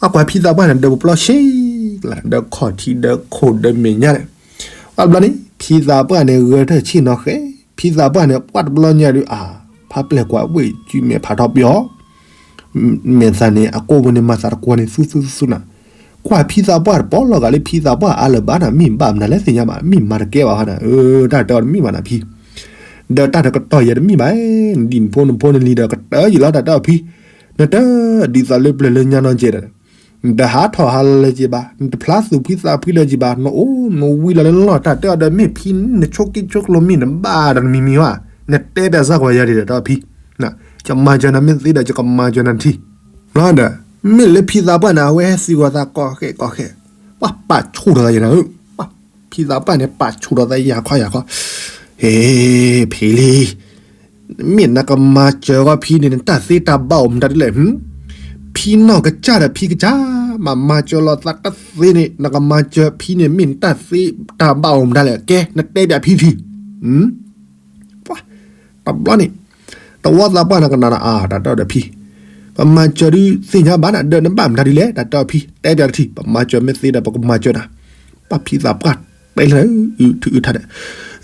အကွၢ်ဖံသးပှၢ်န့ၣ်ဒၢးပျီဆ့ကလၤ ဒၢးခီၣ်ထံးဒၢးခိၣ်ဒၢးမဲာ်ညါန့ၣ်, အဘျီန့ၣ် ဖံသးပှၢ်န့ၣ်ဂဲၤထၢၣ်ဆ့ၣ်နီၤဃဲ, ဖံသးပှၢ်န့ၣ် ပှၢ်တဘျီညါဒုး အါ ဖးပျဲၢ်ကွၢ်ဝ့ၢ်ကုမဲာ်ဖးထီပယီၤ မဲာ်သးန့ၣ် အကိးဝဲန့ၣ်မၤသးတကွီန့ၣ် သူသူသူနၤ, ကွၢ်ဖံသးပှၢ်တပီၢ်လီၤဂာ်လၢဖံသးပှၢ်အါလၢၤဘၣ်နၤ မ့ၢ်ဘၣ်မနုၤလဲၣ်သ့ၣ်ညါဘၣ် မ့ၢ်မၤတကဲဘၣ်ဃီနၤ, တၢ်တဲအီၤတမ့ၢ်ဘၣ်နၤဖံ, ဒီးတၢ်တကတီၢ်ယဲတမ့ၢ်ဘၣ်, နဒံၣ်နဖိနဖိနလံၤဒီးကတၢၢ်ယံၤလီၤ တၢ်တဲအီၤဖံ, နတၢ်ဒ်သိးလၢပျၢၤလၢညါနီၢ်ကဲဒီး နတဟးထီၣ်ဟးလၢၤက့ၤဘၣ်, နတဖျါသူၣ်ဖှံသးဖှံလၢၤက့ၤဘၣ်, နအိၣ်နဝံလီၤလၢလီၢ် တၢ်တဲအီၤဒီးမ့ၢ်ဖံနဆိက့ဆိကလိမ့ၢ်နဘၣ်ဒီးနမံၤမံၤဘၣ်, နတဲပျးစၢ်ကွၢ်ယၤဒ်ဒီးတၢ်ဖံ, ယမၤစၢၤနၤမ့ၢ်သ့ဒီးယကမၤစၢၤနၤတထံၣ်, ဒီး မ့ၢ်လၢဖံသးပှၢ်န့ၣ် အဝဲဟဲသံကွၢ်သးကီၢ်ဃဲကီၢ်ဃဲ, ပှၤပာ်ဆူၣ်ထီၣ်သးယဲနၤဧၢ, ဖံသးပှၢ်န့ၣ် ပာ်ဆူၣ်ထီၣ်သးယၤခီယၤခီ, ဟ့ ဖံလံ မ့ၢ်နကမၤစၢၤဂီၢ်ဖံန့ၣ် နတၢ်သ့တၢ်ဘၣ်အိၣ်မတၤဒ်လဲၣ်, ဖံနီၢ်ကစၢ်ဒီးဖံကစၢ်, မၤမၤစၢၤလိာ်သးတၢ်သ့န့ၣ် နကမၤစၢၤဖံန့ၣ် မ့ၢ်နတၢ်သ့တၢ်ဘၣ်အိၣ်မတၤလဲၣ် ကဲ နတဲပျးဖံထံၣ်, ပှၤ တဘျီန့ၣ် တဝီသးပှၢ်န့ၣ်ကနၣ်ဒီး အါ တၢ်တဲအီၤဒီးဖံ, ပမၤစၢၤဒုးသ့ၣ်ညါဘၣ်နၤ ဒီးနဘၣ်မတၤဒ်လဲၣ် တၢ်တဲအီၤဖံ တဲပျးတထံၣ် ပမၤစၢၤမ့ၢ်သ့ဒီး ပကမၤစၢၤနၤ, ပှၤဖံသးပှၢ်တဲလၢ အုထုအုထါဒီး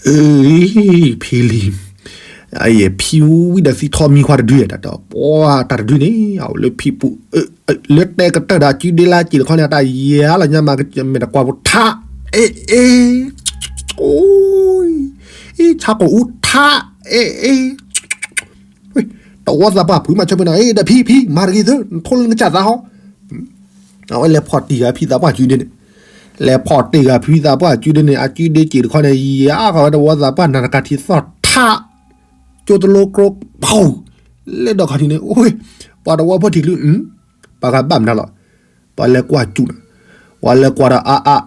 အ့ ဖံလံ ဖံဝံၤဒီးသံထီၣ်မံၤခွါတဒု တၢ်တဲအီၤ ပှၤတၢ်တဒုန့ၣ် အအိၣ်လၢဖံပူၤ လၢတဲကတၢၢ်ဒီးအစုဒ့လၢက့ၤတခီန့ၣ် အတၢ်ယဲလီၤညါမး ကစၢၢ်မဲာ်တကွၢ်ဖိထါ အ့ အ့ အ့ ဆါကိာ်အူထါ အ့ အ့ တဝီသးပှၢ်ဖုမၤဆၢပှဲၤနၤ အ့ ဒီးဖံ ဖံ မၤတဂ့ၤသု နထိလၢနကစၢ်သးဟီ အဝဲလဲၤဖီၣ်တံၢ်ဂၤဖံသးပှၢ်စုဒ့န့ၣ်, လဲၤဖီၣ်တံၢ်ဂၤဖံသးပှၢ်စုဒ့န့ၣ် အစုဒ့က့ၤတခီန့ၣ် ယၤဃီဝဲတဝီသးပှၢ်နၤတကးထံသီၣ်ထါ ကၠိတလိကျိဖီၣ် လဲၤဒီးခီၣ်ထံးန့ၣ် အိ ပှၤတဝီဖိထံၣ်ချုး ပှၤဂၤဘၣ်မနုၤလီၤ, ပှၤလဲၤကွၢ်စူၣ်နၤ, ပှၤလဲၤကွၢ်ဒီးအါအါ,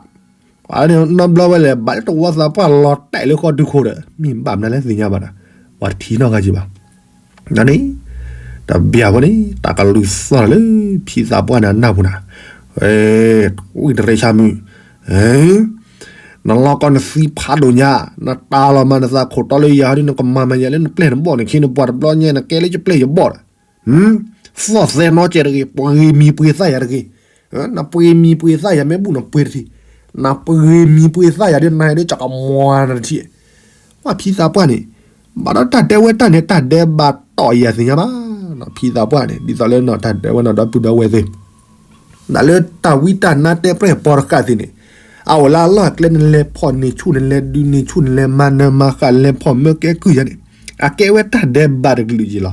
ပှၤန့ၣ်နီတဘျီဝဲလဲၣ် ဘၣ်လၢတဝီသးပှၢ်လီၤတဲာ်လၢဃီဒုခိၣ်ဒီး မ့ၢ်ဘၣ်မနုၤလဲၣ်သ့ၣ်ညါဘၣ်ဒီး ပှၤတထံၣ်နီတဂၤက့ၤဘၣ် ဒီးန့ၣ် တဘျီဝဲန့ၣ် တၢ်ကလုၢ်သီၣ်လၢဖံသးပှၢ်န့ၣ်အနၢ်ပူၤနၤ, ဝံၣ်တရံးဆၣ်မုၣ်, နလီၢ်ကီၢ်နသံဖးဒိၣ်ညါ, နတၢ်လီၤမၤနသးခိၣ်တီလၢယၤဟီဒ် နကမၤမၤယၤလၢနပျဲၢ်နဘီၣ်န့ၣ် ခ့နပှၤတဘျီညါ နကဲလၢယပျဲၢ်ယဘီၣ်ဒီး သီၣ်သဲနီကဲတဂ့ၤ, ပှ့ၤမံၤပှ့ၤသၣ်ယၤတဂ့ၤ, နပှ့ၤမံၤပှ့ၤသၣ်ယၤမ့ၢ်ဘူၣ်နပှ့ၤတထံၣ်, နပှ့ၤမံၤပှ့ၤသၣ်ယၤဒ်နၤဒ်ကကမွၤနတထံၣ်, ပှၤဖံသးပှၢ်န့ၣ်, ဘၣ်ဒီးတၢ်တဲဝဲတၢ်န့ၣ် တၢ်ဒဲးဘးတီၢ်ယၤသ့ၣ်ညါဘၣ်, ဖံသးပှၢ်န့ၣ် ဒ်သိးလၢနီၢ်တၢ်ဒဲးဝဲနီၢ်ဒီပုၢ်ဒီဝဲၢ်သ့ၣ် ဒၣ်လၢတၢ်ဝံတၢ်နါတဲပြဲၢ်ပီတဃၣ်သ့ၣ်န့ၣ်, အအိၣ်လၢအလီၢ်အကျဲ နလဲၤဖီၣ်န့ၢ်ဆူၣ် နလဲၤဒုးန့ၢ်ဆူၣ် နလဲၤမၤနၢၤမၤဃၣ် နလဲၤဖီၣ်မၢကဲကုၢ်ယါန့ၣ် အကဲဝဲတၢ်ဒဲးဘးတကလုာ်က့ၤလီၤ.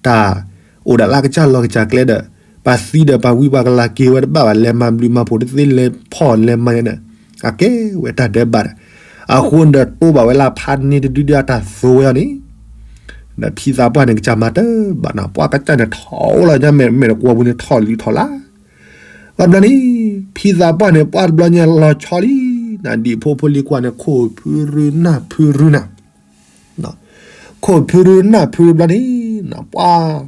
တၢ်အိၣ်ဒီးလၢအကစၢ်လီၢ်ကစၢ်ကျဲဒီး ပှၤသံဒီးပှၤဝံပှၤကလၤက့ၤဝဲတဘၣ်ဘၣ် လဲၤမၤဘျုးမၤဖှိၣ်တသ့ လဲၤဖီၣ်လဲၤမၤယါန့ၣ် အကဲဝဲတၢ်ဒဲးဘးဒီး အဃိဒီး တိၢ်ဘၣ်ဝဲလၢဖးန့ၢ်တဒုဒီးအတၢ်သိဝဲအီၤန့ၣ် ဒီးဖံသးပှၢ်န့ၣ် ကစၢ်မၤတဘၣ်နီၤ ပှၤကစၢ်န့ၣ်ထီၣ်အိၣ်လီၤညါ မဲာ်မဲာ်တကွီၢ်ပူၤန့ၣ် ထီၣ်လံထီၣ်လါ ဘၣ်ဘျီန့ၣ် ဖံသးပှၢ်န့ၣ် ပှၢ်တဘျီညါလီၤဆီလံ နဒံၣ်ဖိဖိလံၤကွၢ်န့ၣ် ခိၣ်ဖုရူနၢ်ဖုရူနၢ် ခိၣ်ဖုရူနၢ်ဖုရူဘျီန့ၣ် ပှၤ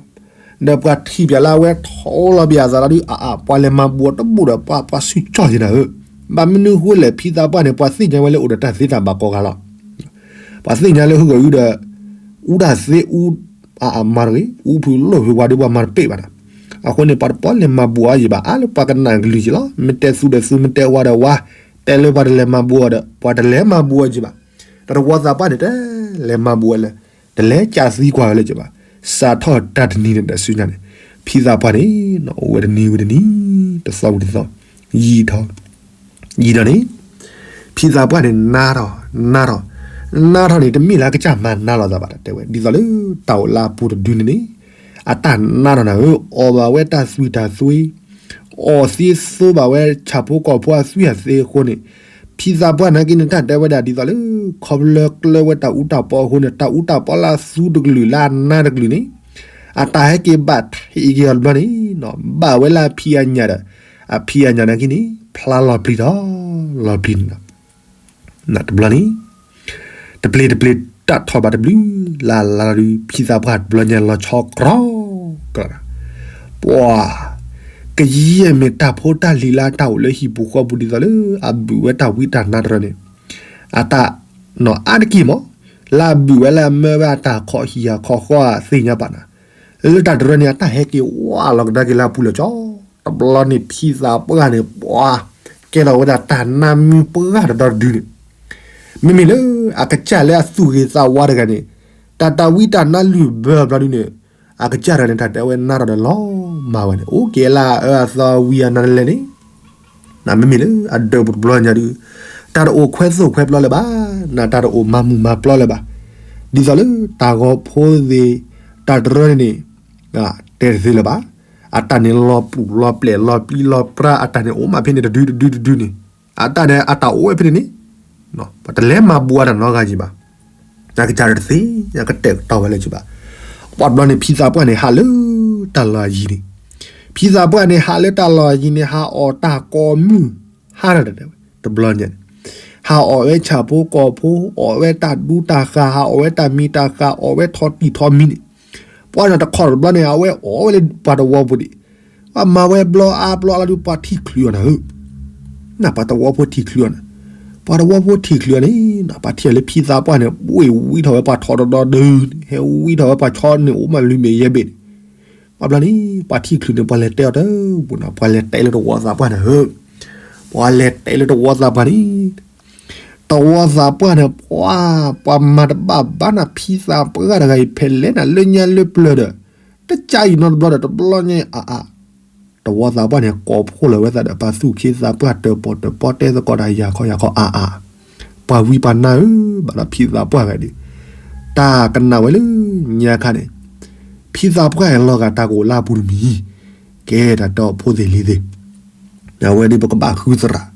ဒီးပှၤထံၣ်ပၠးလၢအဝဲထီၣ်အိၣ်လီၤဘၣ်အသးလီၤဒုး အအါ ပှၤလဲၤမၤဘူးအီၤတဘူၣ်ဒီး ပှၤပှၤဆူၣ်ကၠီၣ်က့ၤနၤဧၢ, ဘၣ်မနုၤဃိလဲၣ် ဖံသးပှၢ်န့ၣ် ပှၤသ့ၣ်ညါဝဲလၢအိၣ်ဒီးတၢ်သ့တၢ်ဘၣ်ကိးဂၤလီၤ. ပှၤသ့ၣ်ညါလၢဟူဂီၤအူဒီး အူတၢ်သ့အူ အအါမၤတဂ့ၤ အူဖုလိၣ်ဖုဝါဒုး ပှၤမၤတပ့ၢ်ဘၣ်ဒီး အဃိန့ၣ် ပှၤတပီလဲၤမၤဘူးအီၤယံၤဘၣ် အါလၢပှၤကနၣ်ကလုၢ်က့ၤလီၤ. မ့ၢ်တဲသူဒီးသူ မ့ၢ်တဲဝါဒီးဝါ, တဲလၢပှၤတလဲၤမၤဘူးအီၤဒီး ပှၤတလဲၤမၤဘူးအီၤယံၤဘၣ်. ဒီးတဝီသးပှၢ်န့ၣ် တလဲၤမၤဘူးအီၤလၢ တလဲၤကးသံကွၢ်ဝဲလၢက့ၤဘၣ်. စးထီၣ်တၢ်တနံၤန့ၣ်ဒီးဆူညါန့ၣ် ဖံသးပှၢ်န့ၣ် အိၣ်ဝဲတနံၤဝံၤတနံၤ တသီဝံၤတသီ ယံာ်ထီၣ် ယံာ်ထီၣ်န့ၣ် ဖံသးပှၢ်န့ၣ် နါထီၣ် နါထီၣ် နါထီၣ်န့ၣ် တမ့ၢ်လၢအကစၢ်မၤနါလီၤသးဘၣ် တဲဝဲ ဒ်သိးလၢတၢ်အိၣ်လၢအပူၤတဒုန့ၣ်န့ၣ် အတၢ်နါထီၣ်နၤဧၢ, အီၣ်ဘၣ်ဝဲတၢ်သွံၣ်တၢ်သွံ အီၣ်သ့သိဘၣ်ဝဲဆၣ်ဖိကီၢ်ဖိအသွံၣ်အသ့အဃိန့ၣ် ဖံသးပှၢ်နာ်က့န့ၣ် တၢ်တဲဝဲဒၣ်ဒ်သိးလၢ ခီဖျိကျၢၤဝဲတၢ်အူတၢ်ပီအဃိန့ၣ် တၢ်အူတၢ်ပီလၢအသူတကလုာ်လၢအနါတကလုာ်န့ၣ် အတၢ်ဟဲက့ၤဘၣ်ထံးက့ၤအီၤတဘျီန့ၣ် ဘၣ်ဝဲလၢအဖံးအညၣ်ဒီး အဖံးအညၣ်နာ်က့န့ၣ် ဖျါလီၤပျံၤထီၣ် လီၤပျံၤန့ၣ်လီၤ. တဘျီန့ၣ် တပျ့ၤတပျ့ၤ တၢ်ထီၣ်ဘၣ်တဘျုး လၢ်လၢ်ဒုး ဖံသးပှၢ်တဘျီညါလီၤဆီကြီ က ပှၤ ကယဲၢ်မ့ၢ်တၢ်ဖိတၢ်လံၤလၢအတၢ်အိၣ်လၢဟံၣ်ပူၤဃီပူၤဒ်သိးလၢ အဘုၣ်ဝဲတၢ်ဝံတၢ်နါတရၢန့ၣ် အတၢ် နီၢ်အါတက့ၢ်မး လၢအဘုၣ်ဝဲလၢအမၢဝဲအတၢ်ခီဟံၣ်အခီဃီအသ့ၣ်ညါဘၣ်နၤ လၢတၢ်တရၢန့ၣ် အတၢ်ဟဲက့ၤဝါလီၤကဒါက့ၤလၢအပူၤလၢာ်ကၠီ တဘျီန့ၣ် ဖံသးပှၢ်န့ၣ် ပှၤ ကဲထီၣ်ဝဲဒၣ်တၢ်နါမံပှၢ်တဒီတဒုန့ၣ် မ့မ့ၢ်လၢ အကစၢ်လၢအသူၣ်ဂ့ၤသးဝါတဂၤန့ၣ် တၢ်တၢ်ဝံတၢ်နါလုၢ်ဘၢဘျီဒုန့ၣ် အကစၢ်တဂၤန့ၣ် တၢ်တဲဝဲနါထီၣ်ဒီးလီၤမၢ်ဝဲန့ၣ် အိၣ်က့ၤလၢအအၢအသီဝံအနါလဲၣ်န့ၣ် မ့မ့ၢ်လၢအဒၢးပူၤတဘျီညါဒုး တၢ်တအိၣ်ခွဲသိၣ်ခွဲပျီလၢၤဘၣ်, နတၢ်တအိၣ်မၤမုာ်မၤပျီလၢၤဘၣ်. ဒ်သိးလၢတၢ်ဂီၤဖိသ့ၣ် တၢ်တရၢန့ၣ်န့ၣ် တဲတသ့လၢၤဘၣ်. အတၢ်န့ၣ်လီၤပူၤလီၤပျဲၢ်လီၤပျံၤလီၤပြါ အတၢ်န့ၣ်အိၣ်မးဖဲန့ၣ်တဒုတဒုတဒုန့ၣ် အတၢ်န့ၣ်အတၢ်အိၣ်ဝဲဖဲန့ၣ်န့ၣ် ပတလဲၤမၤဘူးအတၢ်နီတဂၤယံၤဘၣ်. အကစၢ်တသ့ၣ်ညါကတဲာ်ကတီၤဝဲလၢၤဘၣ်. ပှၤတဘျီန့ၣ် ဖံသးပှၢ်န့ၣ် ဟးလၢတၢ်လီၢ်အယံၤန့ၣ်, ဖံသးပှၢ်န့ၣ် ဟးလၢတၢ်လီၢ်အယံၤန့ၣ် ဟးအီၣ်တၢ်ကိးမုၢ် ဟါဒီး တဘျီညါန့ၣ် ဟးအီၣ်ဝဲဆၣ်ဖိကီၢ်ဖိ အီၣ်ဝဲတၢ်ဒူတၢ်ဃာ် ဟးအီၣ်ဝဲတၢ်မံၤတၢ်ဃာ် အီၣ်ဝဲထီၣ်တံၢ်ထီၣ်မံၤန့ၣ်, ပှၤတခီတဘျီန့ၣ် အဝဲအီၣ်ဝဲလၢပှၤတဝီဖိဒံး, ပှၤမၤဝဲဘျီအါဘျီအါလီၤဒုး ပှၤထံၣ်ချုးအီၤနၤဧၢ နပှၤတဝီဖိထံၣ်ချုးအီၤန့ၣ်, ပှၤတဝီဖိထံၣ်ချုးအီၤန့ၣ် ပှၤထံၣ်အီၤလၢဖံသးပှၢ်န့ၣ် ဝ့ၢ်ဝံထီၣ်ဝဲပှၤထီတဒီဒုန့ၣ် ဟဲဝံထီၣ်ဝဲပှၤဆီန့ၣ် အိၣ်မးလွံၢ်မ့ၢ်ယဲၢ်ဘ့ၣ်န့ၣ်, ပှၤဘျီန့ၣ် ပှၤထံၣ်ချုးန့ၣ် ပှၤလဲၤတဲအီၤတဘူၣ်နီၤ ပှၤလဲၤတဲလၢတဝီသးပှၢ်န့ၣ်ဧၢ, ပှၤလဲၤတဲလၢတဝီသးပှၢ်န့ၣ် တဝီသးပှၢ်န့ၣ် ပှၤ ပှၤမၤတဘၣ်ဘၣ်နၤ ဖံသးပှၢ်တဂၤအံၤ ဖဲလဲၣ်နၤ လၢညါလၢပျၢၤဒီး တကးအံၤနီတဘျီဒီး တဘျီညါအါအါ, တဝီသးပှၢ်န့ၣ် ကိးဖှိၣ်လီၤဝဲသးဒီး ပှၤသူၣ်က့သးပှၢ်တၢၣ်ပီၣ်တၢၣ်ပီ တဲသကိးတၢ်ယၤခီယၤခီအါအါ, ပှၤဝံပှၤနါဧၢ, ဘၣ်ဒီးဖံသးပှၢ်ဂၤဒုး, တၢ်ကနၣ်ဝဲလၢညါခါန့ၣ်, ဖံသးပှၢ်အလီၤဂာ်တၢ်ကအိၣ်လၢအပူၤတမံၤ, ကဲတၢ်တီဖိသ့ၣ်လံၤသ့ၣ် အဝဲဒၣ်ပကဘၣ်ဃုသရၣ်,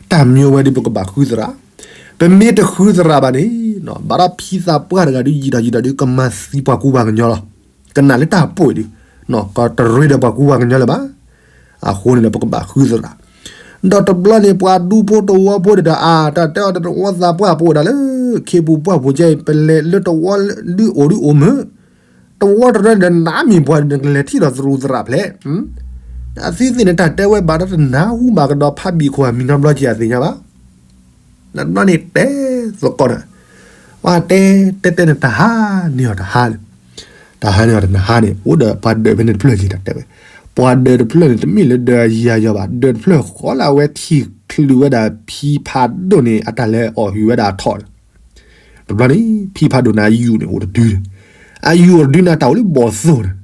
တၢ်မံၤဝဲဒၣ်ပကဘၣ်ဃုသရၣ်, ပမ့ၢ်တဃုသရၣ်ဘၣ်န့ၣ်, ဘၣ်ဒီးဖံသးပှၢ်တဂၤဒုး ယံာ်ဒီးယံာ်ဒီးဒုး ကမၤသံပှၤကူပှၤကညီလီၤ, ကနၣ်လၢတၢ်ပိာ်အံၤဒုး, ကတရ့ဒီးပှၤကူပှၤကညီလၢၤဘၣ်, အဃိန့ၣ်ဒီးပကဘၣ်ဃုသရၣ်, ဒီးတဘျီန့ၣ် ပှၤဒူဖိတဝီဖိဒၣ်ဒီး အါ တၢ်တဲအီၤတဝီသးပှၢ်ပအိၣ်ဒၣ်လၢ ခ့ပူၤပှၢ်ပူၤကဲအံၤ ပလဲၤလၢတဝီဒုးအိၣ်ဒုးအိၣ်မုာ် တဝီတရၢန့ၣ်ဒီး နမ့ၢ်ပှၤန့ၣ် နကလဲၤထံၣ်ဒီးသရူးသရၣ်ဖျဲး, အသ့သ့ၣ်န့ၣ် တၢ်တဲဝဲဘၣ်ဒီးတနၢ်ဟူဘၣ်ကဒီး ဖးဘံၣ်ခိၣ်အမံၤနီတဘျီက့ၤအသ့ၣ်ညါဘၣ်, နတဘျီန့ၣ်တဲသကိးဒီး, ပှၤတဲတဲတဲန့ၣ် တၢ်ဟါန့ၢ်အီၤတဟါလၢ, တၢ်ဟါန့ၢ်အီၤတနဟါန့ၣ် အိၣ်ဒီးပှၤဒၢးဖဲန့ၣ်တဖျၢၣ်က့ၤ တၢ်တဲဝဲ, ပှၤဒၢးတဖျၢၣ်န့ၣ် တမ့ၢ်လၢဒၢးယၤယီၤဘၣ် ဒၢးတဖျၢၣ်ဃီလၢအဝဲထံၣ်ချုးဝဲဒၣ်ဖံဖးဒိၣ်န့ၣ် အတၢ်လဲၤအီၣ်ဟုၣ်ဝဲဒၣ်အထီၣ် တဘျီန့ၣ် ဖံဖးဒိၣ်န့ၣ် အယူၢ်န့ၣ်အိၣ်တဒု, အယူၢ်အိၣ်တဒုန့ၣ် တၢ်အိၣ်လၢဘီၣ်သိၣ်န့ၣ်,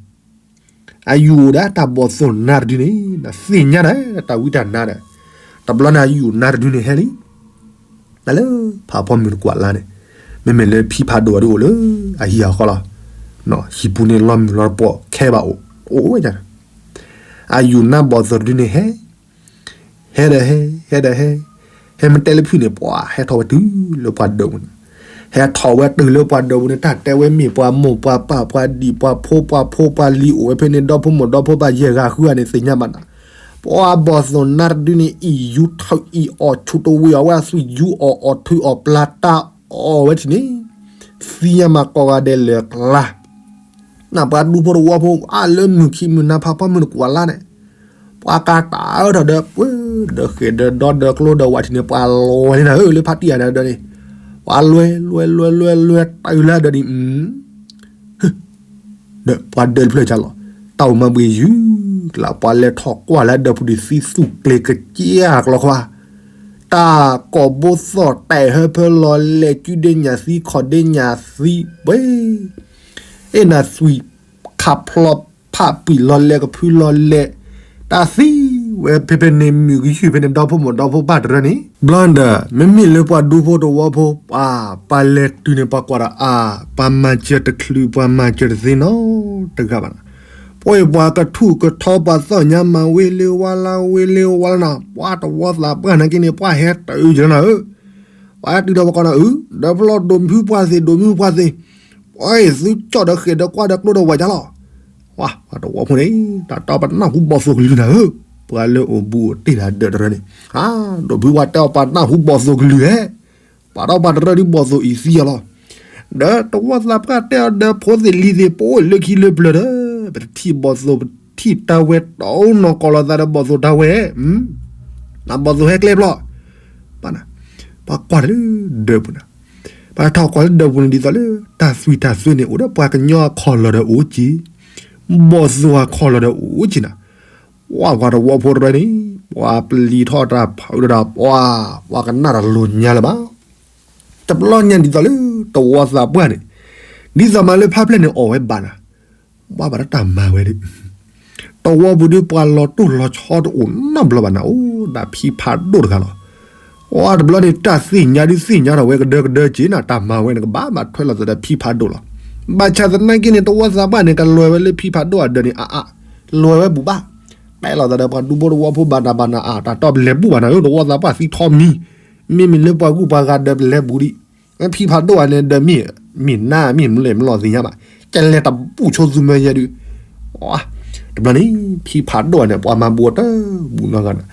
အယူၢ်အိၣ်ဒီးတၢ်ဘီၣ်သိၣ်နါတဒုန့ၣ် သ့ၣ်ညါဒီးတၢ်ဝံတၢ်နါဒီး, တ တဘျီန့ၣ်အယူၢ်နါတဒုန့ၣ်ဟဲလံ တၢ်လၢဖးဖီမုၢ်တကွၢ်လါန့ၣ် မ့မ့ၢ်လၢဖံဖးဒိၣ်အဒုအိၣ်လၢအဟံၣ်အဃီလီၤ. ဟံၣ်ပူၤန့ၣ်လီၤမုၢ်လီၤတပိာ်ခဲဘၣ်အိၣ် အိၣ်ဝဲဒၣ် အယူၢ်နါဘီၣ်သိၣ်တဒုန့ၣ်ဟဲ ဟဲဒီးဟဲ ဟဲဒီးဟဲ ဟဲမ့ၢ်တဲလၢဖုၣ်န့ၣ် ပှၤဟဲထီၣ်ဝဲတုၤလၢပှၤဒၢးပူၤန့ၣ် ဟဲထီၣ်ဝဲတုၤလၢပှၤဒၢးပူၤန့ၣ် တၢ်တဲဝဲမ့ၢ်ပှၤမိၢ်ပှၤပၢ်ပှၤဒံၣ်ပှၤဖိပှၤဖိပှၤလံၤအိၣ်ဝဲဖဲန့ၣ် ဒီဖိမိၢ်ဒီဖိပၢ်ယဲၢ်ဂၤဃုဂၤန့ၣ် သ့ၣ်ညါဘၣ်နၤ ပှၤဘီၣ်သိၣ်နါတဒုန့ၣ် အံၣ်ယူထီၣ်အံၣ်အီၣ်ဆူၣ်တဝံၤအီၣ်ဝဲအသွံၣ်ယူအီၣ်အီၣ်ထုးအီၣ်ပျၢ်တၢ်အီၣ်ဝဲထံၣ်န့ၣ် သံညါမးကိးဂၤဒဲးလၢကျါ နပှၤဒူဖိတဝီဖိ အါလၢမုၢ်ခံမုၢ်နၤဖးဖီမုၢ်တကွၢ်လါန့ၣ် ပှၤကၤတၢ်အၢထီၣ်ဒီး ပှၤဒီးဃဲၣ်ဒီးဒီဒီးကျိဒီးဝးထံၣ်န့ၣ် ပှၤလွဲန့ၣ်နၤဧၢ လၢဖါတံၢ်အဒၢးန့ၣ် ပှၤလွဲလွဲလွဲလွဲလွဲတၢ်အၢလၢအဒၢးန့ၣ် ဒီးပှၤဒၢးတဖျၢၣ်ကလီၤ တၢ်အိၣ်မၤဘှံးယုၢ်ကျါ ပှၤလဲၤထီၣ်ကွၢ်လၢဒၢးပူၤဒီး သံသူၣ်ကျ့ၤကက့ၤအကျီခွါ တၢ်ကိးဘိသီၣ်တဲာ်ဟၢဖၢလီၤလဲၣ် ကုဒ့ညၣ်သံ ခီၣ်ဒ့ညၣ်သံ ပှဲၤ အဲၣ်နၤသွံၣ်ခးဖျီဖးပံာ်လီၤလဲၣ် ကဖုလီၤလဲၣ် တၢ်သံဝဲဖဲဖဲန့ၣ် မုၢ်ကယုၢ်ဖဲန့ၣ် ဒီဖိမိၢ်ဒီဖိပၢ်တရၢန့ၣ် ဘျီဒီး မ့မ့ၢ်လၢပှၤဒူဖိတဝီဖိ ပှၤ ပှၤလဲၤတုၤန့ၣ် ပှၤကွၢ်ဒီးအါ ပှၤမၤစၢၤတချုး ပှၤမၤစၢၤတသ့နီတဂၤဘၣ်နၤ ပှၤအံၤပှၤကထူၣ်ကထီ ပှၤသီၣ်ညါမၤဝ့လ့ဝါလါဝ့လ့ဝါလါနၤ ပှၤတဝီသးပှၢ်နာ်က့န့ၣ် ပှၤဟဲတုၤကလီနၤဧၢ ပှၤဟဲတုၤဒီးပှၤကိးနၤဧၢ ဒီးဖျီဒိၣ်မုၢ်ပှၢ်သ့ၣ် ဒိၣ်မုၢ်ပှၢ်သ့ၣ် ပှၤအံၤသုကၠီၣ်ဒီးဃဲၣ်ဒီးကွၢ်ဒီးကျိဒီးဝးကလီၤ ပှၤတဝီဖိန့ၣ် တၢ်တီပနၢ်ဟူဘီၣ်သိၣ်ကလုၢ်နၤဧၢ ပှၤလၢအိၣ်ဘူးအိၣ်တ့ၢ်တၢ်ဒၢးတရၢန့ၣ် ဒိၣ်ဖုပှၤတဲအီၤပနၢ်ဟူဘီၣ်သိၣ်ကလုၢ်ဧဲ ပှၤဒီးပှၤတရၢဒ်ဘီၣ်သိၣ်အံၤသံအလီၤ ဒီးတဝီသးပှၢ်တဲအီၤဒီးဖိသ့ၣ်လံၤသ့ၣ် ပအိၣ်လၢခံလၢပျၢၤဒီး ပတထံၣ်ဘီၣ်သိၣ် ပထံၣ်တၢ်ဝဲတီနီၤ ကိးလီၤသးဒီးဘီၣ်သိၣ်တၢ်ဝဲ နဘီၣ်သိၣ်ဟဲကျဲပျီ ပှၤကွၢ်တၢ်လၢဒၢးပူၤန့ၣ် ပှၤထီၣ်ကွၢ်လၢဒၢးပူၤန့ၣ် ဒ်သိးလၢ တၢ်သွံၣ်တၢ်သွဲန့ၣ် အိၣ်ဒီးပှၤကညီအခီၣ်လီၢ်ဒီးအိၣ်က့ၤ ဘီၣ်သိၣ်အခီၣ်လီၢ်ဒီးအိၣ်က့ၤနၤ ပှၤပှၤတဝီဖိတရၢန့ၣ် ပှၤပျံၤထီၣ်တၢ်ဖုးဒီး ပှၤ ပှၤကနၣ်တၢ်လိၤညါလၢၤဘၣ် တဘျီညါဒ်သိးလၢ တဝီသးပှၢ်န့ၣ် ဒ်သိးမးလၢဖါဖျဲၣ်န့ၣ်အီၣ်ဝဲဘၣ်နၤ ပှၤဘၣ်တၢ်မၤဝဲဒီး တဝီပူၤဒီးပှၤလီၤတိၢ်လီၤဆီတအိၣ်နီတဘျီဘၣ်နၤ အိၣ်ဒၣ်ဖံဖးဒိၣ်တဂၤလီၤ ပှၤတဘျီန့ၣ် တၢ်သ့ၣ်ညါဒုးသ့ၣ်ညါထီၣ်ဝဲကဒၢကဒၢက့ၤနၤ တၢ်မၤဝဲန့ၣ် ကဘၣ်ဘၣ်ထွဲလိာ်သးဒီးဖံဖးဒိၣ်လီၤ ဘၣ်ဆၣ်သနာ်က့န့ၣ် တဝီသးပှၢ်န့ၣ် ကလွဲဝဲလၢဖံဖးဒိၣ်အဒၢးန့ၣ် အါအါ လွဲဝဲဘူးဘၣ် တဲလိာ်သးဒီးပှၤဒူဖိတဝီဖိဘၣ်နၤဘၣ်နၤအါ တၢ်တီပလဲၤဘူးဘၣ်နၤဧၢ တဝီသးပှၢ်သံထီမံၤ မ့မ့ၢ်လၢပှၤဂုၢ်ပှၤဂၤဒၢးပလဲၤဘူးဒံး ဖံဖးဒိၣ်အန့ၣ်ဒီးမ့ၢ် မ့ၢ်နါမ့ၢ်မလဲၣ်မလီၤသ့ၣ်ညါဘၣ် ကလဲၤတဘူးဆိသုမၢယဲဒုး တဘျီန့ၣ် ဖံဖးဒိၣ်အန့ၣ် ပှၤမၤဘူးအီၤတဘူးနီတဂၤနၤ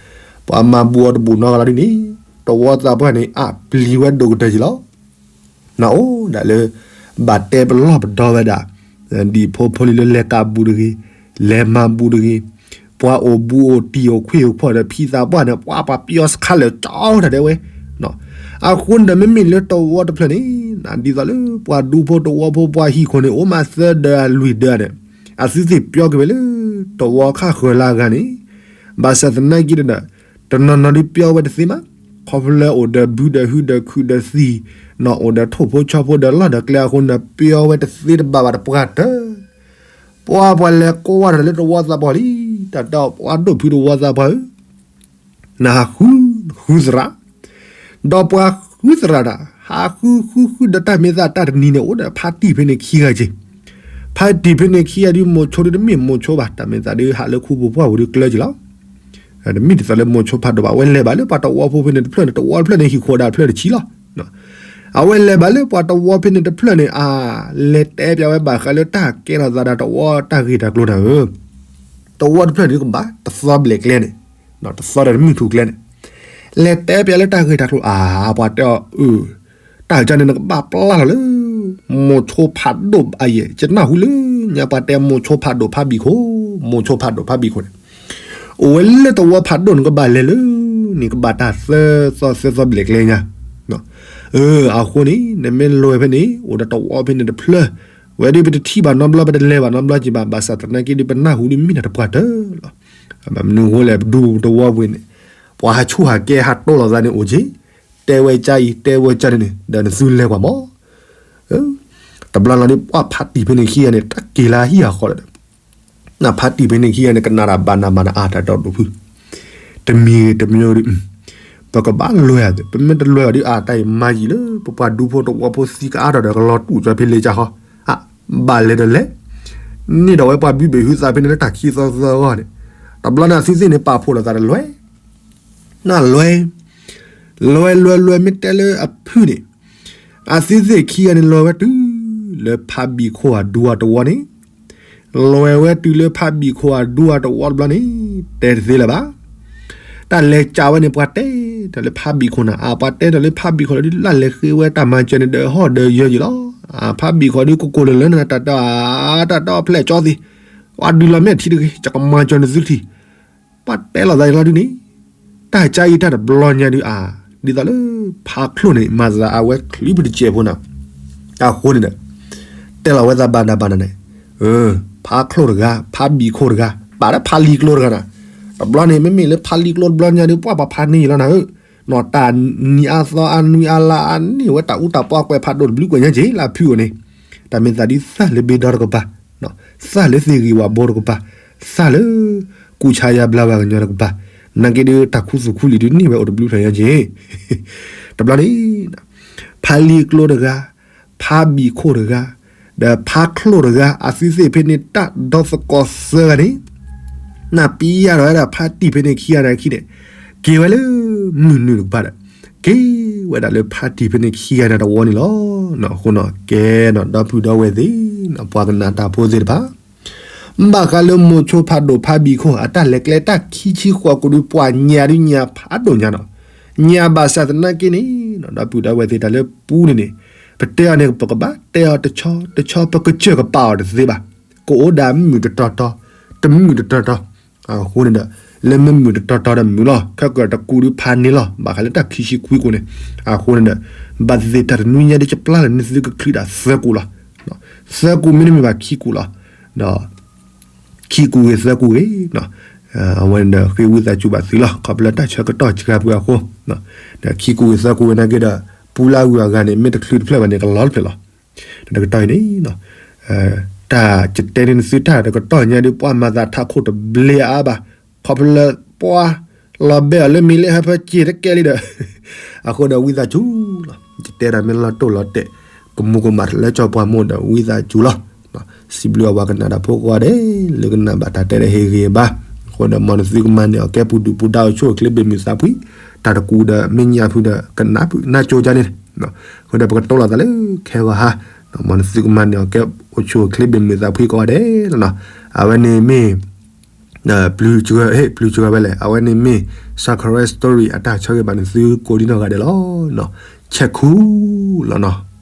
ပှၤမၤဘူးအီၤတဘူးနီတဂၤလီၤဒ်န့ၣ် တဝီသးပှၢ်န့ၣ် အါပျံၤဝဲဒိၣ်ကတၢၢ်က့ၤလီၤ နအိၣ်ဒၣ်လၢ ဘၣ်တဲပလီၢ်ပဒီဝဲဒၣ် ဒ်ဖိဖိလံၤလၢလဲၤကးဘူးတဂ့ၤ လဲၤမၤဘူးတဂ့ၤ ပှၤအိၣ်ဘူးအိၣ်တံၢ်အိၣ်ခွ့ၣ်အိၣ်ဖီၣ်ဒီးဖံသးပှၢ်န့ၣ် ပှၤပှၤပယီၤစခါလၢာ်ကၠီတၢ်ဒဲဝဲ အဃိန့ၣ်ဒီးမ့မ့ၢ်လၢတဝီတဖျၢၣ်န့ၣ် ဒ်သိးလၢပှၤဒူဖိတဝီဖိပှၤဟံၣ်ခိၣ်န့ၣ် အိၣ်မးသၢဒၢအလွံၢ်ဒၢန့ၣ် အသုသ့ၣ်ပျီက့ၤဝဲလၢ တဝီခါဃၢၤလၢအဂၤန့ၣ် ဘၣ်ဆၣ်သနာ်က့ဒီး တနီၤနီၤဒုးပျီဝဲတသ့မး ခီဖျိလၢအိၣ်ဒီးဘုဒီးဟုဒီးခုးဒီးသံၣ် နီၢ်အိၣ်ဒီးထိၣ်ဖိဆီဖိဒီးလီၢ်ဒီးကျဲအဃိန့ၣ် ပျီဝဲတသ့တဘၣ်ဘၣ်တပှၢ်တၢၢ် ပှၤပှၤလဲၤကိးဝဲတၢ်လၢတဝီသးပှၢ်လံ တၢ်ဒီးပှၤဒိၣ်ဖုတဝီသးပှၢ်ဧၢ နဟးဃု ဃုသရၣ် ဒီးပှၤဃုသရၣ်ဒၣ် ဟးဃုဃုဃုဒီးတၢ်မ့ၢ်သးတၢ်တနံၤန့ၣ် အိၣ်ဒီးဖါတံၢ်ဖဲန့ၣ်ခံဂၤက့ၤ ဖါတံၢ်ဖဲန့ၣ်ခံဂၤဒုးမိၤဆိဒုးတမ့ၢ်မိၤဆိဘၣ် တၢ်မ့ၢ်သးဒုးဟးလၢခူပူၤပှၢ်ပူၤဒုးကျၢက့ၤလီၤ တမ့ၢ်ဒ်သိးလၢမိၤဆိဖးဒိၣ်ဘၣ် အဝဲလဲၤဘၣ်လၢပှၤတဝီဖိဖဲန့ၣ်တဖျၢၣ်န့ၣ် တဝီတဖျၢၣ်န့ၣ်ဟံၣ်ခိၣ်ဒၣ်တဖျၢၣ်တဆံလီၤ အဝဲလဲၤဘၣ်လၢပှၤတဝီဖဲန့ၣ်တဖျၢၣ်န့ၣ် အါ လဲၤတဲပျးဝဲဘၣ်ဃးလၢတၢ်ကဲထီၣ်သးဒီးတဝီတၢ်ဂ့ၢ်တၢ်ကျိၤနၤဧၢ တဝီတဖျၢၣ်န့ၣ်ကဘၣ် တသီဘျဲၣ်ကျဲန့ၣ် တသီဒီးတမုၢ်ထူၣ်ကျဲန့ၣ် လဲၤတဲပျးလၢတၢ်ဂ့ၢ်တၢ်ကျိၤ အါ ပှၤတဲအီၤ အၢ တၢ်ကန့ၣ် နကဘၣ်ပျၢ်လီၤလၢ မိၤဆိဖးဒိၣ်အယဲၢ် ယနၢ်ဟူလၢညါပှၤတဲမိၤဆိဖးဒိၣ်ဖးဘံၣ်ခိၣ် မိၤဆိဖးဒိၣ်ဖးဘံၣ်ခိၣ်န့ၣ် အိၣ်ဝဲလၢတဝီဖးဒိၣ်န့ၣ် ကဘၣ်လဲၤလၢ န့ၣ်ကဘၣ်တၢ်သၢသီသၢသီဘျဲၣ်ကျဲညါ အဃိန့ၣ် နမ့ၢ်လဲၤဖဲန့ၣ် အိၣ်ဒီးတဝီဖဲန့ၣ်တဖျၢၣ် ဝဲဒုးပတထံၣ်ဘၣ်နီတဘျီ ပတလဲၤဘၣ်နီတဘျီက့ၤဘၣ် ဘၣ်ဆၣ်သနာ်က့ဒုးပနၢ်ဟူဒုးမ့ၢ်နၤတပှၢ်တၢၢ်လီၤ မနုၤအဃိလဲၣ် ပဒူတဝီပူၤန့ၣ် ပှၤဟးဆူၣ်ဟးကဲဟးတိလိာ်သးန့ၣ်အိၣ်က့ၤ တဲဝဲကါအံၤ တဲဝဲကါန့ၣ်န့ၣ် ဒီးနသုလဲၤကွၢ်မး တဘျီလီၤဒုး ပှၤဖါတံၢ်ဖဲန့ၣ်ခံဂၤန့ၣ် တၢ်က့ၤလၢဟံၣ်အဃီလီၤဒီး နဖါတံၢ်ဖဲန့ၣ်ခံဂၤန့ၣ် ကနၣ်တၢ်ဘၣ်နၤဘၣ်နၤအါတၢ်ဒီးဒိၣ်ဖု တမံၤတမံၤဒုး ပကဘၣ်လဲၤဧါ, ပမ့ၢ်တလဲၤအီၤဒီး အတၢ်အံၤမၤယံာ်လၢ ပပှၤဒူဖိတဝီဖိသံကအါထီၣ်ဒီး ကလီၤတူာ်ကၠီဖဲလဲၤကၠီဃီ, အဘၣ်လဲၤဒီးလဲၤ, န့ၢ်ဒီးဝဲပှၤဘုဘ့ၣ်ဟုသးဖဲန့ၣ်လၢတၢ်ခံသီသၢဂီၢ်န့ၣ်, တဘျီန့ၣ်အသုသ့ၣ်န့ၣ် ပာ်ဖှိၣ်လိာ်သးတလဲၤ, နလဲၤ, လဲၤလဲၤလဲၤ မ့ၢ်တဲလၢအဖုၣ်န့ၣ်, အသုသ့ၣ်ခံဂၤန့ၣ်လဲၤဝဲတုၤလၢဖးဘံၣ်ခိၣ်အဒူအတဝီန့ၣ်, လဲၤဝဲတုၤလၢဖးဘံၣ်ခိၣ်အဒူအတဝီတဘျီန့ၣ်, တဲတသ့လၢၤဘၣ်. တၢ်လဲၤကးဝဲန့ၣ် ပှၤတဲထီၣ်လၢဖးဘံၣ်ခိၣ်န့ၣ်, အပှၤတဲထီၣ်လၢဖးဘံၣ်ခိၣ်လီၤဒုး လၢ်လဲၤဃ့ဝဲတၢ်မၤစၢၤန့ၣ် ဒီးဟီၣ်ဒီးယၢယံာ်လီၤ. ဖးဘံၣ်ခိၣ်ဒုး ကိၢ်ကိၢ်လၢၤလၢၤန့ၣ် တၢ်တၢ် တၢ်တၢ်ဖျဲၣ်ကၠီသ့, ပှၤဒုးလီၤမဲာ်ထံတဂ့ၤ ယကမၤစၢၤနသုတထံၣ်, ပှၤတဲလိာ်သးန့ၣ်လီၤဒုးန့ၣ်, တၢ်ကါအံၤတၢ်တဘျီညါဒုးအါ, ဒ်သိးလၢဖးချိၣ်န့ၣ် မၤသးအဝဲချုးပတစဲးဖိန့ၣ်, အဃိန့ၣ်ဒီး တဲလီၤဝဲသးဘၣ်နၤဘၣ်နၤန့ၣ်, ဖးချိၣ်တဂၤ ဖးဘံၣ်ခိၣ်တဂၤ ပာ်လၢဖးလံၤကျိတဂၤန့ၣ်, တဘျီန့ၣ် မ့မ့ၢ်လၢဖးလံၤကျိတဘျီညါဒုး ပှၤပှၤဖးန့ၢ်လီၤနၤဧၢ, နီၢ်တၢ်နံၤအါသီအနွံအါလါအန့ၢ်ဝဲတၢ်အူတၢ်ပီအကွဲးဖးဒိၣ်တဘျုးကွဲးညါက့ၤ လၢအဖုၣ်အိၣ်န့ၣ်, တၢ်မ့ၢ်သးဒ်သၣ်လၢဘ့ဒီတကပၤ သၣ်လၢသ့ၣ်ဂ့ၤဝၤဘိတကပၤ, သၣ်လၢ ကူၣ်ဆါယါဘျါဝဲကညီတကပၤ, နာ်က့ဒုးတၢ်ခူသူၣ်ခူလံၤဒုးန့ၢ်ဝဲအိၣ်တဘျုးဖျၢၣ်ညါက့ၤ, တဘျီန့ၣ်, ဖးလံၤကျိတဂၤ, ဖးဘံၣ်ခိၣ်တဂၤ, ဒီးဖးချိၣ်တဂၤ အသုသ့ၣ်ဖဲန့ၣ်တၢ်ဒီသကိးသၢဂၤန့ၣ်, နၢ်ပံယါထီၣ်ဝဲဒၣ်ဖးတံၢ်ဖဲန့ၣ်ခံဂၤန့ၣ်အခံန့ၣ်, က့ၤဝဲလၢ မုၢ်နုာ်တကပၤဒီး, က့ၤဝဲဒၣ်လၢဖးတံၢ်ဖဲန့ၣ်ခံဂၤန့ၣ်တဝီန့ၣ်လီၤ. အဃိန့ၣ် ကဲန့ၣ် ဒီပုၢ်ဒီဝဲၢ်သ့ၣ်, ပှၤကနၣ်တၢ်ဖိသ့ၣ်တဖၣ် ဘၣ်ဃးလၢမိၤဆိဖးဒိၣ်ဖးဘံၣ်ခိၣ် အတၢ်လဲၤကျဲတၢ်ခံဆံဃိးကိးဒုး ပှၤညါဒုးညါဖးဒိၣ်ညါနီၤ, ညါဘၣ်ဆၣ်သနာ်က့န့ၣ်, ဒီပုၢ်ဒီဝဲၢ်သ့ၣ်တၢ်လၢပူန့ၣ်န့ၣ်, ပတဲအီၤန့ၣ် ပကဘၣ်တဲအီၤတဆီတဆီ ပကစၢၢ်ကပာ်အီၤတသ့ဘၣ်, ကအိၣ်ဒၣ်မုာ်တတီၤတီၤ, တမုာ်တတီၤတီၤ, အဃိန့ၣ်ဒီး, လၢမ့ၢ်မုာ်တတီၤတီၤဒီးမုာ်လီၤ, ခဲကတကူးဒုးဖးန့ၢ်လီၤ ဘၣ်ဃးလၢတၢ်ခံဆံခွံကိးန့ၣ်, အဃိန့ၣ်ဒီး, ဘၣ်သ့ၣ်သ့ၣ်တၢ်တနွံညါဒုး ယပျၢ်လၢနသုကချုးဒၣ်သၢကိးလီၤ, သၢကိးမ့တမ့ၢ်ဘၣ်ခံကိးလီၤ, ဒီး ခံကူးဂ့ၤသၢကူးဂ့ၤ, အဝဲန့ၣ်ဒီးဃ့ဝံသးစူၤဘၣ်သုလီၤ ခီဖျိလၢတၢ်ဆၢကတီၢ်စှၤပှဲၤအဃိ, ဒီးခံကူးဂ့ၤသၢကူးဂ့ၤနာ်က့ဒီး, ပူလၢအဂုၤအဂၤန့ၣ် မ့ၢ်တချုးတဖျၢၣ်ဘၣ်န့ၣ် ကလီၤတဖျၢၣ်လီၤ, ဒီးတကတီၢ်အံၤန့ၣ် တၢ်ကတဲန့ၢ်နသုတၢ်တကတီၢ်ညါဒုး ပှၤမၤသးထးခိၣ်တဘျ့အါဘၣ်, ခီဖျိလၢပှၤ လီၤဘဲအီၤလၢမံၤလၢဟၢဖၢစ့ၤတကဲလံဒီး, အဃိဒီးဝံသးစူၤလီၤ, ယတဲတၢ်မ့ၢ်လီၤတိၢ်လီၤတဲာ်, ကမူကမၣ်လၢကၠီပှၤမိၢ်ဒီးဝံသးစူၤလီၤ, စံးဘျုးအဝဲကနၣ်တၢ်ဖိကိးဂၤဒဲး, လၢကနၣ်ဘၣ်တၢ်တဲဒီးဟ့ၣ်ဂ့ၤဘၣ်, အဃိဒီးမ်နသုကမၤန့ၢ်အီၤကဲပူၤဒုၣ်ပူၤဒါအိၣ်ဆူၣ်အိၣ်ချ့ဘၣ်မုာ်သးဖှံ, တၢ်တကူးဒီးမ့ၢ်ညၣ်ဖုဒီးကနၣ်ဖုနၢ်ကၠိကန့ၣ်, အဃိဒီးပကတိၤလိာ်သးလၢခဲဂီၤဟါ, မ်နသုကမၤန့ၢ်အီၤကဲအိၣ်ဆူၣ်အိၣ်ချ့ဘၣ်မုာ်သးဖှံကိးဂၤဒဲးလီၤ, အဝဲန့ၣ်မ့ၢ် ပျုၤစှၤဝဲလဲၣ်, အဝဲန့ၣ်မ့ၢ် Sakura Story အတၢ်ဆၢဂ့ၤဘၣ်နသုကိးဒံနီၢ်ဂၤဒဲးလီၤ, ဆဲးခူလီၤနီၤ.